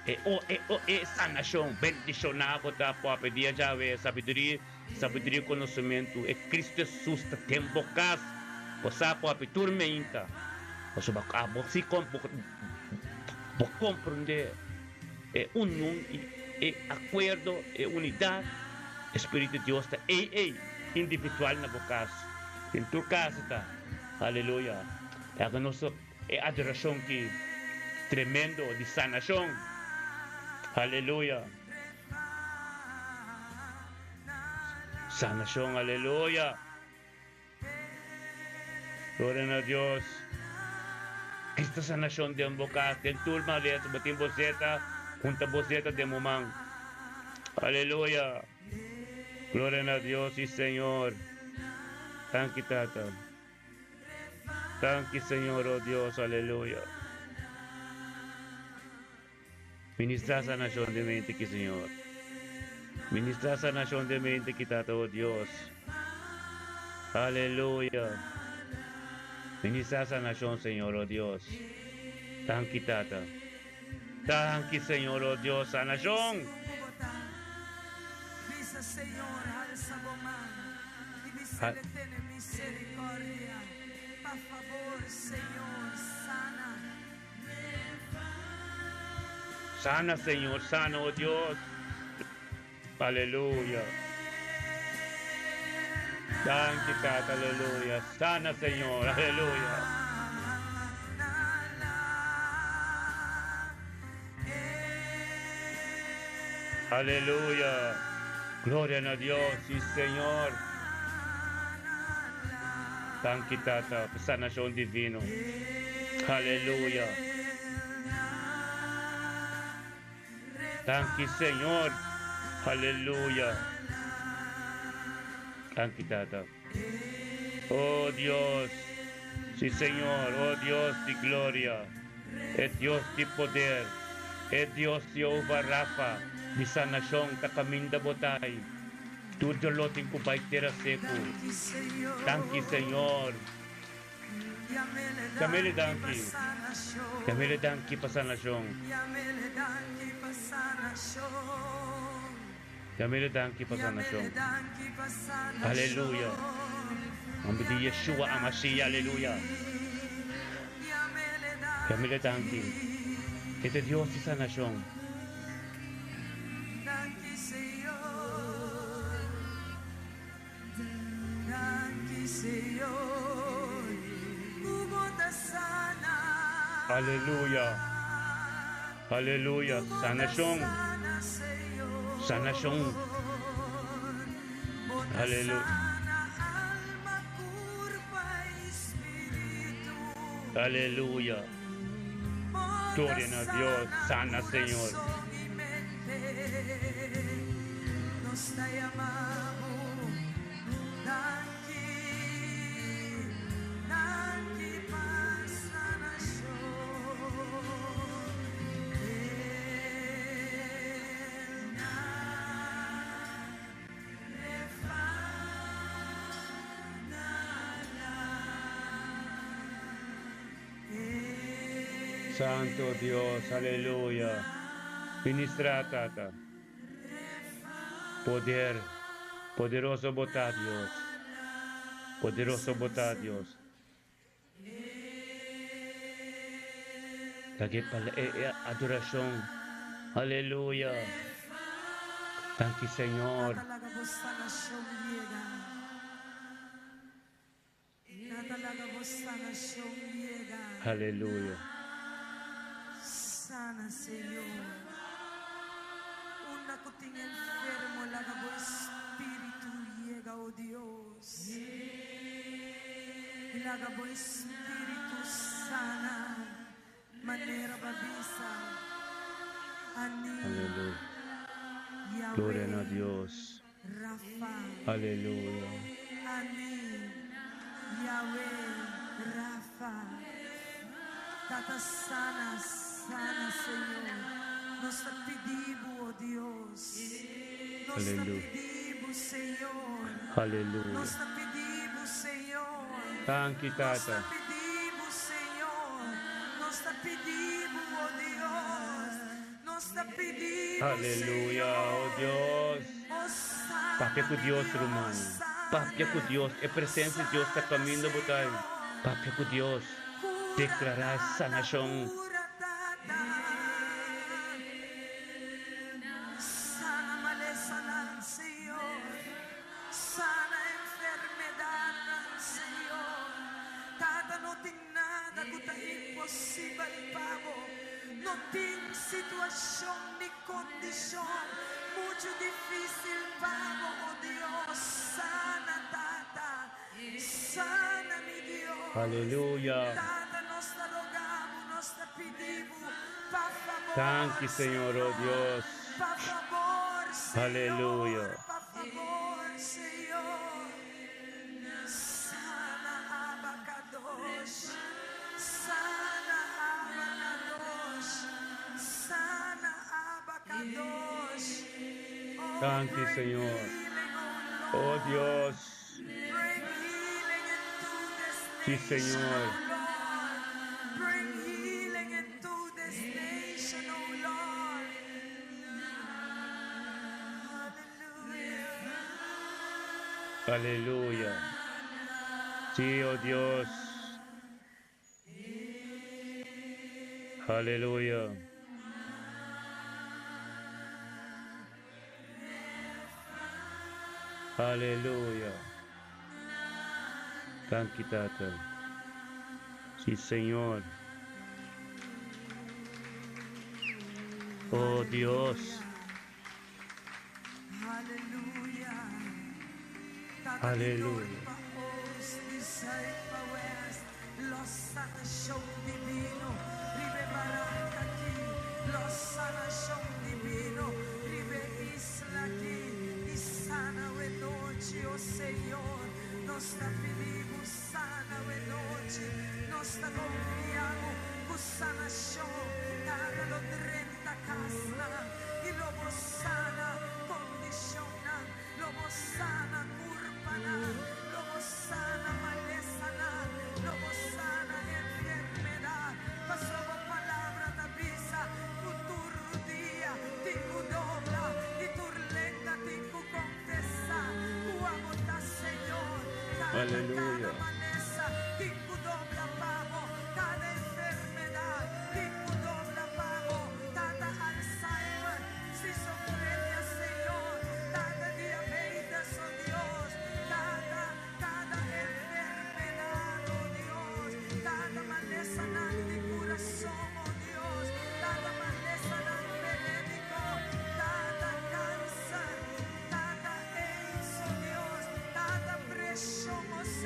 e o e o e sanashon bendishoná bo ta papia di Yahweh sabiduria sabiduria konosementu e Cristo Jesus ta den bo kas bo sa papia tur meinta pasobra abo si bo komprende e union i e akuerdo e unidat e Spiritu di Dios ta ei ei individual na bo kas den tur kas e ta aleluya laga nos E adorashon ki tremendo di sanashon. Aleluya. Sanashon, aleluya. Gloria na Dios. Cristo sanashon den bo kas, den tur malesa, bo tin boseta, hunta boseta den bo man. Aleluya. Gloria na Dios y Señor. Danki Tata. Danki Señor, oh Dios, aleluya. Ministra sanacion den mente ki, Señor. Ministra sanacion den mente ki, Tata, oh Dios. Aleluya. Ministra sanacion, Señor, oh Dios. Danki, Tata. Danki, Señor, oh Dios, sanacion. Bisa, Señor, halsa bo man i bis'El tene misericordia. Pa favor, Señor, sana. Sana, Señor, sana, oh Dios. Aleluya. Danki, Tata, aleluya. Sana, Señor, aleluya. Aleluya. Gloria na Dios, sí, Señor. Danki, Tata, pa sanashon divino. Aleluya. Danki, Señor. Aleluya. Danki, Tata. Oh Dios. Sí, Señor. Oh Dios di gloria. E Dios di poder. E Dios Jehová Rafa. Di sanashon ta kaminda bo ta ei. Tur doló tin ku bai tera seku. Danki, Señor. Yamele danki. Yamele danki pa sanashon. Yamele danki pa sanashon. Aleluya. Nomber di Yeshua Amashiach. Aleluya. Yamele danki. E ta Dios di sanashon. Aleluya. Aleluya. Sanashon. Sanashon. Aleluya. Aleluya. Gloria na Dios. Sana, Señor. Santo Dios, aleluya. Ministra, Tata. Poder, poderoso bo ta Dios. Poderoso bo ta Dios. Lag'é pa e adorashon. Aleluya. Danki Señor. Tata laga bo sanashon yega. Tata laga bo sanashon yega. Aleluya. Sana Señor. Unda ku tin enfermo laga bo espiritu yega o Dios. I laga bo espiritu sana manera bo a bisa. Ani Aleluya. Gloria Yahweh na Dios. Rafa. Aleluya. Ani Yahweh Rafa. Tata sana, sana Señor. Nos ta pidi bo, oh Dios. Nos ta Aleluya. pidi bo, Señor. Aleluya. Nos ta pidi bo, Señor. Danki, Nos ta Tata. pidi bo, Señor. Nos ta pidi bo, oh Dios. Nos ta pidi bo, Aleluya, oh Señor. Dios. Oh, sana, Papia ku mi Dios, Dios, ruman. Papia ku sana. Dios. E presensia di Dios ta Sana, kaminda bo ta ei. Señor. Papia ku Dios. Cura, Deklará Tata, sanashon. cura, Tata. Sana malesanan, Señor. Sana enfermedadnan, Señor. Tata, no tin nada ku ta imposibel pa bo. No tin situashon ni kondishon muchu difísil pa bo, oh Dios. Sana, Tata. Sana, mi Dios. Aleluya. Tata, nos ta roga bo, nos ta pidi bo, pa fabor, Danki, Señor, oh Señor. Dios. Pa fabor, Señor. Aleluya. Pa fabor, Señor. Sana Abacadosh. Sana Abacadosh. Sana Abacadosh. Oh, Danki, bring Señor. healing, oh Oh Lord. Dios. Bring healing into this Sí, nation, Señor. oh Lord. Bring healing into this nation, oh Lord. Hallelujah. Aleluya. Sí, oh Dios. Aleluya. Aleluya. Danki Tata. Si Señor. Oh Dios. Aleluya. Aleluya.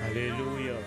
Aleluya.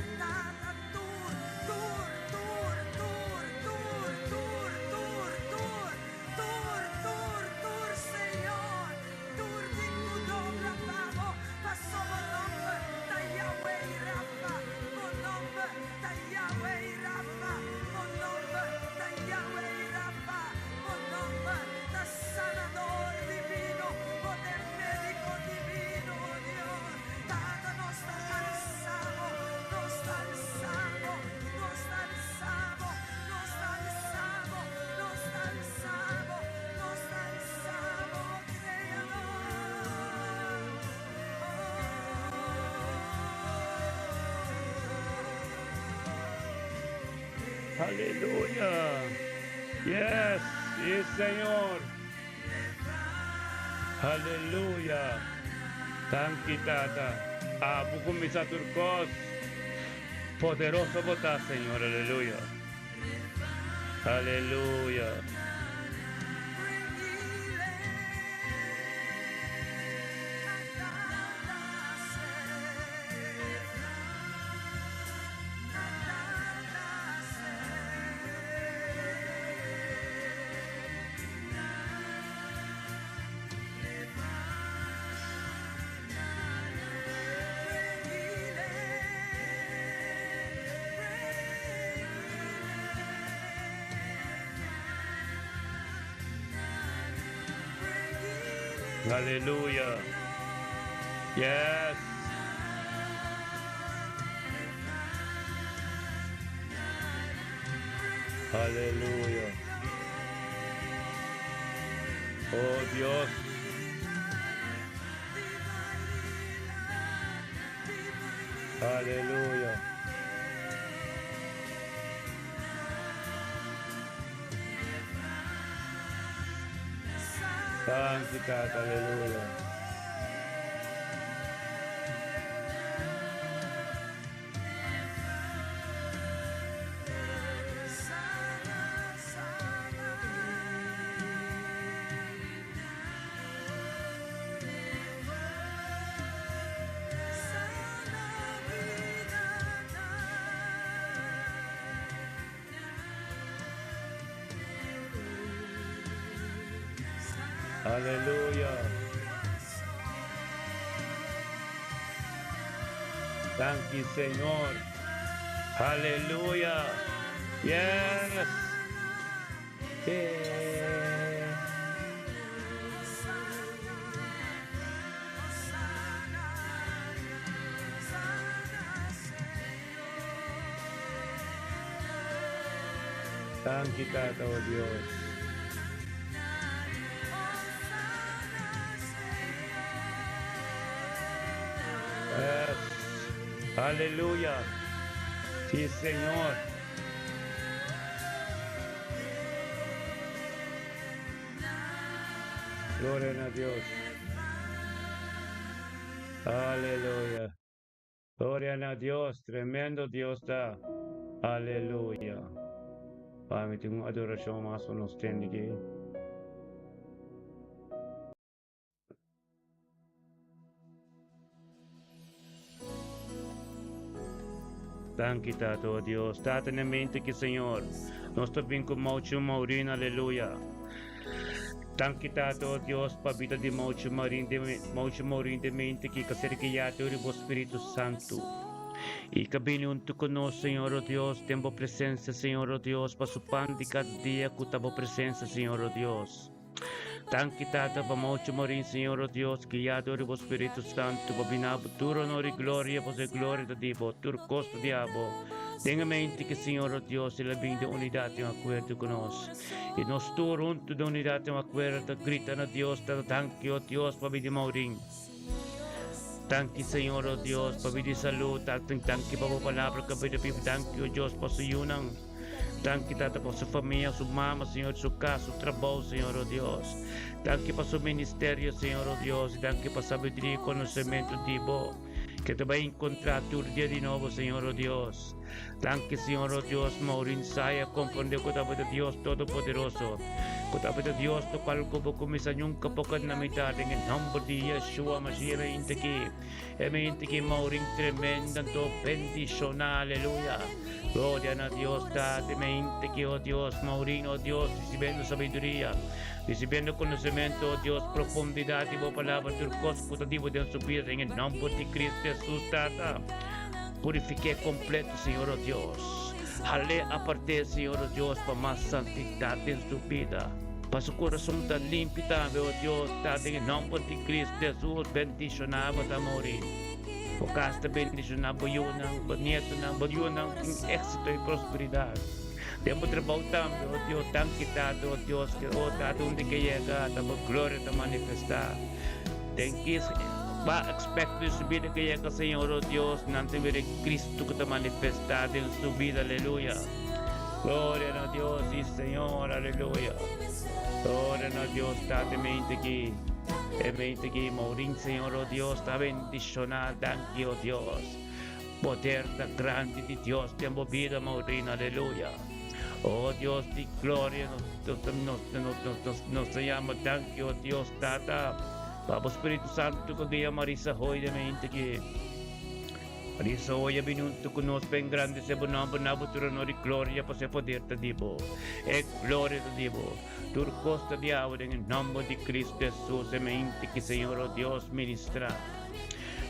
Aleluya. Yes, sí, Señor. Aleluya. Danki Tata. Abo kuminsá tur kos. Poderoso bo ta, Señor. Aleluya. Aleluya. Aleluya. Yes. Aleluya. Oh Dios. Aleluya. Danki Tata, aleluya. Aleluya. Danki Señor. Aleluya. Yes. Eh. Danki Tata, oh Dios. Yes. Aleluya. Sí, Señor. Gloria na Dios. Aleluya. Gloria na Dios, tremendo Dios ta. Aleluya. Ay, mi tin un adorashon mas pa nos tende aki. Danki Tata, oh Dios. Tata, na mente ki Señor, nos ta bin ku Maucho Maureen, aleluya. Danki Tata, oh Dios, pa bida di Maucho Maureen, de Maucho Maureen de mente ki ka ser guiado dor bo Spiritu Santu. I ka bini huntu ku nos, Señor, oh Dios, den bo presencia, Señor, oh Dios, pa su pan di kada dia ku ta bo presencia, Señor, oh Dios. Danki Tata pa mocho morin Señor o Dios guiado di bo Spiritu Santo pa bina bo tur honor y gloria pasobra e gloria ta di bo tur cos ta di abo den e mente ki Señor o Dios el a bin den unidad den acuerdo cu nos y nos tur hunto den unidad den acuerdo ta grita na Dios Tata danki o Dios pa bini morin Danki Señor o Dios pa bini salud Tata danki pa bo palabra ka bini biba danki o Dios pa su yunan. Danki Tata pa su famia, su mama, Señor, su cas, su trabou, Señor, oh Dios. Danki pa su ministerio, Señor, oh Dios. Y danki pa sabiduria y conocemento di bo, que ta bai encontra tur dia di nobo, Señor, oh Dios. Danki, Señor, oh Dios, Maureen Saya comprende cu tabata Dios Todopoderoso, cu tabata Dios lo cual cu bo cuminsa nunca por na mitad den e nomber di Yeshua Mashiach e mente aki. E mente ki Maureen tremendo anto bendiciona, aleluya. Gloria na Dios Tata, e mente ki, oh Dios, Maureen, oh Dios, recibiendo sabiduria, recibiendo conocimento, oh Dios, profundidad di bo palabra, tur cos cu ta di bo den su bida, den e nomber di Cristo Jesus, Tata. Purifiké completo, Señor, oh Dios. Halé aparté, Señor, oh Dios, pa mas santidad den su bida. Pa su corazon ta limpi tambe, oh Dios, Tata, den e nomber di Cristo Jesus, bendiciona bo ta, Maureen. Bo kas ta bendishoná bo yunan, bo nietonan, bo yunan tin éksito i prosperidat. Den bo trabou tambe, o Dios, danki Tata, o Dios, ke o Tata unda ke yega ta bo gloria ta manifestá. Den kis ba aspekto di su bida ke yega, Señor, o Dios, nan ta mira e Cristo ku ta manifestá den su bida, aleluya. Gloria na Dios, si Señor, aleluya. Gloria na Dios, Tata, e mente aki. E mente ki Maureen, Señor, oh Dios, ta bendiciona. Danki, oh Dios. Poder ta grandi di Dios den bo bida, Maureen, aleluya. Oh Dios di gloria, nos, nos, nos, nos, nos, nos ta yama danki, oh Dios, Tata, pa bo Spiritu Santo ku guia Marisa hoy den mente ki. Marisa hoy a bini hunto ku nos pa engrandece bo nomber na bo tur honor y gloria, pasobra e poder ta di bo. E gloria ta di bo. Tur kos ta di awe den e nomber di Cristo Jesus e mente ki Señor o Dios ministra.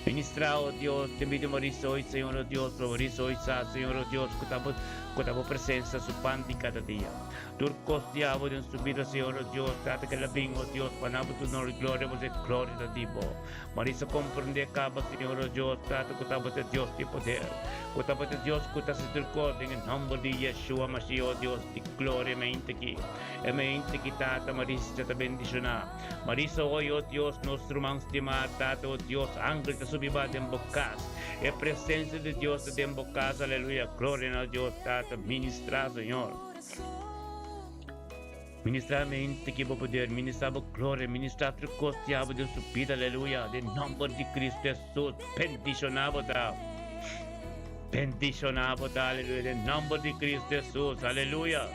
Ministra o Dios den bida Marisa hoy Señor o Dios pa Marisa hoy sa Señor o Dios ku ta bo ku ta bo presencia su pan di kada dia. Tur kos di awe den su bida Señor o Dios trata ke la bin o Dios pa na bo tur honor y gloria bo se gloria ta di bo. Marisa comprende caba Señor o Dios trata ku tabata Dios di poder ku tabata Dios ku ta hasi tur kos den e nomber di Yeshua Mashiach o Dios di Gloria mente ki e mente ki Tata Marisa ta bendiciona. Marisa hoy oh Dios nos ruman stima Tata oh Dios angel ta subi ba den bo cas e presencia di Dios ta den bo cas aleluya gloria na Dios Tata ministra Señor ministra mente ki bo poder ministra bo gloria ministra tur cos diablo den su bida aleluya den nomber di Cristo Jesus bendiciona bo ta. Bendiciona bo ta, aleluya, den nomber di Cristo Jesus, aleluya.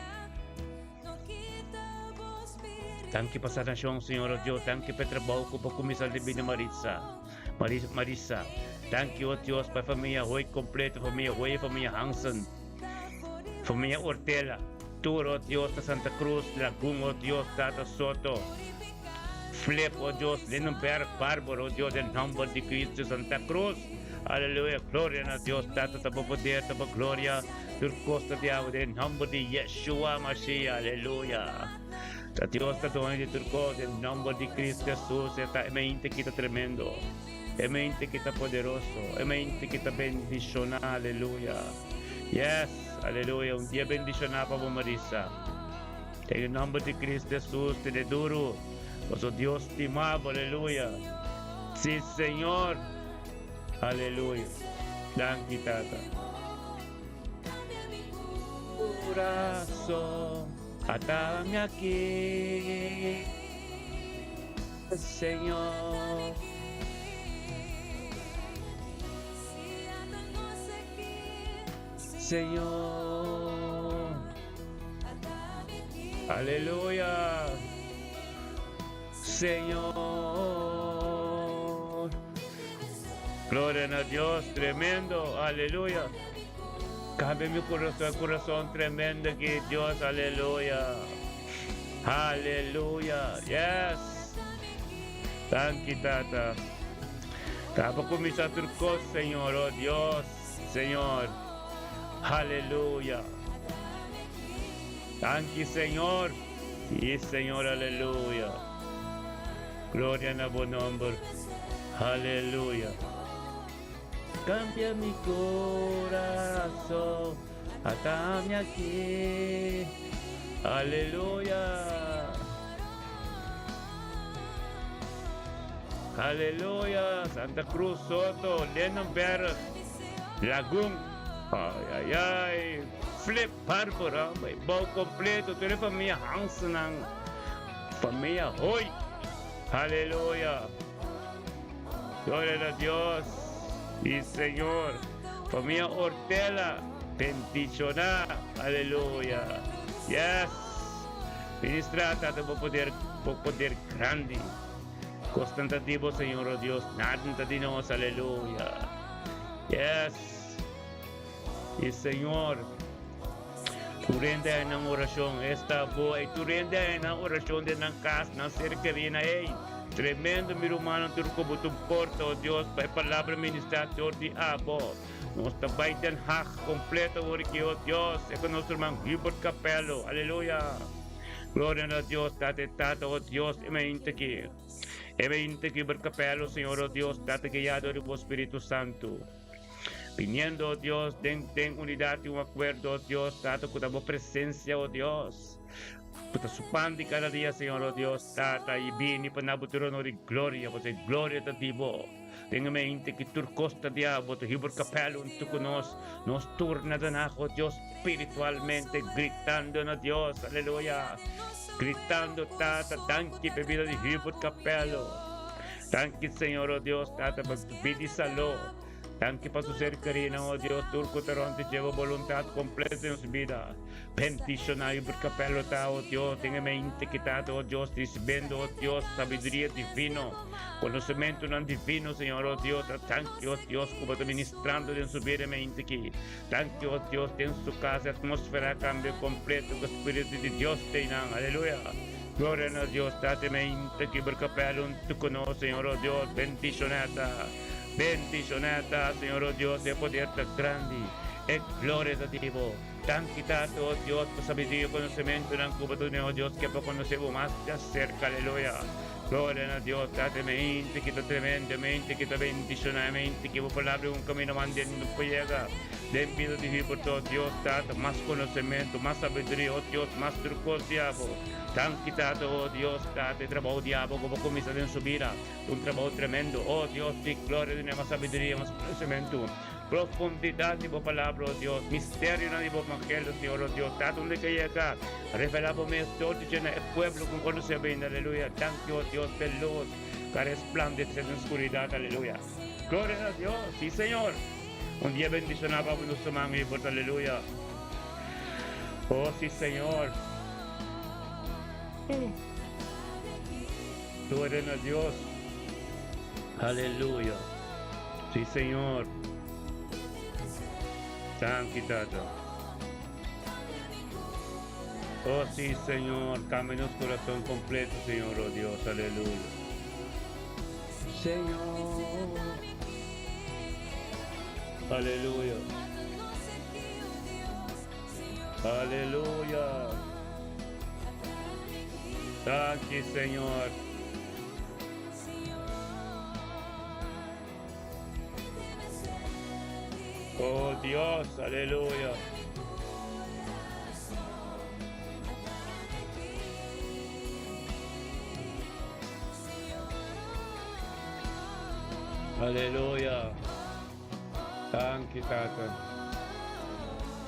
Danki pa sanacion, Señor, oh Dios. Danki pa e trabou cu bo cuminsa den bida Maritza. Maris, Marisa. Danki, oh Dios, pa e familia Hoy completo, familia Hoy, familia Hansen, familia Ortela. Tur, oh Dios, na Santa Cruz, Lagun, oh Dios, Tata Soto, Flip, oh Dios, Lindenberg, Barbara, oh Dios, den nomber di Cristo, Santa Cruz. Aleluya, gloria na Dios Tata, ta bo poder, ta bo gloria, tur cos ta di abo den nomber di Yeshua Mashiach, aleluya. Ta Dios ta doño di tur cos, den nomber di Cristo Jesus, e ta e mente ki ta tremendo, e mente ki ta poderoso, e mente ki ta bendiciona, aleluya. Yes, aleluya, un dia bendiciona pa bo Marisa. Den e nomber di Cristo Jesus, tene duro, paso Dios stima bo, aleluya. Si Señor. Aleluya. Danki Tata. Corazón, atame aquí, Señor. Señor. Aleluya. Señor. Gloria na Dios, tremendo, aleluya. Cambia mi corazón, corazón tremendo aquí, Dios, aleluya. Aleluya, yes. Thank you, Tata. Tapa kuminsá tur kos, Señor, oh Dios, Señor. Aleluya. Danki, Señor. Sí, Señor, aleluya. Gloria na bo nomber. Aleluya. Cambia mi corazón. Atame aquí. Aleluya. Aleluya. Santa Cruz, Soto, Lennenberg, Lagun. Ay, ay, ay. Flip Barbara, bou completo, tur e famia Hansennan, famia Hoy. Aleluya. Gloria na Dios y Señor. Famia Ortela, bendiciona. Aleluya. Yes. Ministra, Tata, bo poder, bo poder grandi. Cosnan ta di bo, Señor, oh Dios. Nada ta di nos. Aleluya. Yes. Y Señor, tur hende a nan oracion, esta bo, y tur hende a nan oracion den nan cas, nan ser queri na ey. Tremendo, mi rumannan, tur cu bo ta un porta, oh Dios, pa e palabra ministra dor di abo. Nos ta bay Den Haag completo awor aki, oh Dios, e cu nos ruman Hubert Capello. Aleluya! Gloria na Dios, Tata e Tata, oh Dios, e mainta aki. E mainta aki, Hubert Capello, Señor, oh Dios, Tata guiado di bo Spiritu Santo. Biniendo, oh Dios, den den unidad y un acuerdo, oh Dios, Tata, cu ta bo presencia, oh Dios, cu ta su pan di cada dia, Señor, oh Dios, Tata, y bini pa na bo tur honor y gloria, pasobra e gloria ta di bo. Den e mente ki tur cos ta di abo, ta Hubert Capel hunto cu nos, nos tur na dana, oh Dios, spiritualmente, gritando na Dios, aleluya, gritando, Tata, danki p'e bida di Hubert Capello. Danki, Señor, oh Dios, Tata, pa bida y salud. Danki pa su ser kerinan, oh Dios, tur ku ta rònt di dje bo boluntat kompleto den nos bida. Bendishoná Hubert Capello ta, oh Dios, den e mente ki ta, oh Dios, risibiendo, oh Dios, sabiduria divino, konosementunan divino, Señor, oh Dios, ta danki, oh Dios, ku bo ta ministrando den su bida e mente aki. Danki, oh Dios, den su kas e atmósfera a kambia kompleto ku e Spiritu di Dios ta einan. Aleluya! Gloria na Dios, Tata, e mente ki Hubert Capello huntu ku nos, Señor, oh Dios, bendishoná ta. Bendiciona ta, Señor o Dios, e poder ta grandi, e gloria ta di bo. Danki Tata, o Dios, pa sabiduria i konosementunan ku bo ta duna, o Dios, ke pa konosé bo mas di aserka. Aleluya. Gloria na Dios, Tata, e mente ki ta tremendo, e mente ki ta bendiciona, e mente ki bo palabra e un camino manda e no por yega den bida di Hubert, o Dios, Tata, mas konosementu, mas sabiduria, o Dios, mas tur kos di abo. Danki Tata, o Dios, Tata, e trabou di abo ku bo kuminsa den su bida. Un trabou tremendo. Oh Dios di gloria, duna mas sabiduria, mas conocimento, profundidad di bo palabra, oh Dios, misterionan di bo evangelio, Señor, oh Dios. Tata, unda ke yega, revela bo mes dor di dje na e pueblo ku conoce bo ainda, aleluya. Danki, oh Dios, p'e luz ka resplandece den scuridad, aleluya. Gloria na Dios, si Señor. Un dia bendiciona pa bo nos ruman Hubert, aleluya. Oh, si Señor. Gloria na Dios. Aleluya. Sí, Señor. Danki, Tata. Oh, sí, Señor. Cambia nos corazón completo, Señor, oh Dios. Aleluya. Señor. Aleluya. Aleluya. Danki, Señor. Oh Dios, aleluya. Aleluya. Danki, Tata.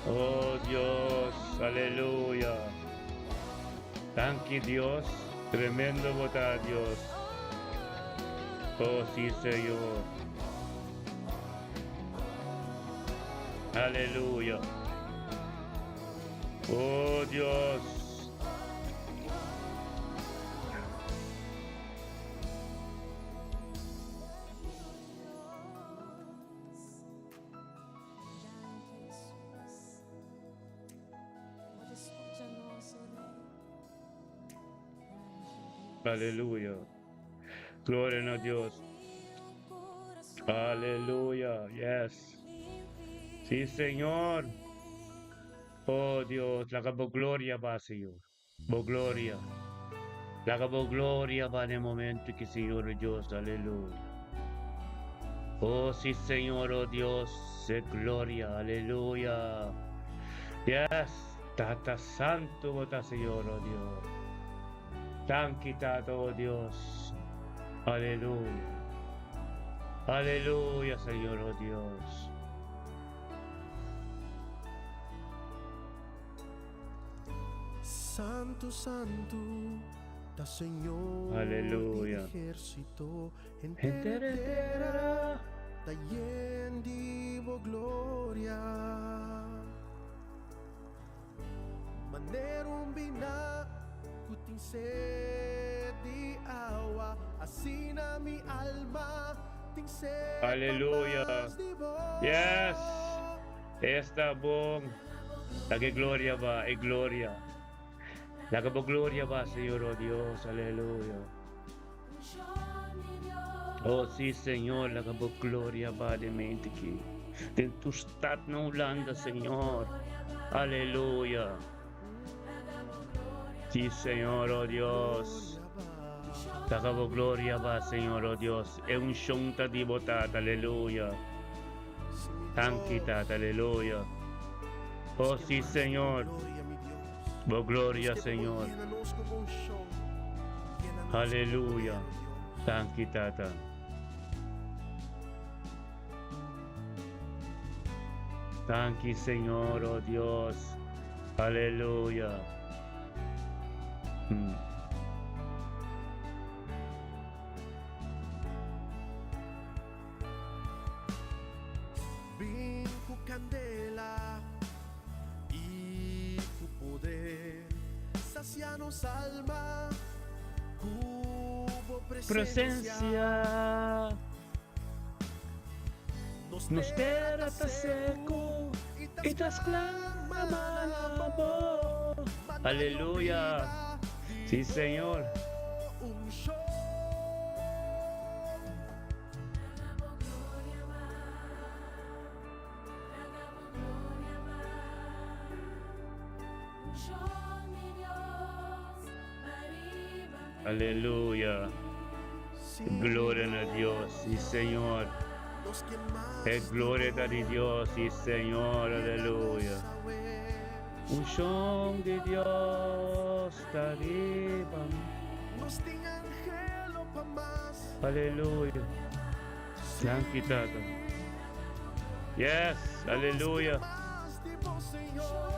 Oh Dios, aleluya. Danki Dios, tremendo bo ta Dios. Oh si Señor. Aleluya. Oh Dios. Aleluya. Gloria na Dios. Aleluya. Yes. Sí, Señor. Oh Dios, laga bo gloria ba, Señor. Bo gloria. Laga bo gloria ba den momento ki, Señor oh Dios. Aleluya. Oh, sí, Señor, oh Dios, e gloria. Aleluya. Yes. Tata Santo, bo ta, Señor, oh Dios. Danki, Tata, oh Dios. Aleluya. Aleluya, Señor, oh Dios. Santu, santu, ta Señor Aleluya. di ehérsito, Henter henter tera. tera, ta yen di bo gloria. Manera un biná ku tin set di awa, asina mi alma tin set pa Aleluya. mas di bo. Yes. Esta bon. Laga e gloria ba, e gloria. Laga bo gloria ba, Señor, oh Dios. Aleluya. Oh, sí, Señor, laga bo gloria ba den mente aki. Den tur stad na Hulanda, Señor. Aleluya. Sí, Señor, oh Dios. Laga bo gloria ba, Señor, oh Dios. E unshon ta di bo Tata, aleluya. Danki, Tata, aleluya. Oh, sí, Señor. Bo gloria, Señor. Aleluya. Danki, Tata. Danki, Señor, oh Dios. Aleluya. Bin ku kandela i ku poder, sasia nos alma ku bo presensia. Presensia. Nos Nos tera ta seku i ta sklama na bo. Aleluya. Sí, Señor. Unshon. Aleluya. Gloria na Dios. Sí, Señor. E gloria ta di Dios. Sí, Señor. Aleluya. Unshon di Dios ta riba. Nos tin anhelo pa mas. Aleluya. Danki, Tata. Yes. Aleluya. Mas di bo, Señor.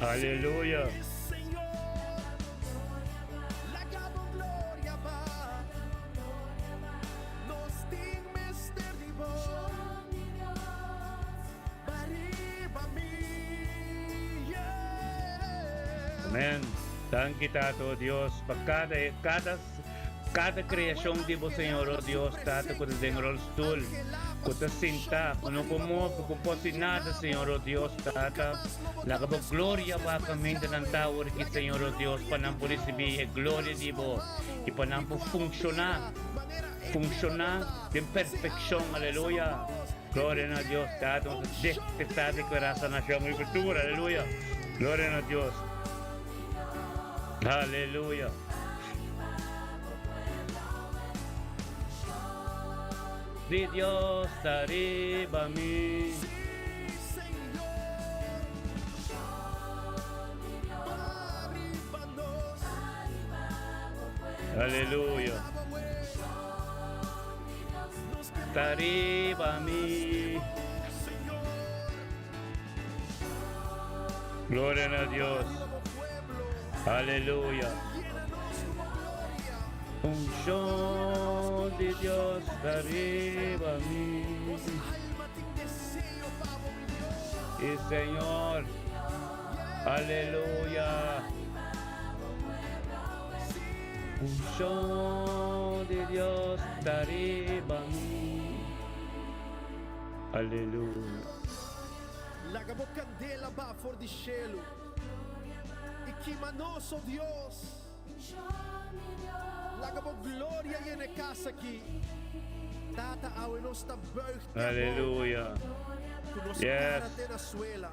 Aleluya. Señor, laga bo gloria ba. Nos tin mester di bo. Bariba mi. Yeah. Amèn. Danki, Tata, Dios, pa kada kreashon di bo, Señor, oh Dios, Tata, ku ta den rolstoel, ku ta sintá, ku no por move, ku no por hasi nada, Señor, oh Dios, Tata. Laga bo gloria ba kaminda nan ta awor aki, Señor, oh Dios, pa nan por risibí e gloria di bo i pa nan por funshoná, funshoná den perfekshon, aleluya. Gloria na Dios, Tata, nos ta deklará sanashon i futuro, aleluya. Gloria na Dios. Aleluya. Di Dios ta riba mi. Sí, Señor. Bariba nos. Aleluya. Ta riba mi. Señor. Gloria na Dios. Aleluya. Unshon di Dios ta riba mi. Alma tin deseo pa bo. Y Señor. Aleluya. Unshon di Dios ta riba mi. Aleluya. Laga bo kandela ba for di shelu i kima nos, o Dios. Laga bo gloria yena e kas aki. Tata, awe nos ta buig te abou. Aleluya. Ku nos Yes. kara te na suela.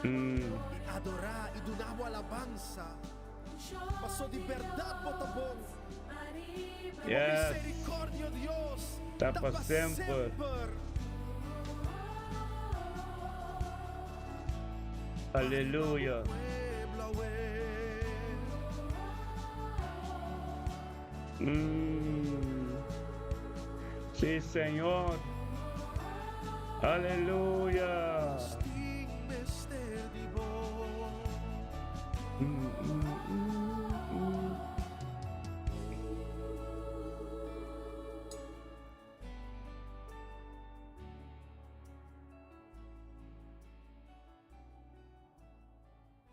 I adorá i duna bo alabansa. Paso di bèrdat bo ta bon. I bo Yes. miserikòrdia, o Dios, Ta ta pa pa semper. semper. Aleluya. Sí, Señor. Aleluya.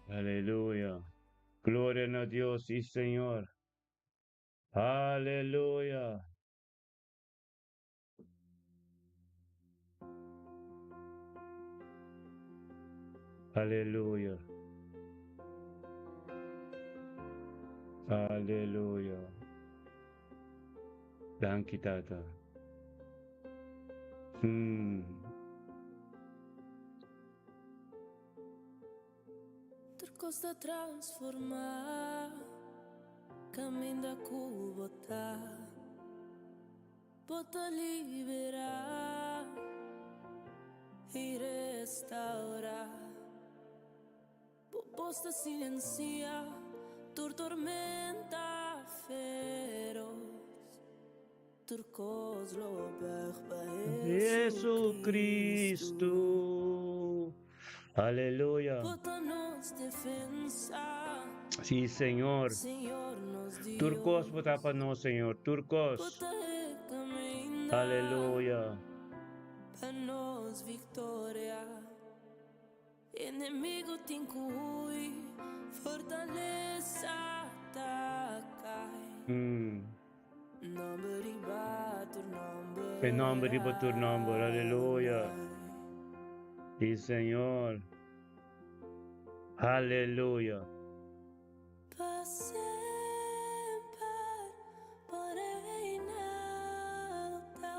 Aleluya. Gloria na Dios y Señor. Aleluya. Aleluya. Aleluya. Danki Tata. Tur kos ta transformá, kaminda ku bo ta. Bo ta liberá i restaurá. Bo bos ta silensiá tur tormenta feros. Tur kos lo bùig pa Jesucristo. Aleluya. Bo ta nos defensa. Sí, Señor. Señor nos Dios. Tur kos bo ta pa nos, Señor. Tur kos. Bo ta e kaminda. Aleluya. Pa nos viktoria. Enemigo tin ku hui, fortalesa ta kai. Nomber riba tur nomber. E nomber riba tur nomber, aleluya. Sí, Señor. Aleluya. Pa semper bo reinado ta.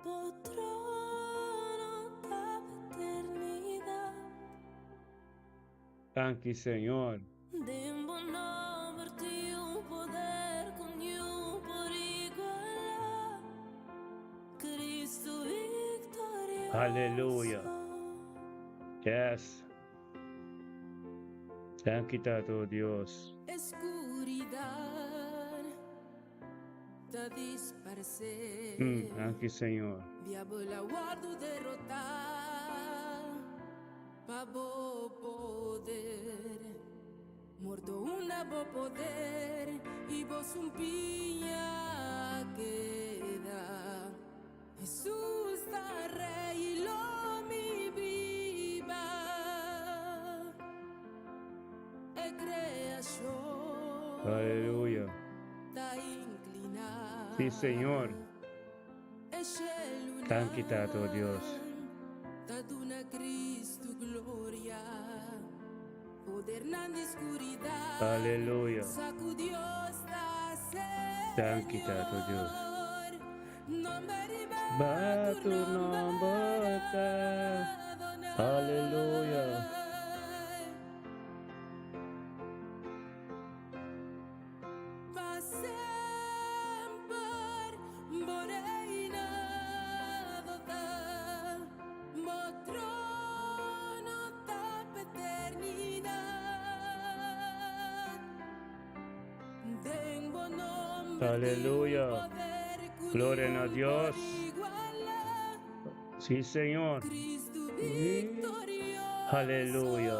Bo trono ta pa eternidad. Danki Señor. Den bo nomber tin un poder cu niun por iguala. Cristo victorioso. Aleluya. Yes. Danki Tato Dios. E scuridad ta disparcé. Danki Señor. Diabel a wordo derrotá pa bo poder. Morto unda bo poder y bo sumpiña a keda. Jesús ta Rey y lo mi biba. E creacion Aleluya. ta incliná. Sí, Señor. E shelunan Danki Tato Dios. ta duna Cristo gloria. Podernan di scuridad. Aleluya. Sa cu Dios ta Danki Tato Dios. Señor. Nomber riba Ba tur tur nomber nomber ta. Aleluya. Pa semper bo reinado ta, bo trono ta pa eternidad. Den bo nomber tin un Aleluya. poder cu Gloria na niun por Dios. iguala. Sí, Señor. Cristo victorioso. Aleluya.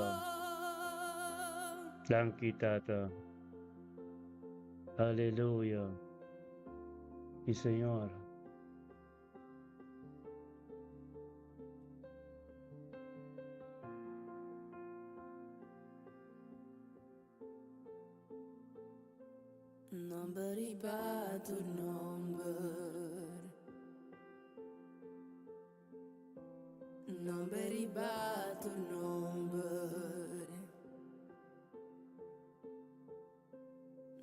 Danki Tata. Aleluya. Sí, Señor. Nomber riba tur nomber. Nomber riba tur nomber.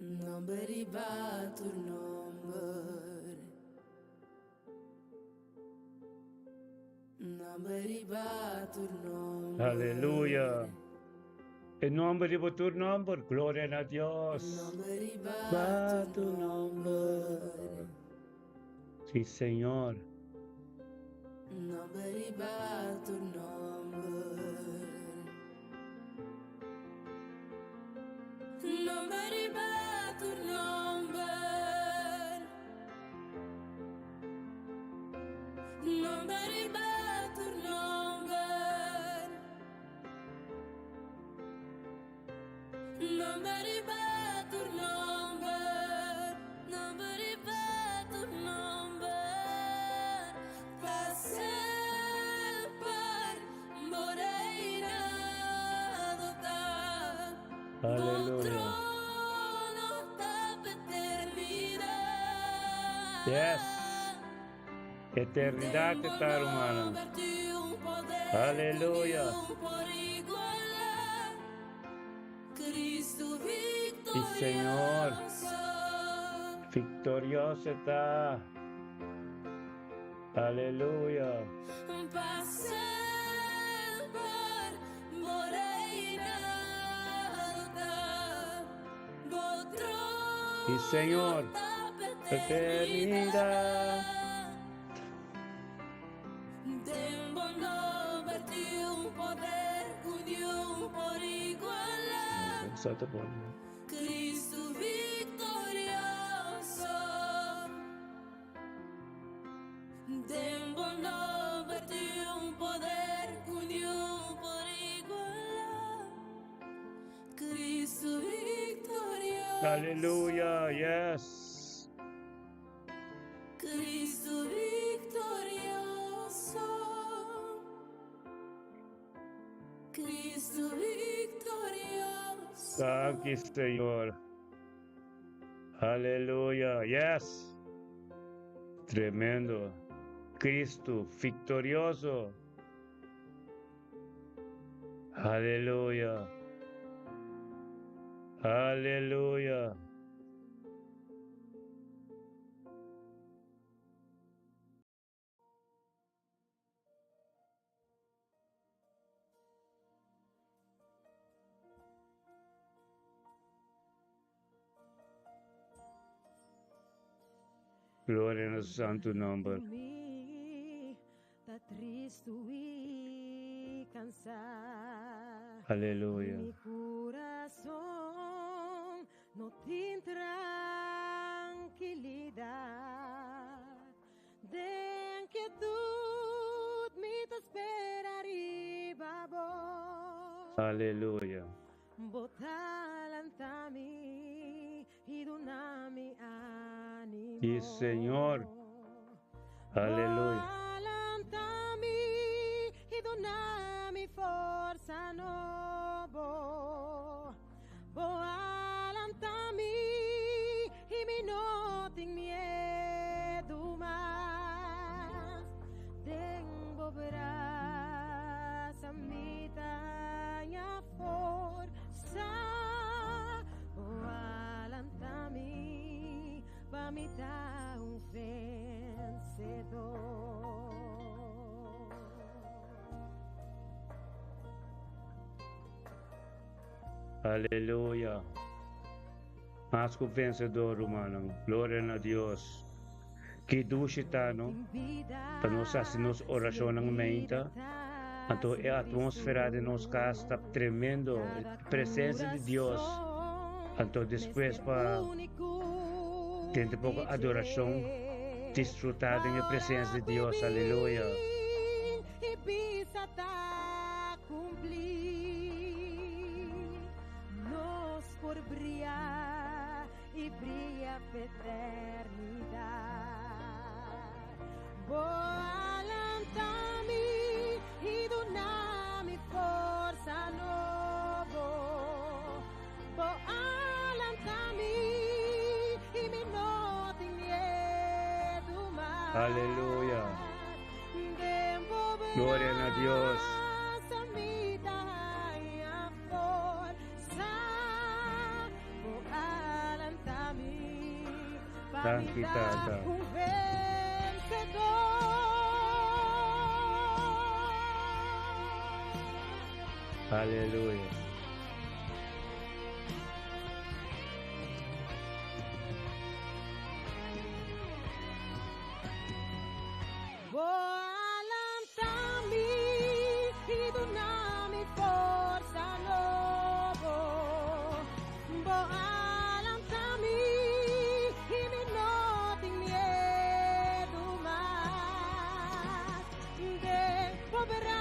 Nomber riba tur nomber. Nomber riba tur nomber. Aleluya. E nomber riba tur nomber. Gloria na Dios. Nomber riba Ba tur tu nomber. nomber. Sí, Señor. Nomber riba tur nomber. Nomber riba tur nomber. Nomber riba tur nomber. Nomber riba tur nomber. Nomber riba tur nomber. Pa semper bo reinado ta. Bo Aleluya. trono ta pa eternidat. Yes. Eternidat ta, ruman. Aleluya. Cristo Sí, Señor. victorioso. Viktorioso ta. Aleluya. Pa semper bo reinado ta. Bo trono Sí, Señor. ta pa Eternidat. Den bo nomber tin un poder ku ningun por igualá. Santo bon. Cristo victorioso. Den bo nomber tin un poder ku ningun por igualá. Cristo victorioso. Aleluya. Yes. Cristo victorioso. Cristo victorioso. Thank you, Señor. Aleluya. Yes. Tremendo. Cristo victorioso. Aleluya. Aleluya. Gloria na su santu nomber. Mi ta tristu i kansá. Aleluya. Mi kurason no tin trankilidat. Den kietut mi ta spera riba bo. Aleluya. Bo ta lanta mi i duna mi ánimo. Sí, Señor. Aleluya. Bo lanta mi i duna mi forsa nobo. Bo lanta mi i mi no tin miedu mas. Den bo brasa mi ta haña forsa. Bo lanta mi pa mi ta un vensedó. Aleluya. Mas ku vensedó, ruman. Gloria na Dios. Ki dushi ta, no? Pa nos hasi nos orashon mainta. Anto e atmósfera di nos kas ta tremendo. Presensia di Dios. Anto despues pa tin poko adorashon, disfrutá di presensia di Dios. Aleluya. I bisa ta kumpli. Nos por bria i bria pa eternidat. Bo lanta mi i duna mi forsa nobo. Bo lanta mi. Aleluya. Gloria na Dios. Danki, Tata. Aleluya. Bo a lanta mi i duna mi forsa nobo. Bo a lanta mi i mi no tin miedu mas. Den bo.